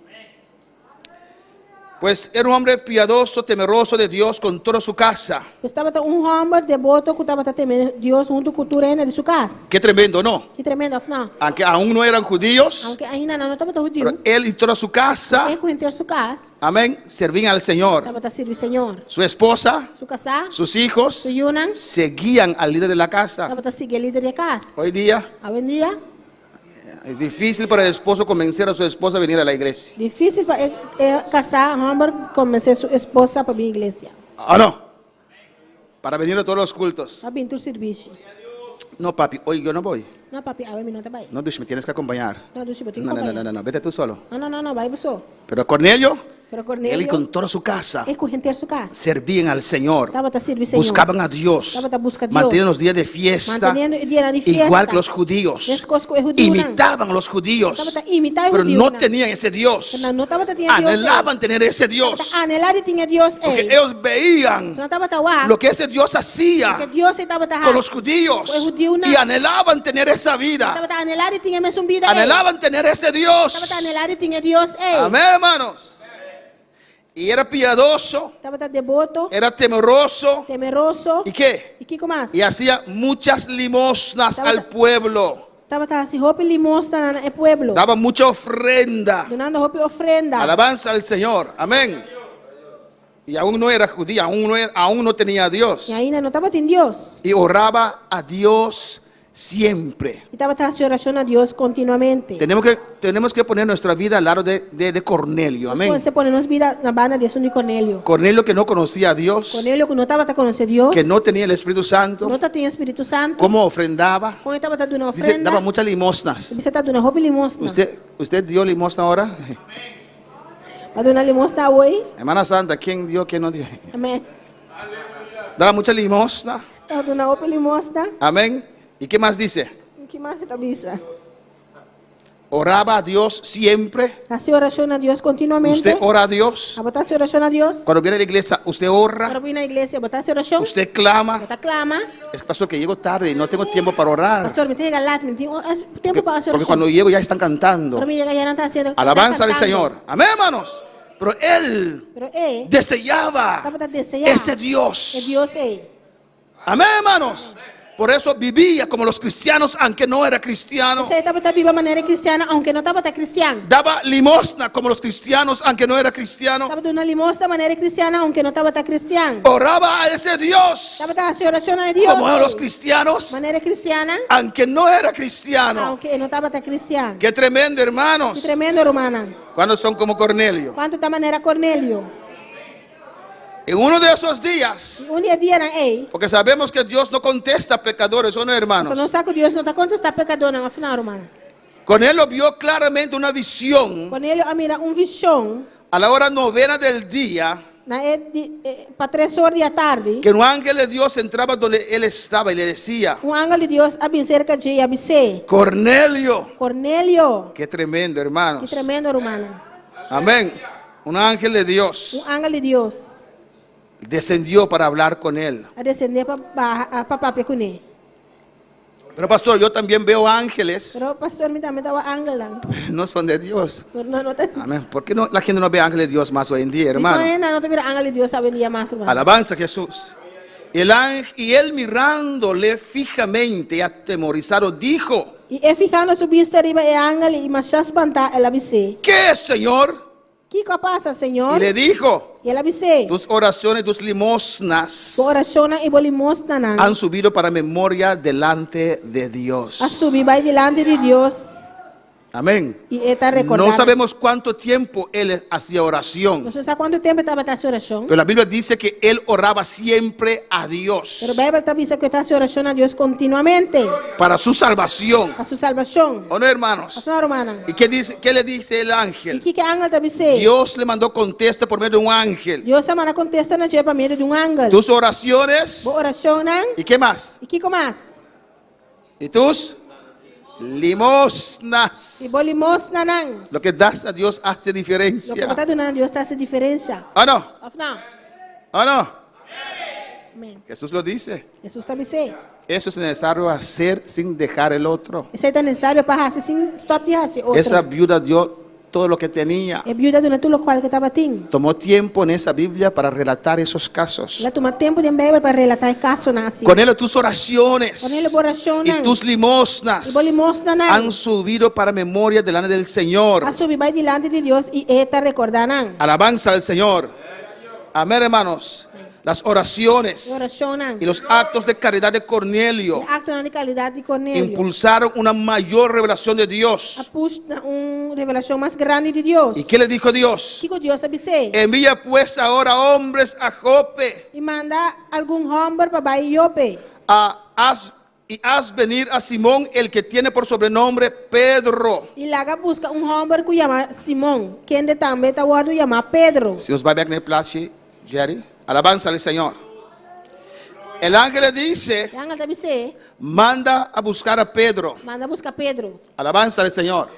Pues era un hombre piadoso, temeroso de Dios con toda su casa. Pues tabata un hòmber deboto ku tabata teme Dios huntu ku tur hende di su kas. Qué tremendo, ¿no? Ki tremendo, òf no? Aunque aún no eran judíos, Aunke ainda nan no tabata hudiu, pero él y toda su casa, e ku henter su kas amén, servían al Señor. tabata sirbi Señor. Su esposa, Su kasá, sus hijos, su yunan seguían al líder de la casa. tabata sigui e lider di e kas. Hoy día Awendia, es difícil para el esposo convencer a su esposa a venir a la iglesia. Difísil pa e e kasá hòmber konvensé su esposa pa bin iglesia. ¿O no? Para venir a todos los cultos. Pa bin tur sirbishi. No, papi, hoy yo no voy. No, papi, awe mi no ta bai. No, dushi, me tienes que acompañar. No, dushi, bo tin No, no, no, kompañá. no, no, no, vete tú solo. No, no, no, no, bai bo so. Pero Cornelio Pero Él y Cornelio, con toda su casa e ku henter su kas. servían al Señor. Tabata sirbi Señor. Buscaban a Dios. Tabata buska Dios. Mantenían los días de fiesta. Manteniendo e dianan di fiesta. Igual que los judíos. Meskos ku e hudiunan. Imitaban a los judíos. Tabata imitá e Pero no hudiunan. tenían ese Dios. Pero no tabata tin e Dios ei. Anhelaban tener ese Dios. Tabata anhelá di tin e Dios Porque ei. ellos veían Nan tabata wak. lo que ese Dios hacía Loke Dios ei tabata con los hasi. judíos. Ku e hudiunan. Y anhelaban tener esa vida. Tabata anhelá di tin e mesun bida ei. Anhelaban tener ese Dios. Tabata anhelá di tin e Dios ei. Amén, hermanos. Y era piadoso, Tabata deboto, era temeroso. temeroso. ¿Y qué? I kiko mas? Y hacía muchas limosnas Tabata- al pueblo. Tabata hasi hopi limosna na e pueblo. Daba mucha ofrenda. Dunando hopi ofrenda. Alabanza al Señor. Amén. Y aún no era judía, aún no tenía a Dios. I ainda no tabatin Dios. Y oraba a Dios siempre. I tabata hasi orashon na Dios kontinuamente. Tenemos que poner nuestra vida al lado de Cornelio. Amén. Nos pone nos bida na banda di esun di Cornelio. Cornelio que no conocía a Dios, Cornelio ku no tabata konosé Dios, que no tenía el Espíritu Santo, no tabatin Spiritu Santu. cómo ofrendaba. Kon e tabata duna Dice, ofrenda. daba muchas limosnas. Bisa ta duna hopi limosna. ¿Usted dio limosna ahora? B'a duna limosna awe. Hermana Santa, ¿quién dio, quién no dio? Amèn. Daba mucha limosna. Tabata duna hopi limosna. Amén. ¿Y qué más dice? Ki mas e ta bisa? Oraba a Dios siempre. Hasi orashon na Dios kontinuamente. Usted ora a Dios. Abo ta hasi orashon na Dios. Cuando viene a la iglesia, usted ora. Ora bin na iglesia, bo ta hasi orashon. Usted clama. Bo ta klama. Es pastor que llego tarde y no tengo tiempo para orar. Pastor, mi ta yega lat, mi no tin tempu Porque, pa hasi porque orashon. cuando llego ya están cantando. Ora mi yega ya nan ta hasiendo. Alabanza al cantando. Señor. Amén, hermanos. Pero él Pero e deseaba tabata deseá ese Dios. E Dios ei. Amén, hermanos. Por eso vivía como los cristianos, aunque no era cristiano. P'esei e tabata biba manera kristian, aunke no tabata kristian. Daba limosna como los cristianos, aunque no era cristiano. Tabata duna limosna manera kristian, aunke no tabata kristian. Oraba a ese Dios Tabata hasi orashon na Dios. como eran los cristianos, Manera kristian, aunque no era cristiano. aunke no tabata kristian. Qué tremendo, hermanos. Ki tremendo, rumannan. ¿Cuántos son como Cornelio? Kuantu ta manera Cornelio? En uno de esos días, Un di e dianan ei. porque sabemos que Dios no contesta a pecadores, ¿o no, hermanos? Nos sa ku Dios no ta kontestá pekadónan, òf no, ruman? Cornelio vio claramente una visión Cornelio a mira un vishon a la hora novena del día, na e di, e, pa tres or di atardi. que un ángel de Dios entraba donde él estaba y le decía, Un angel di Dios a bin serka dje i a bis'é. Cornelio, Cornelio. qué tremendo, hermanos. Ki tremendo, ruman. Amén. Un ángel de Dios Un angel di Dios descendió para hablar con él. a desendé pa pa pa papia kuné. Pero pastor, yo también veo ángeles, Pero pastor, mi tambe ta wak angelnan. pero no son de Dios. Pero no no ta. Amén. ¿Por qué no, la gente no ve ángeles de Dios más hoy en día, hermano? No, no ta mira angel di Dios awendia mas, ruman. Alabanza a Jesús. El ángel, y él mirándole fijamente y atemorizado dijo, I e fihando su bista riba e angel i mashá spantá, el a bis'é. ¿qué, Señor? Kiko a pasa, Señor? Y le dijo, I el a bis'é. tus oraciones, tus limosnas Bo orashonnan i bo limosnanan. han subido para memoria delante de Dios. A subi bai dilanti di Dios. Amén. I e ta rekordá. No sabemos cuánto tiempo él hacía oración, Nos no sa kuantu tempu e tabata hasi orashon. pero la Biblia dice que él oraba siempre a Dios Pero Beibel ta bisa ku e ta hasi orashon na Dios kontinuamente. para su salvación. Pa su salbashon. ¿O no, hermanos? Òf no, rumannan? ¿Y qué, dice, qué le dice el I ángel? kiko e angel ta bis'é? Dios le mandó contesta por medio de un ángel. Dios a manda kontesta na dje pa medio di un angel. Tus oraciones. Bo orashonnan. ¿Y qué más? I kiko mas? Y tus limosnas. I bo limosnanan. Lo que das a Dios hace Loke diferencia. bo ta duna na Dios ta hasi diferensia. ¿O no? Òf no? ¿O no? Amèn. Jesús lo dice. Hesus ta bis'é. Eso es necesario hacer sin dejar el otro. Esei ta nesesario pa hasi sin stòp di hasi otro. Esa viuda dio todo lo que tenía. E biuda a duna tur lokual ku e tabatin. Tomó tiempo en esa Biblia para relatar esos casos. El a tuma tempu den Beibel pa relatá e kasonan asina. Cornelio, tus oraciones Cornelio, bo orashonnan. y tus limosnas I bo limosnanan. han subido para memoria delante del Señor. A subi bai dilanti di Dios i E ta rekordá nan. Alabanza al Señor. Amén, hermanos. Las oraciones Orashonnan. y los actos de caridad de Cornelio E aktonan di karidat di Cornelio. impulsaron una mayor revelación de A Dios. push na un revelashon mas grandi di Dios. ¿Y qué le dijo Dios? Kiko Dios a bis'é? Envía pues ahora hombres a Jope I manda algun hòmber pa bai Jope. a, haz- Y haz venir a Simón, el que tiene por sobrenombre Pedro. I laga buska un hòmber ku yama Simon, kende tambe ta wòrdu yamá Pedro. Si nos bai bèk na e plachi, Jerry. Alabanza al Señor. El ángel le dice, E angel ta bis'é, Manda a buscar a Pedro. Manda buska Pedro. Alabanza al Señor.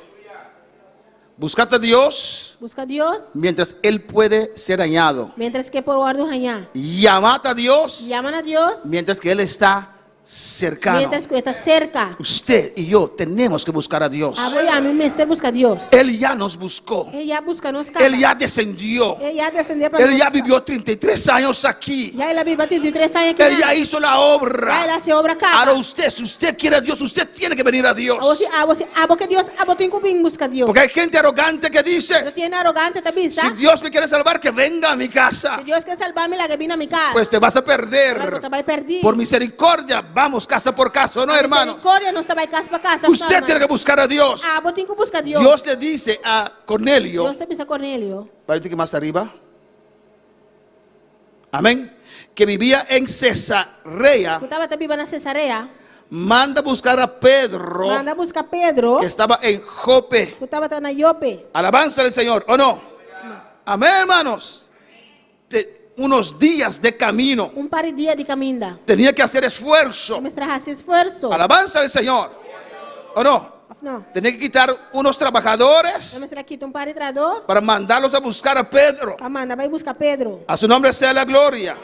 Buscad a Dios. Buska Dios. Mientras Él puede ser hallado. Mientras ku e por wòrdu hañá. Llamad a Dios. Yama na Dios. Mientras que Él está cercano. Mientras ku e ta serka. Usted y yo tenemos que buscar a Dios. Abo i ami mester buska Dios. Él ya nos buscó. E ya buska nos kaba. Él ya descendió. E ya desendé pa Él nos. ya vivió 33 años aquí. Ya el a biba 33 aña aki. Él ya hizo la Ya el obra. a hasi obra kaba. Ahora usted, si usted quiere a Dios, usted tiene que venir a Dios. Awor si abo si abo ke Dios, abo tin ku bin buska Dios. Porque hay gente arrogante que dice, Tin hende arogante ta bisa. Si Dios me quiere salvar, que venga a mi casa. Si Dios ke salba mi, lag'é bin na mi kas. Pues te vas a perder. Bo ta bai pèrdí. Por misericordia, vamos casa por casa, ¿no, hermanos? Misericordia nos ta bai kas pa kas. Usted tiene que buscar a Dios. Abo tin ku buska Dios. Dios le dice a Cornelio. Dios ta bisa Cornelio. Parece que más arriba. Amén. Que vivía en Cesarea. Ku tabata biba na Cesarea. Manda buscar a Pedro. Manda buska Pedro. Que estaba en Jope. Ku tabata na Jope. Alabanza al Señor, ¿o no? Amén, hermanos. De unos días de camino. Un par di dia di kaminda. Tenía que hacer esfuerzo. Mester a hasi esfuerso. Alabanza al Señor. ¿O no? Òf no? Tenía que quitar unos trabajadores. Mester a kita un par di trahadó. Para mandarlos a buscar a Pedro. Pa manda bai buska Pedro. A su nombre sea la gloria.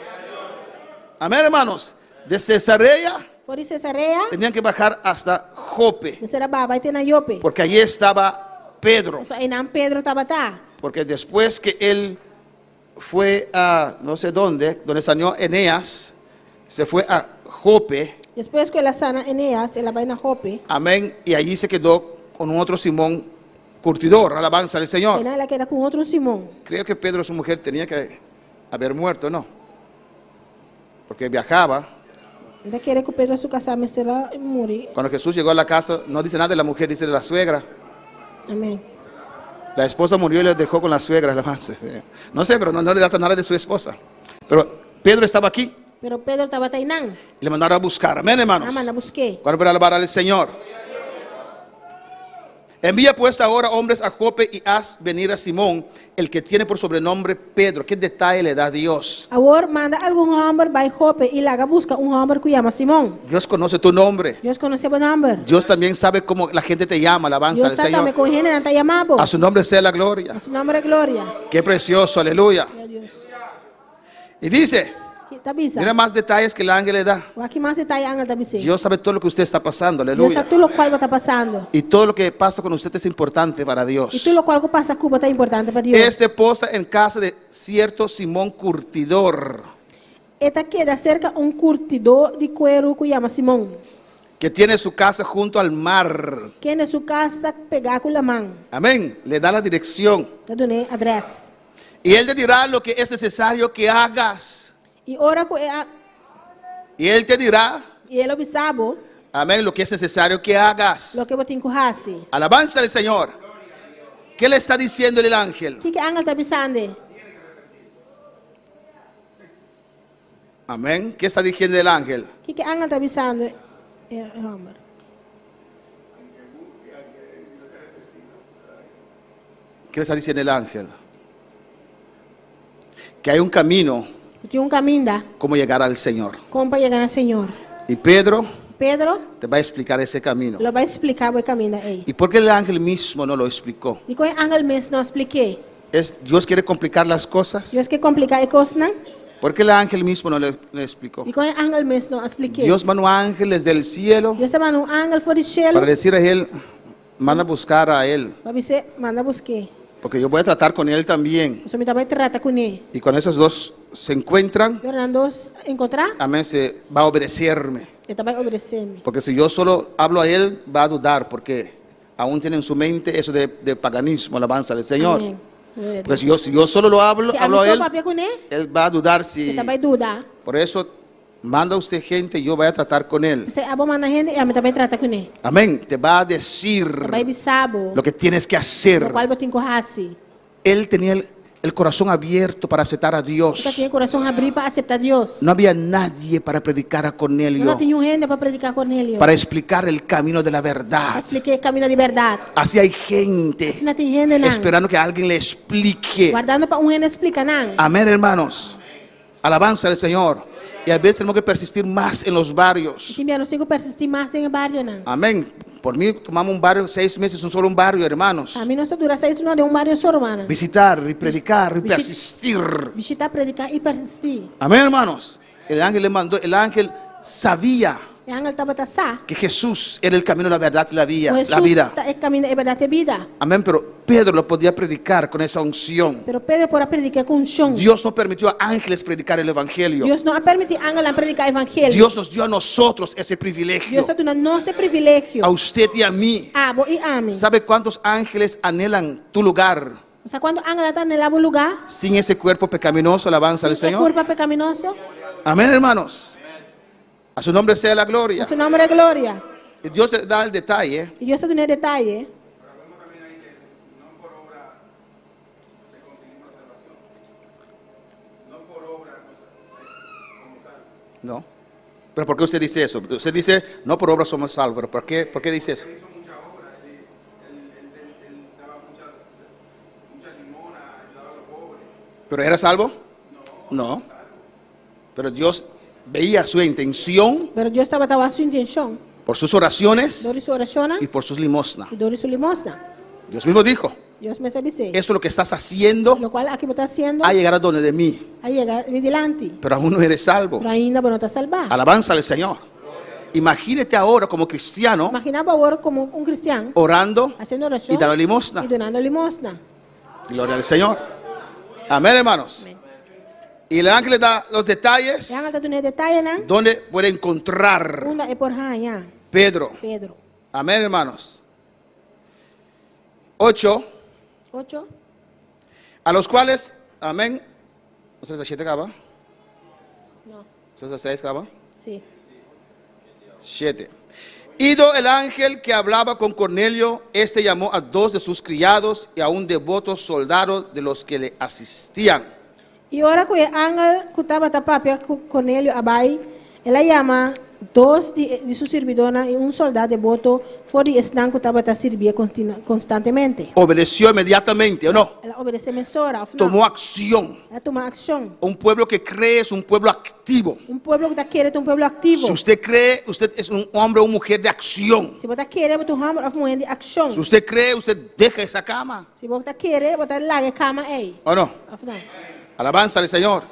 Amén, hermanos. De Cesarea. For di Cesarea. Tenían que bajar hasta Jope. Mester a baha bai te na Jope. Porque allí estaba Pedro. Pasobra einan Pedro tabata. Porque después que él fue a no sé dónde, donde sanó Eneas, se fue a Jope. Despues ku el a sana Eneas, el a bai na Jope. Amén. Y allí se quedó con un otro Simón curtidor. Alabanza al Señor. Einan el a keda ku un otro Simón. Creo que Pedro, su mujer, tenía que haber muerto, ¿no? Porque viajaba. Mi ta kere ku Pedro su kasá mester a muri. Cuando Jesús llegó a la casa, no dice nada de la mujer, dice de la suegra. Amén. La esposa murió y le dejó con la suegra. Alabanza. No sé, pero no, no le da nada de su esposa. Pero Pedro estaba aquí. Pero Pedro tabata einan. Le mandaron a buscar. Amén, hermanos. A manda busk'é. Cuando para alabar al Señor. Envía pues ahora hombres a Jope y haz venir a Simón, el que tiene por sobrenombre Pedro. ¿Qué detalle le da Dios? Awor manda algun hòmber bai Jope i laga buska un hòmber ku yama Simon. Dios conoce tu nombre. Dios konosé bo nòmber. Dios también sabe cómo la gente te llama, alabanza Dios al sa Señor. tambe kon hendenan ta yama bo. A su nombre sea la gloria. A su nòmber e gloria. Qué precioso, aleluya. Gloria a Dios. Y dice, I ta bisa. mira más detalles que el ángel le da. Wak ki mas detaye angel ta bis'é. Dios sabe todo lo que usted está pasando, Dios aleluya. sa tur lokual bo ta pasando. Y todo lo que pasa con usted es importante para Dios. I tur lokual ku pasa ku bo ta importante pa Dios. Este posa en casa de cierto Simón Curtidor. E ta keda serka un kurtidó di kueru ku yama Simon. Que tiene su casa junto al mar. Kende su kas ta pegá ku laman. Amén. Le da la dirección. Ta dun'é adrès. Y él te dirá lo que es necesario que hagas. Y ora ku e a. Y él te dirá. Y e lo bisa bo. Amén, lo que es necesario que hagas. Loke bo tin ku hasi. Alabanza al Señor. ¿Qué le está diciendo el ángel? Kiko e angel ta bisando? Amén. ¿Qué está diciendo el ángel? Kiko e angel ta bisando e hòmber? ¿Qué le está diciendo el ángel? Que hay un camino. Tin un kaminda. Cómo llegar al Señor. Kon pa yega na Señor. Y Pedro. Pedro. Te va a explicar ese camino. Lo bai splika bo e kaminda ei. ¿Y por qué el ángel mismo no lo explicó? Dikon e angel mes no a splik'é? Es, Dios quiere complicar las cosas. Dios ke kompliká e kosnan? ¿Por qué el ángel mismo no lo explicó? Dikon e angel mes no a splik'é? Dios mandó ángeles del cielo. Dios ta manda un angel for di shelu. Para decir a él, manda a buscar a él. Pa bis'é, manda busk'é. Porque yo voy a tratar con él también. Pasobra mi ta bai trata kuné. Y cuando esos dos se encuentran, I ora nan dos enkontrá. Amén, se va a obedecerme. E ta bai obedesé mi. Porque si yo solo hablo a él, va a dudar, porque aún tiene en su mente eso de, de paganismo, alabanza al Señor. Amén. Gloria a Porque Dios. si yo, si yo solo lo hablo, Si ami hablo a so él, papia kuné, él va a dudar si... e ta bai duda. Por eso, manda usted gente, yo voy a tratar con él. P'esei abo manda hende i ami ta bai trata kuné. Amén. Te va a decir Ta bai bisa bo lo que tienes que hacer. lokual bo tin ku hasi. Él tenía el, El corazón abierto para aceptar a Dios. Tabatin e kurason habrí pa aseptá Dios. No había nadie para predicar a No Cornelio, tabatin niun hende pa prediká Cornelio. para explicar el camino de la verdad. Pa splik'é e kaminda di bèrdat. Así hay gente Asina tin hendenan esperando que alguien le explique. wardando pa un hende splika nan. Amén, hermanos. Alabanza al Señor. Y a veces tenemos que persistir más en los barrios. Tin bia nos tin ku persistí mas den e barionan. Amén. Por mí tomamos un barrio 6 meses, un solo un barrio, hermanos. Pa mi nos ta dura 6 luna den un bario so, rumannan. Visitar y predicar y Visit- persistir. Bishitá, prediká i persistí. Amén, hermanos. El ángel le mandó, el ángel sabía E angel tabata sa. que Jesús era el camino, la verdad y la vida. Jesús La vida. ta e kaminda, e bèrdat i bida. Amén. Pero Pedro lo podía predicar con esa unción. Pero Pedro por a prediká ku unshon. Dios no permitió a ángeles predicar el evangelio. Dios no a permití angelnan prediká evangelio. Dios nos dio a nosotros ese privilegio. Dios a duna nos e privilegio. A usted y a mí. Abo i ami. ¿Sabe cuántos ángeles anhelan tu lugar Sa kuantu angel ta anhelá bo lugá? sin ese cuerpo pecaminoso? Alabanza al E Señor. kurpa pekaminoso. Amén, hermanos. A su nombre sea la gloria. A su nòmber gloria. Y Dios te da el detalle. I Dios ta duna detaye. Pero vemos también ahí que no por obra se conseguimos la salvación. No por obra somos salvos. No. Pero ¿por qué usted dice eso? Usted dice, no por obra somos salvos. Pero ¿por qué dice eso? Él hizo mucha obra, él, él, él, él- él daba mucha, mucha limosna, ayudaba a los pobres. ¿Pero era salvo? No. Pero Dios veía su intención Pero Dios tabata wak su intenshon. por sus oraciones Dor di su orashon y por sus limosnas. i dor di su limosna. Dios mismo dijo, Dios mes a bisa. esto es lo que estás haciendo Lokual aki bo ta hasiendo ha llegado a donde de mí, a yega mi dilanti. pero aún no eres salvo. Pero ainda bo no ta salbá. Alabanza al Señor. Imagínate ahora como cristiano Imaginá bo awor komo un kristian orando hasiendo orashon y dando limosna. i dunando limosna. Gloria al Señor. Amén, hermanos. Y el ángel le da los detalles E angel ta duna detayenan? donde puede encontrar Unda e por haña Pedro. Pedro. Amén, hermanos. 8, 8. a los cuales, amén. ¿No es 7 kaba? No. ¿No es 6 kaba? Si. 7. Ido el ángel que hablaba con Cornelio, este llamó a dos de sus criados y a un devoto soldado de los que le asistían. I ora ku e angel ku tabata papia ku Cornelio a bai, el a yama dos di su sirbidónan i un sòldá deboto for di esnan ku tabata sirbié konstantemente. Obedeció inmediatamente, ¿o no? El a obedesé mesora, òf no? Tomó acción. El a tuma akshon. Un pueblo que cree es un pueblo activo. Un pueblo ku ta kere ta un pueblo aktivo. Si usted cree, usted es un hombre o una mujer de acción. Si bo ta kere, bo ta un hòmber òf muhé di akshon. Si usted cree, usted deja esa cama. Si bo ta kere, bo ta laga e kama ei. ¿O no? Òf no? Alabanza al Señor.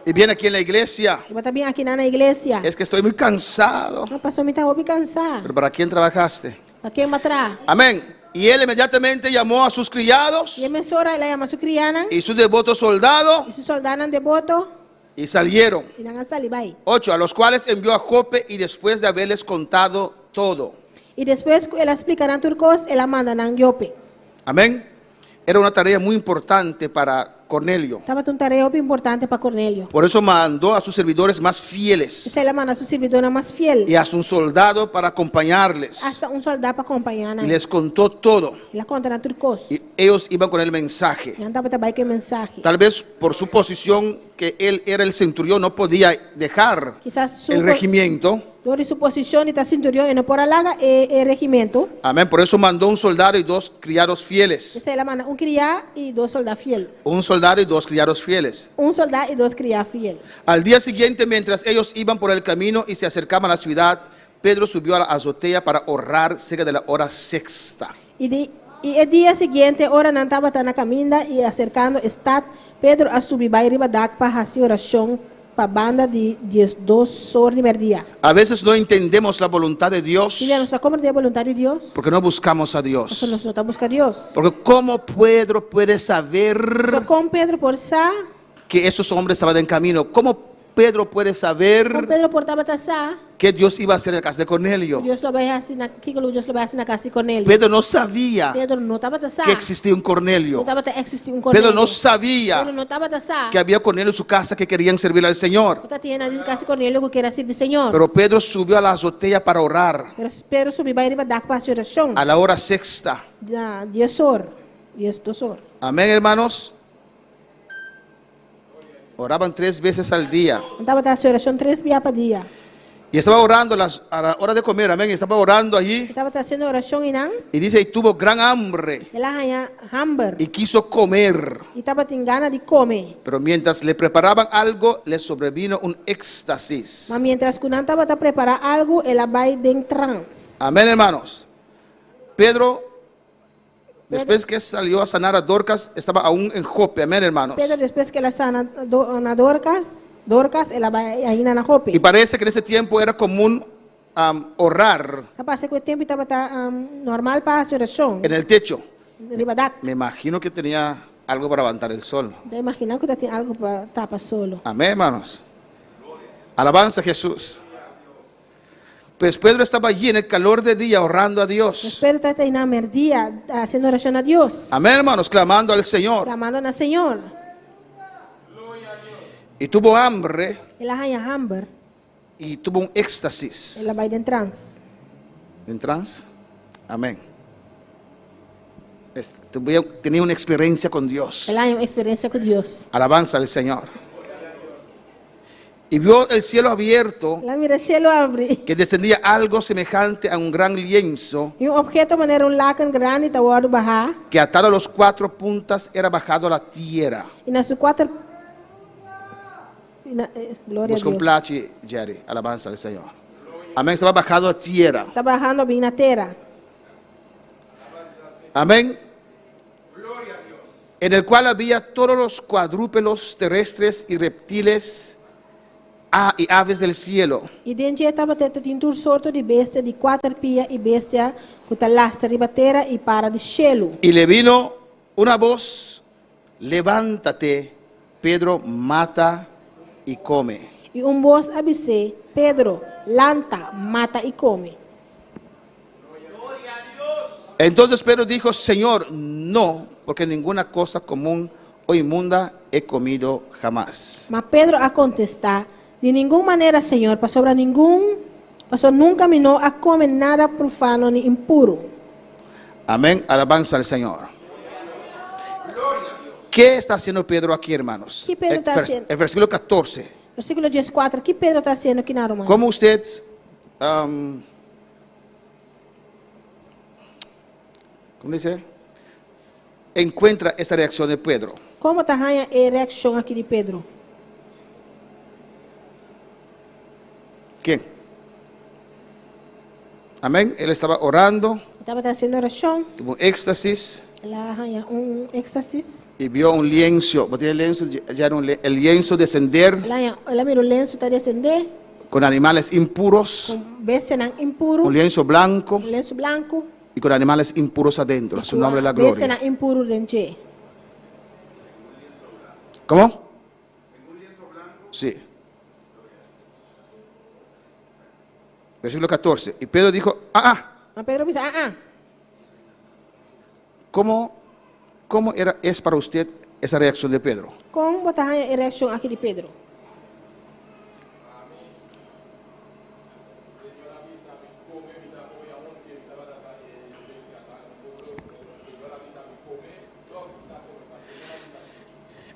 Y viene aquí en la iglesia. I bo ta bin aki na iglesia. Es que estoy muy cansado. No, pasó mi ta hopi kansá. Pero ¿para quién trabajaste? Pa ken b'a traha? Amén. Y él inmediatamente llamó a sus criados I mesora el a yama su kriánan. y su devoto soldado I su sòldánan deboto. y salieron. I nan a sali bai. 8. A los cuales envió a Jope y después de haberles contado todo. I despues el a splika nan tur kos, el a manda nan Jope. Amén. Era una tarea muy importante para Cornelio. Tabata un tarea importante pa Cornelio. Por eso mandó a sus servidores más fieles El a manda su sirbidónan mas fiel. y hasta un soldado para acompañarles. Hasta un sòldá pa kompañá nan. Y les contó todo. El a konta nan tur kos. Y ellos iban con el mensaje. I nan tabata bai ku e mensahe. Tal vez por su posición, que él era el centurión, no podía dejar Kisas su el regimiento. Dor di su posishon e ta senturion e no por a laga e, e regimento. Amén. Por eso mandó un soldado y dos criados fieles. El a manda un kriá i dos sòldá fiel. Un soldado y dos criados fieles. Un sòldá i dos kriá fiel. Al día siguiente, mientras ellos iban por el camino y se acercaban a la ciudad, Pedro subió a la azotea para orar cerca de la hora sexta. I, di, i e dia siguiente, ora nan tabata na kaminda i aserkando e stat, Pedro a subi bai riba dak pa hasi orashon pa banda di 12 or di mèrdia. A veces no entendemos la voluntad de Dios Si nos no ta komprondé boluntat di Dios, porque no buscamos a Dios. pasobra nos no ta buska Dios. Porque ¿cómo Pedro puede saber So, kon Pedro por sa, que esos hombres estaban en camino? ¿Cómo Pedro puede kon saber Pedro por tabata sa, que Dios iba a hacer en la casa de Cornelio? Dios lo bai hasi na kiko Dios lo bai hasi na kas di Cornelio. Pedro no sabía Pedro no tabata sa. que existía un Cornelio. No tabata eksistí un Cornelio. Pedro no sabía Pedro no tabata sa. que había Cornelio en su casa que querían servir al Señor. No tabatin na kas di Cornelio ku ker a sirbi Señor. Pero Pedro subió a la azotea para orar Pero Pedro a subi bai riba dak pa orashon. a la hora sexta. Na 10 or, 12 or. Amén, hermanos. Oraban tres veces al día. Nan tabata hasi orashon tres bia pa dia. Y estaba orando a, las, a la hora de comer, amén. Y estaba orando allí. E tabata hasiendo orashon einan. Y dice, y tuvo gran hambre. El a haña hamber. Y quiso comer. I tabatin gana di kome. Pero mientras le preparaban algo, le sobrevino un éxtasis. Ma miéntras ku nan tabata prepará algu, el a bai den trans. Amén, hermanos. Pedro, después que salió a sanar a Dorcas, estaba aún en Jope. Amén, hermanos. Pedro despues ku el a sana na Dorcas, Dorcas, el a bai ainda na Jope. Y parece que en ese tiempo era común orar. Ta parse ku e tempu tabata normal pa hasi orashon. En el techo. Riba dak. Me imagino que tenía algo para aguantar el sol. Ta imaginá ku ta tin algu pa tapa solo. Amén, hermanos. Alabanza a Jesús. Pues Pedro estaba allí en el calor de día orando a Dios. Pues Pedro tabata einan merdia hasiendo orashon na Dios. Amén, hermanos, clamando al Señor. Clamando na Señor. Y tuvo hambre. El a haña hamber. Y tuvo un éxtasis. El a bai den trans. Den trans? Amén. Tenía una experiencia con Dios. El a haña un experiencia ku Dios. Alabanza al Señor. Y vio el cielo abierto. El a mira shelu abri. Que descendía algo semejante a un gran lienzo. I un obheto manera un laken grandi ta wòrdu bahá. Que atado a los cuatro puntas era bajado a la tierra. I na su kuater Gloria a Busca un Dios. plachi, Jerry. Alabanza al Señor. Amén. Estaba bajado a tierra. Ta bahando bin na tera. Amén. En el cual había todos los cuadrúpedos terrestres y reptiles y aves del cielo. I den dje tabata tin tur sorto di bestia di kuater pia i bestia ku ta lastra riba tera i para di shelu. Y le vino una voz, Levántate, Pedro, mata y come. I un bos a bis'é, Pedro, lanta, mata i kome. Entonces Pedro dijo, Señor, no, porque ninguna cosa común o inmunda he comido jamás. Ma Pedro a kontestá, Di ningun manera, Señor, pasobra ningun, pasobra nunka mi no a kome nada profano ni impuru. Amén, alabanza al Señor. ¿Qué está haciendo Pedro aquí, hermanos? ¿Qué Pedro El está haciendo? El versículo 14. Versíkulo dieskuater, Ki Pedro ta hasiendo aki na ruman? ¿Cómo usted, ¿cómo dice? Encuentra esta reacción de Pedro? Kon bo ta haña e reakshon aki di Pedro? ¿Quién? Amén. Él estaba orando. E tabata hasiendo orashon. Tuvo un éxtasis. El a haña un éxtasis. Y vio un lienzo. ¿Vos tienes lienzo? Ya era un el lienzo descender. El a haña, el a mira un lenso ta descendé. Con animales impuros. Ku bestianan impuru. Un lienzo blanco. Un lenso blanku. Y con animales impuros adentro. A su nombre la gloria. Bestianan impuru den dje. ¿Cómo? Sí. Versículo 14. Y Pedro dijo, ah, ah. Ma Pedro a bisa, ah, ah. ¿Cómo, cómo era, es para usted esa reacción de Pedro? Kon bo ta haña e reakshon aki di Pedro?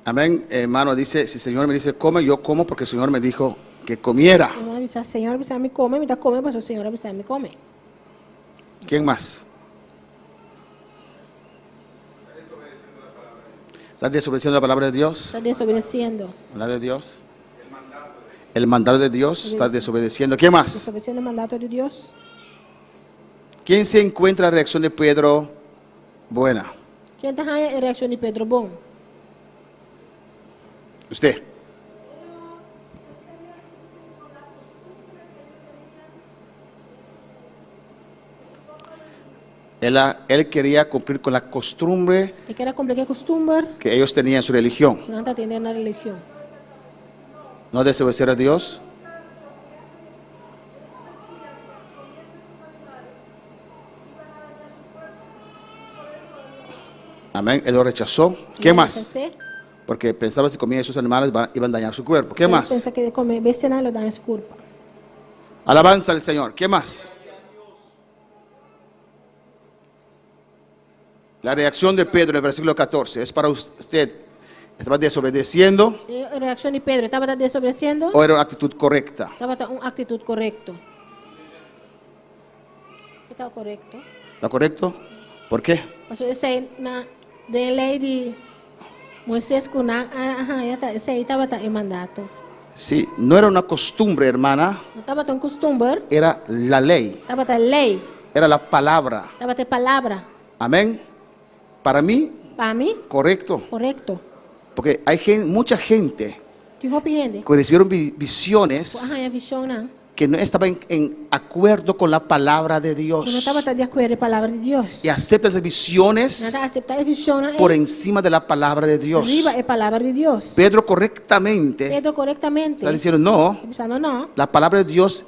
Amén, hermano, dice, si el Señor me dice come, yo como porque el Señor me dijo que comiera. Mi a bisa, Señor a bisa mi come, mi ta come pasobra Señor a bisa mi come. ¿Quién más? ¿Estás desobedeciendo la palabra de Dios? Estás desobedeciendo. ¿La de Dios? El mandato de Dios, está desobedeciendo. ¿Quién más? Desobedeciendo el mandato de Dios. ¿Quién se encuentra la reacción de Pedro buena? Ken ta haña e reakshon di Pedro bon? Usted. Él, él quería cumplir con la costumbre E ker a kumpli ku e kustumber que ellos tenían en su religión. ku nan ta tende na religion. No desobedecer a Dios. Amén. Él lo rechazó. ¿Qué más? Porque pensaba si comía esos animales iban a dañar su cuerpo. ¿Qué más? Pensa ku kome bestianan lo daña su kurpa. Alabanza al Señor. ¿Qué más? La reacción de Pedro en el versículo 14 es para usted. ¿Estaba desobedeciendo E reakshon di Pedro, e tabata desobedesiendo? o era una actitud correcta? Tabata un aktitut korekto. E ta korekto. ¿Está correcto? ¿Por qué? Pasobra esei na den e lei di Moises ku nan a haña ta esei tabata e mandato. Sí, no era una costumbre, hermana, No tabata un kustumber, era la ley, tabata lei, era la palabra. tabata e palabra. Amén. Para mí, Pa mi, correcto. korekto. Porque hay gen- mucha gente Tin hopi hende que recibieron vi- ku a visiones haña vishonnan que no estaban en acuerdo con la palabra de ku no Dios. tabata di akuerdo e palabra di Dios. Y aceptan esas Nan visiones ta aseptá e vishonnan por ei encima de la palabra de Dios. riba e palabra di Dios. Pedro correctamente Pedro korektamente está diciendo, no, ta bisando no, la palabra de Dios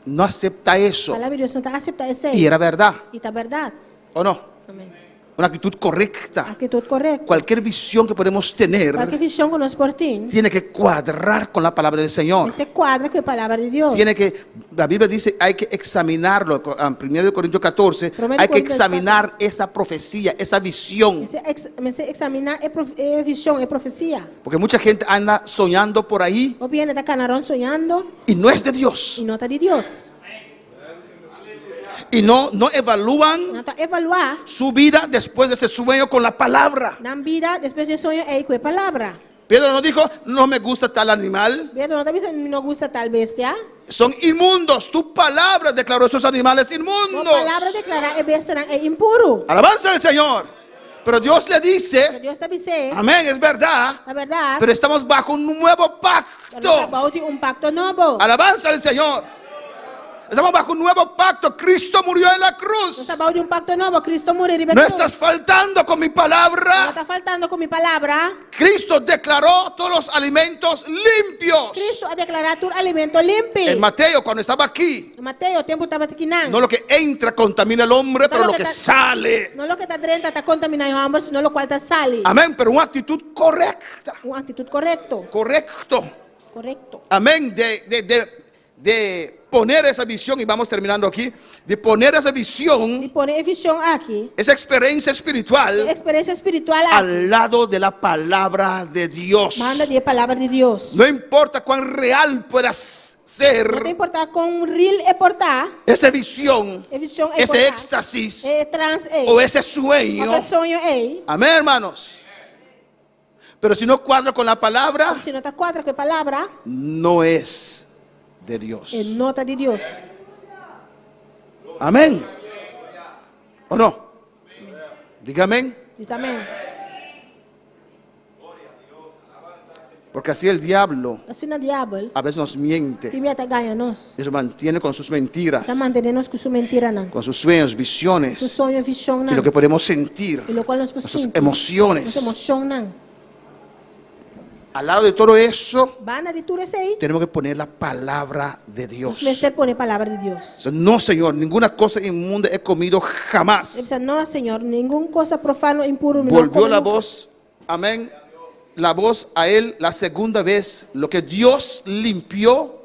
no acepta eso. palabra di Dios no ta aseptá esei. Y era verdad, I ta bèrdat. ¿o no? Amèn. Una actitud correcta. Aktitut korekto. Cualquier visión que podemos tener Kualke vishon ku nos por tin, tiene que cuadrar con la palabra del Señor. mester kuadra ku e palabra di Dios. Tiene que, la Biblia dice, hay que examinarlo. 1 de Corintios 14, Primero de hay que Corintios examinar esa profecía, esa visión. Mester ex, mester eksaminá e, prof, e vishon, e profesia. Porque mucha gente anda soñando por ahí Hopi hende ta kana rònt soñando y no es de Dios. i no ta di Dios. Y no, no evalúan Nan no ta evaluá su vida después de ese sueño con la palabra. nan bida despues di e soño ei ku e palabra. Pedro no dijo, no me gusta tal animal. Pedro no ta bisa mi no gusta tal bestia. Son inmundos. Tu palabra declaró esos animales Bo inmundos. palabra a deklará e bestianan ei impuru. Alabanza al Señor. Pero Dios le Pero dice, Dios ta bis'é, amén, es verdad, ta bèrdat, pero estamos bajo un nuevo pero nos ta pacto. bou di un pakto nobo. Alabanza al Señor. Estamos bajo un nuevo pacto. Cristo murió en la cruz. Nos ta bou di un pakto nobo. Cristo a muri riba No krus. estás faltando con mi No palabra. ta faltando ku mi palabra. Cristo declaró todos los alimentos limpios. Cristo a deklará tur alimento limpi. En Mateo, cuando estaba aquí, Mateo, tempu e tabata akinan. no lo que entra contamina al hombre, pero lo que sale. No loke ta drenta ta kontaminá e hòmber, sino lokual ta sali. Amén, pero una actitud correcta. Un aktitut korekto. Correcto. Korekto. Amén. De, de, de, de poner esa visión, y vamos terminando aquí, de poner esa visión, Di pone e vishon aki. esa experiencia espiritual, E eksperensia spiritual aki. al lado de la palabra de Dios. Banda di e palabra di Dios. No importa cuán real pueda ser No ta importá kon real e por ta. esa visión, E vishon e ese por ta. éxtasis E trans ei. o ese sueño. Òf e soño ei. Amén, hermanos. Pero si no cuadra con la palabra, Si no ta kuadra ku e palabra, no es de Dios. e no ta di Dios. Amén. ¿O no? Dígame. Bisa amèn. Porque así el diablo Asina diabel, a veces nos miente. tin bia ta gaña nos. Y se mantiene con sus mentiras, Ta mantené nos ku su mentiranan. con sus sueños, Su visiones soño, vishonnan. y lo que podemos sentir, I lokual nos nuestras por sinti. emociones. Nos emoshonnan. Al lado de todo eso, Banda di tur esei, tenemos que poner la palabra de Dios. nos mester pone palabra di Dios. O sea, No, Señor, ninguna cosa inmunda he comido jamás. E bisa, no, Señor, ningun kos profano, impuru, mi no Volvió kome la nunka. voz, amén, la voz a él la segunda vez. Lo que Dios limpió,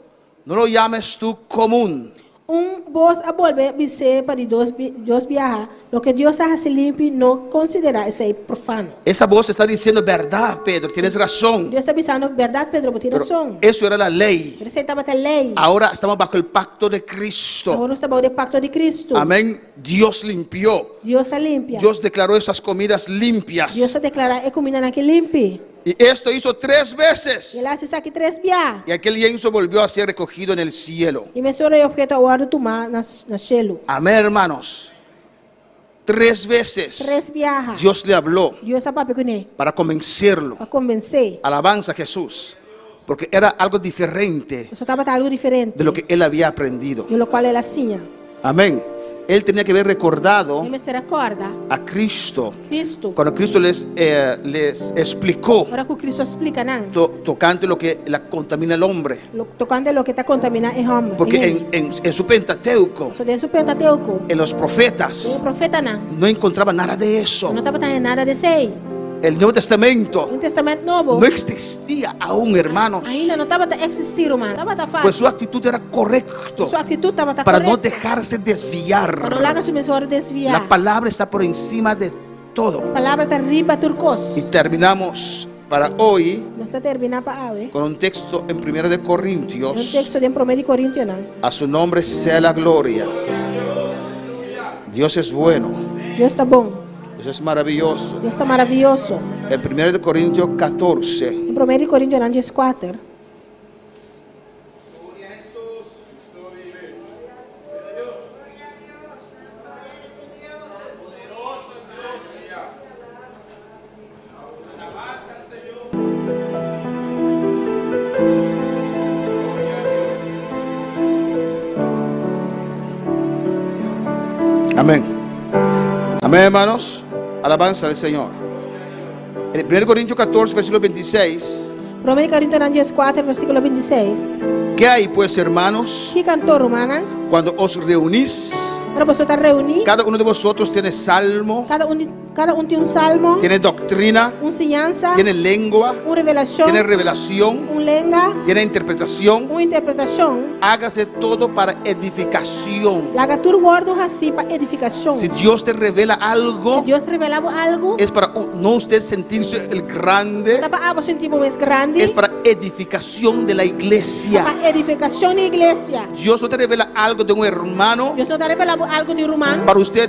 no lo llames tú común. Un bos a bolbe bis'é pa di dos dos biaha, Loke Dios a hasi limpi, no konsiderá esei profano. Esa voz está diciendo, verdad, Pedro, tienes razón. Dios ta bisando, Bèrdat, Pedro, bo tin Pero rason. eso era la ley. Pero esei tabata lei. Ahora estamos bajo el pacto de Cristo. Awor nos ta bou di e pakto di Cristo. Amén. Dios limpió. Dios a limpia. Dios declaró esas comidas limpias. Dios a deklará e kumindanan aki limpi. Y esto hizo tres veces. I el a hasi esaki tres bia. Y aquel lienzo volvió a ser recogido en el cielo. I mesora e opheto a wòrdu tumá na na shelu. Amén, hermanos. Tres veces Tres biaha. Dios le habló Dios a papia kuné para convencerlo. pa konvensé. Alabanza a Jesús. Porque era algo diferente Pasobra tabata algu diferente de lo que él había aprendido. di lokual el a siña. Amén. Él tenía que haber recordado E mester a kòrda a Cristo. Cristo. Cuando Cristo les, eh, les explicó Ora ku Cristo a splika nan. to- tocante lo que la contamina el hombre. Lo, tokante loke ta kontaminá e hòmber. Porque E en, hende. en- en su Pentateuco, So den su Pentateuko, en los den e profetas, profetanan, no encontraba nada de eso. no tabata haña nada di esei. El Nuevo Testamento Den Tèstamènt Nobo, no existía aún, hermanos. ainda no tabata eksistí, ruman. Tabata Pues fásil. su actitud era correcto Su aktitut tabata para no korekto. dejarse Pa no desviar. laga su mes wòrdu desviá. La palabra está por encima de todo. Palabra ta riba tur kos. Y terminamos. para hoy Nos ta terminá pa awe. con un texto en Primera de Un Corintios. teksto den Promé di Korintionan. A su nombre sea la gloria. Dios es bueno. Dios ta bon. Dios es maravilloso. Dios ta maravioso. En Primera de Corintios 14. Den Promé di Korintionan 14. Amén. Amén, hermanos. Alabanza al Señor. En 1 Corintios 14, versículo 26. Promé di Korintionan 14, versíkulo 26. ¿Qué hay pues, hermanos, Kiko anto, rumannan? cuando os reunís? Ora boso ta reuní. Cada uno de vosotros tiene salmo, Kada un tin un salmo, tiene doctrina, un siñansa, tiene lengua, un revelashon, tiene revelación, un lenga, tiene interpretación. un interpretashon. Hágase todo para edificación. Laga tur wòrdu hasí pa edifikashon. Si Dios te revela Si algo, Dios revelá bo algu, es para no usted sentirse el grande, no ta pa abo sinti bo mes grandi, es para edificación de la iglesia. pa edifikashon di iglesia. Dios no te revela algo de un hermano Dios no ta revelá bo algu di ruman, para usted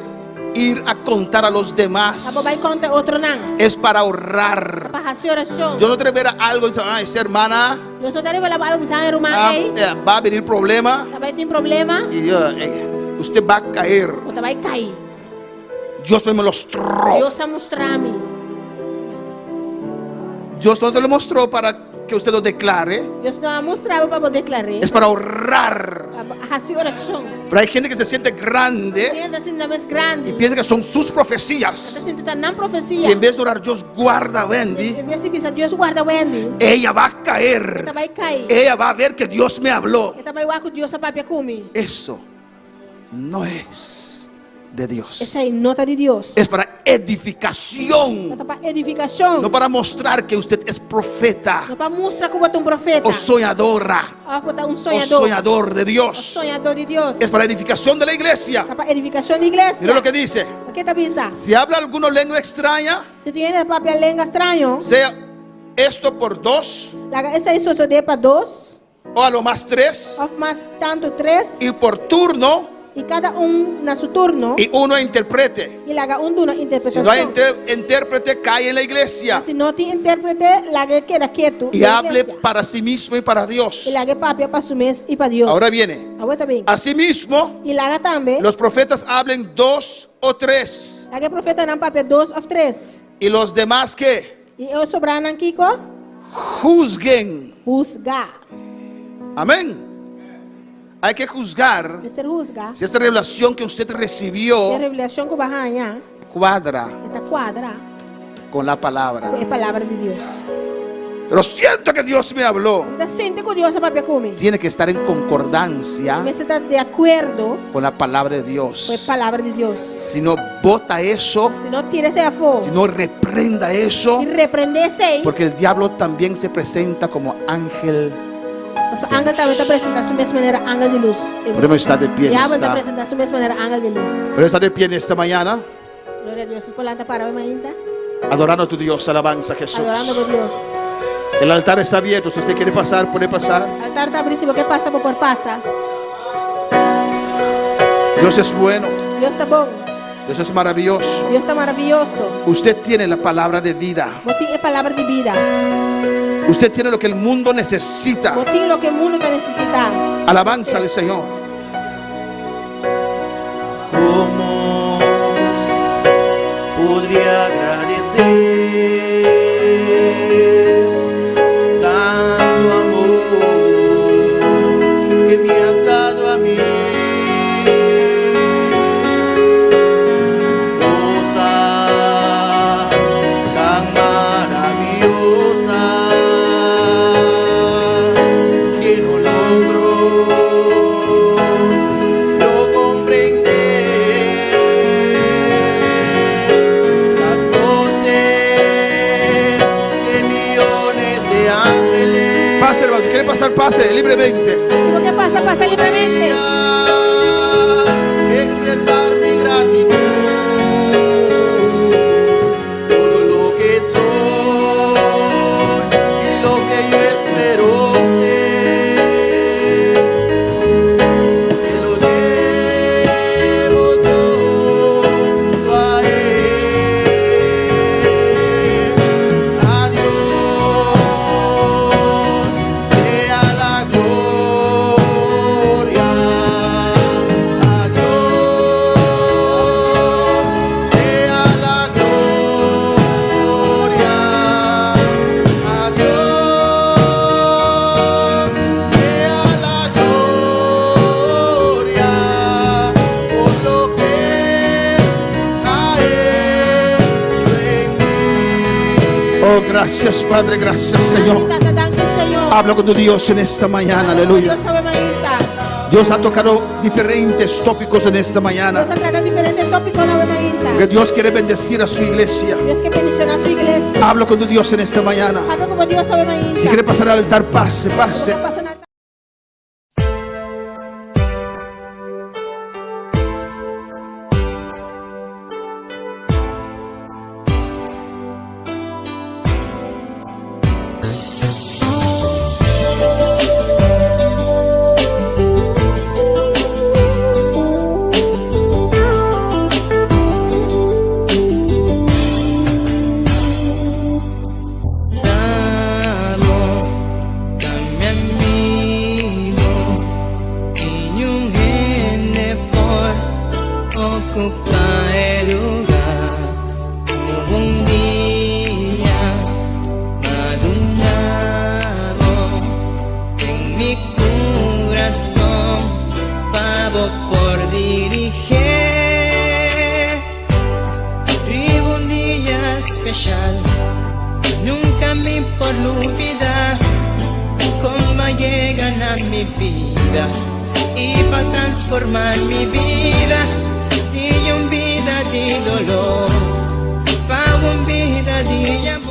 ir a contar a los demás. pa bo bai konta otronan. Es para orar. Pa hasi orashon. Dios no te revela algo y dice, ah, esa hermana Dios no ta revelá bo algu, bisa e ruman, ah, ei, va a venir problema ta bai tin problema, y Dios, usted va a caer. bo ta bai kai. Dios me mostró. Dios a mustra mi. Dios no te lo mostró para que usted lo declare. Dios no a mustra bo pa bo deklar'é. Es para orar. Pa hasi orashon. Pero hay gente que se siente grande Hende ta sinti nan mes y grandi. piensa que son sus profecías. Ta sinti ta nan profesia. Y en vez de orar, Dios guarda a Wendy, En bes di bisa Dios warda Wendy. ella va a caer. E ta bai kai. Ella va a ver que Dios me habló. E ta bai wak ku Dios a papia ku mi. Eso no es de Dios. Esei no ta di Dios. Es para edificación. No ta pa edifikashon. No para mostrar que usted es profeta No pa mustra ku bo ta un profeta. o soñadora Òf bo ta un o soñadó. soñador de O Dios. soñadó di Dios. Es para edificación de la iglesia. Ta pa edifikashon di iglesia. Mira lo que dice. Kiko e ta bisa? Si habla alguna lengua extraña, Si tin hende papia lenga straño, sea esto por dos laga esei sosodé pa dos, o a lo más tres, òf mas tantu tres, y por turno, i kada un na su turno, y uno interprete. i laga un duna Si no hay interpretashon. intérprete, cae en la iglesia Si no tin intérprete, lag'é keda ketu y den hable iglesia. para sí mismo y para Dios. I lag'é papia pa su mes i pa Dios. Ahora viene. Awor ta bin. Asimismo, I laga tambe, los profetas hablen dos o tres, laga e profetanan papia dos òf tres. y los demás que I e sobranan kiko? juzguen. Husga. Amén. Hay que juzgar Mester husga. si esta revelación que usted Si recibió e revelashon ku bo a haña, cuadra e ta kuadra con la palabra. ku e palabra di Dios. Pero siento que Dios me habló. Mi ta sinti ku Dios a papia ku mi. Tiene que estar en concordancia Mester ta di akuerdo con la palabra de ku e Dios. palabra di Dios. Si no bota eso, Si no, tira esei afó. si no reprenda eso, I reprendé esei. porque el diablo también se presenta como ángel. Paso angel tambe ta presentá su mes manera angel di lus. Podemos estar de pie en Diabel ta esta, presentá su mes manera angel di lus. podemos estar de pie en esta mañana, Gloria a Dios. Nos por lanta para awe mainta. adorando a tu Dios, alabanza a Jesús. Adorando bo Dios. El altar está abierto, si usted quiere pasar, puede pasar. Altar ta habrí, si bo ke pasa, bo por pasa. Dios es bueno, Dios ta bon. Dios es maravilloso. Dios ta maravioso. Usted tiene la palabra de vida. Bo tin e palabra di bida. Usted tiene lo que el mundo necesita. Bo tin loke mundu ta nesesitá. Alabanza al Señor. ¿Cómo podría agradecer tanto amor que me has dado a mí? Cosas tan maravillosas que no logro yo comprender. Las voces de millones de ángeles. Pase, hermano. Si quiere pasar, pase libremente. Si bo ke pasa, pasa libremente. Expresar mi gratitud, todo lo que soy. Gracias, Padre. Gracias, Señor. Tata, danki Señor. Habla con tu Dios en esta mañana. Aleluya. Dios awe mainta. Dios ha tocado diferentes tópicos en esta mañana. Dios a trata diferente tópiko awe mainta. Porque Dios quiere bendecir a su iglesia. Dios ke bendishoná su iglesia. Habla con tu Dios en esta mañana. Papia ku Dios awe mainta. Si quiere pasar al altar, pase, pase. Pasa na Amo, ta mi amigo Y un hende por ocupa e lugar Un dia m'a dunabo Den mi curason pa bo por dirigi Riba un dia special Nunca mi por lubida Con b'a yega na mi bida Y pa transforma mi bida Di un bida di dolor.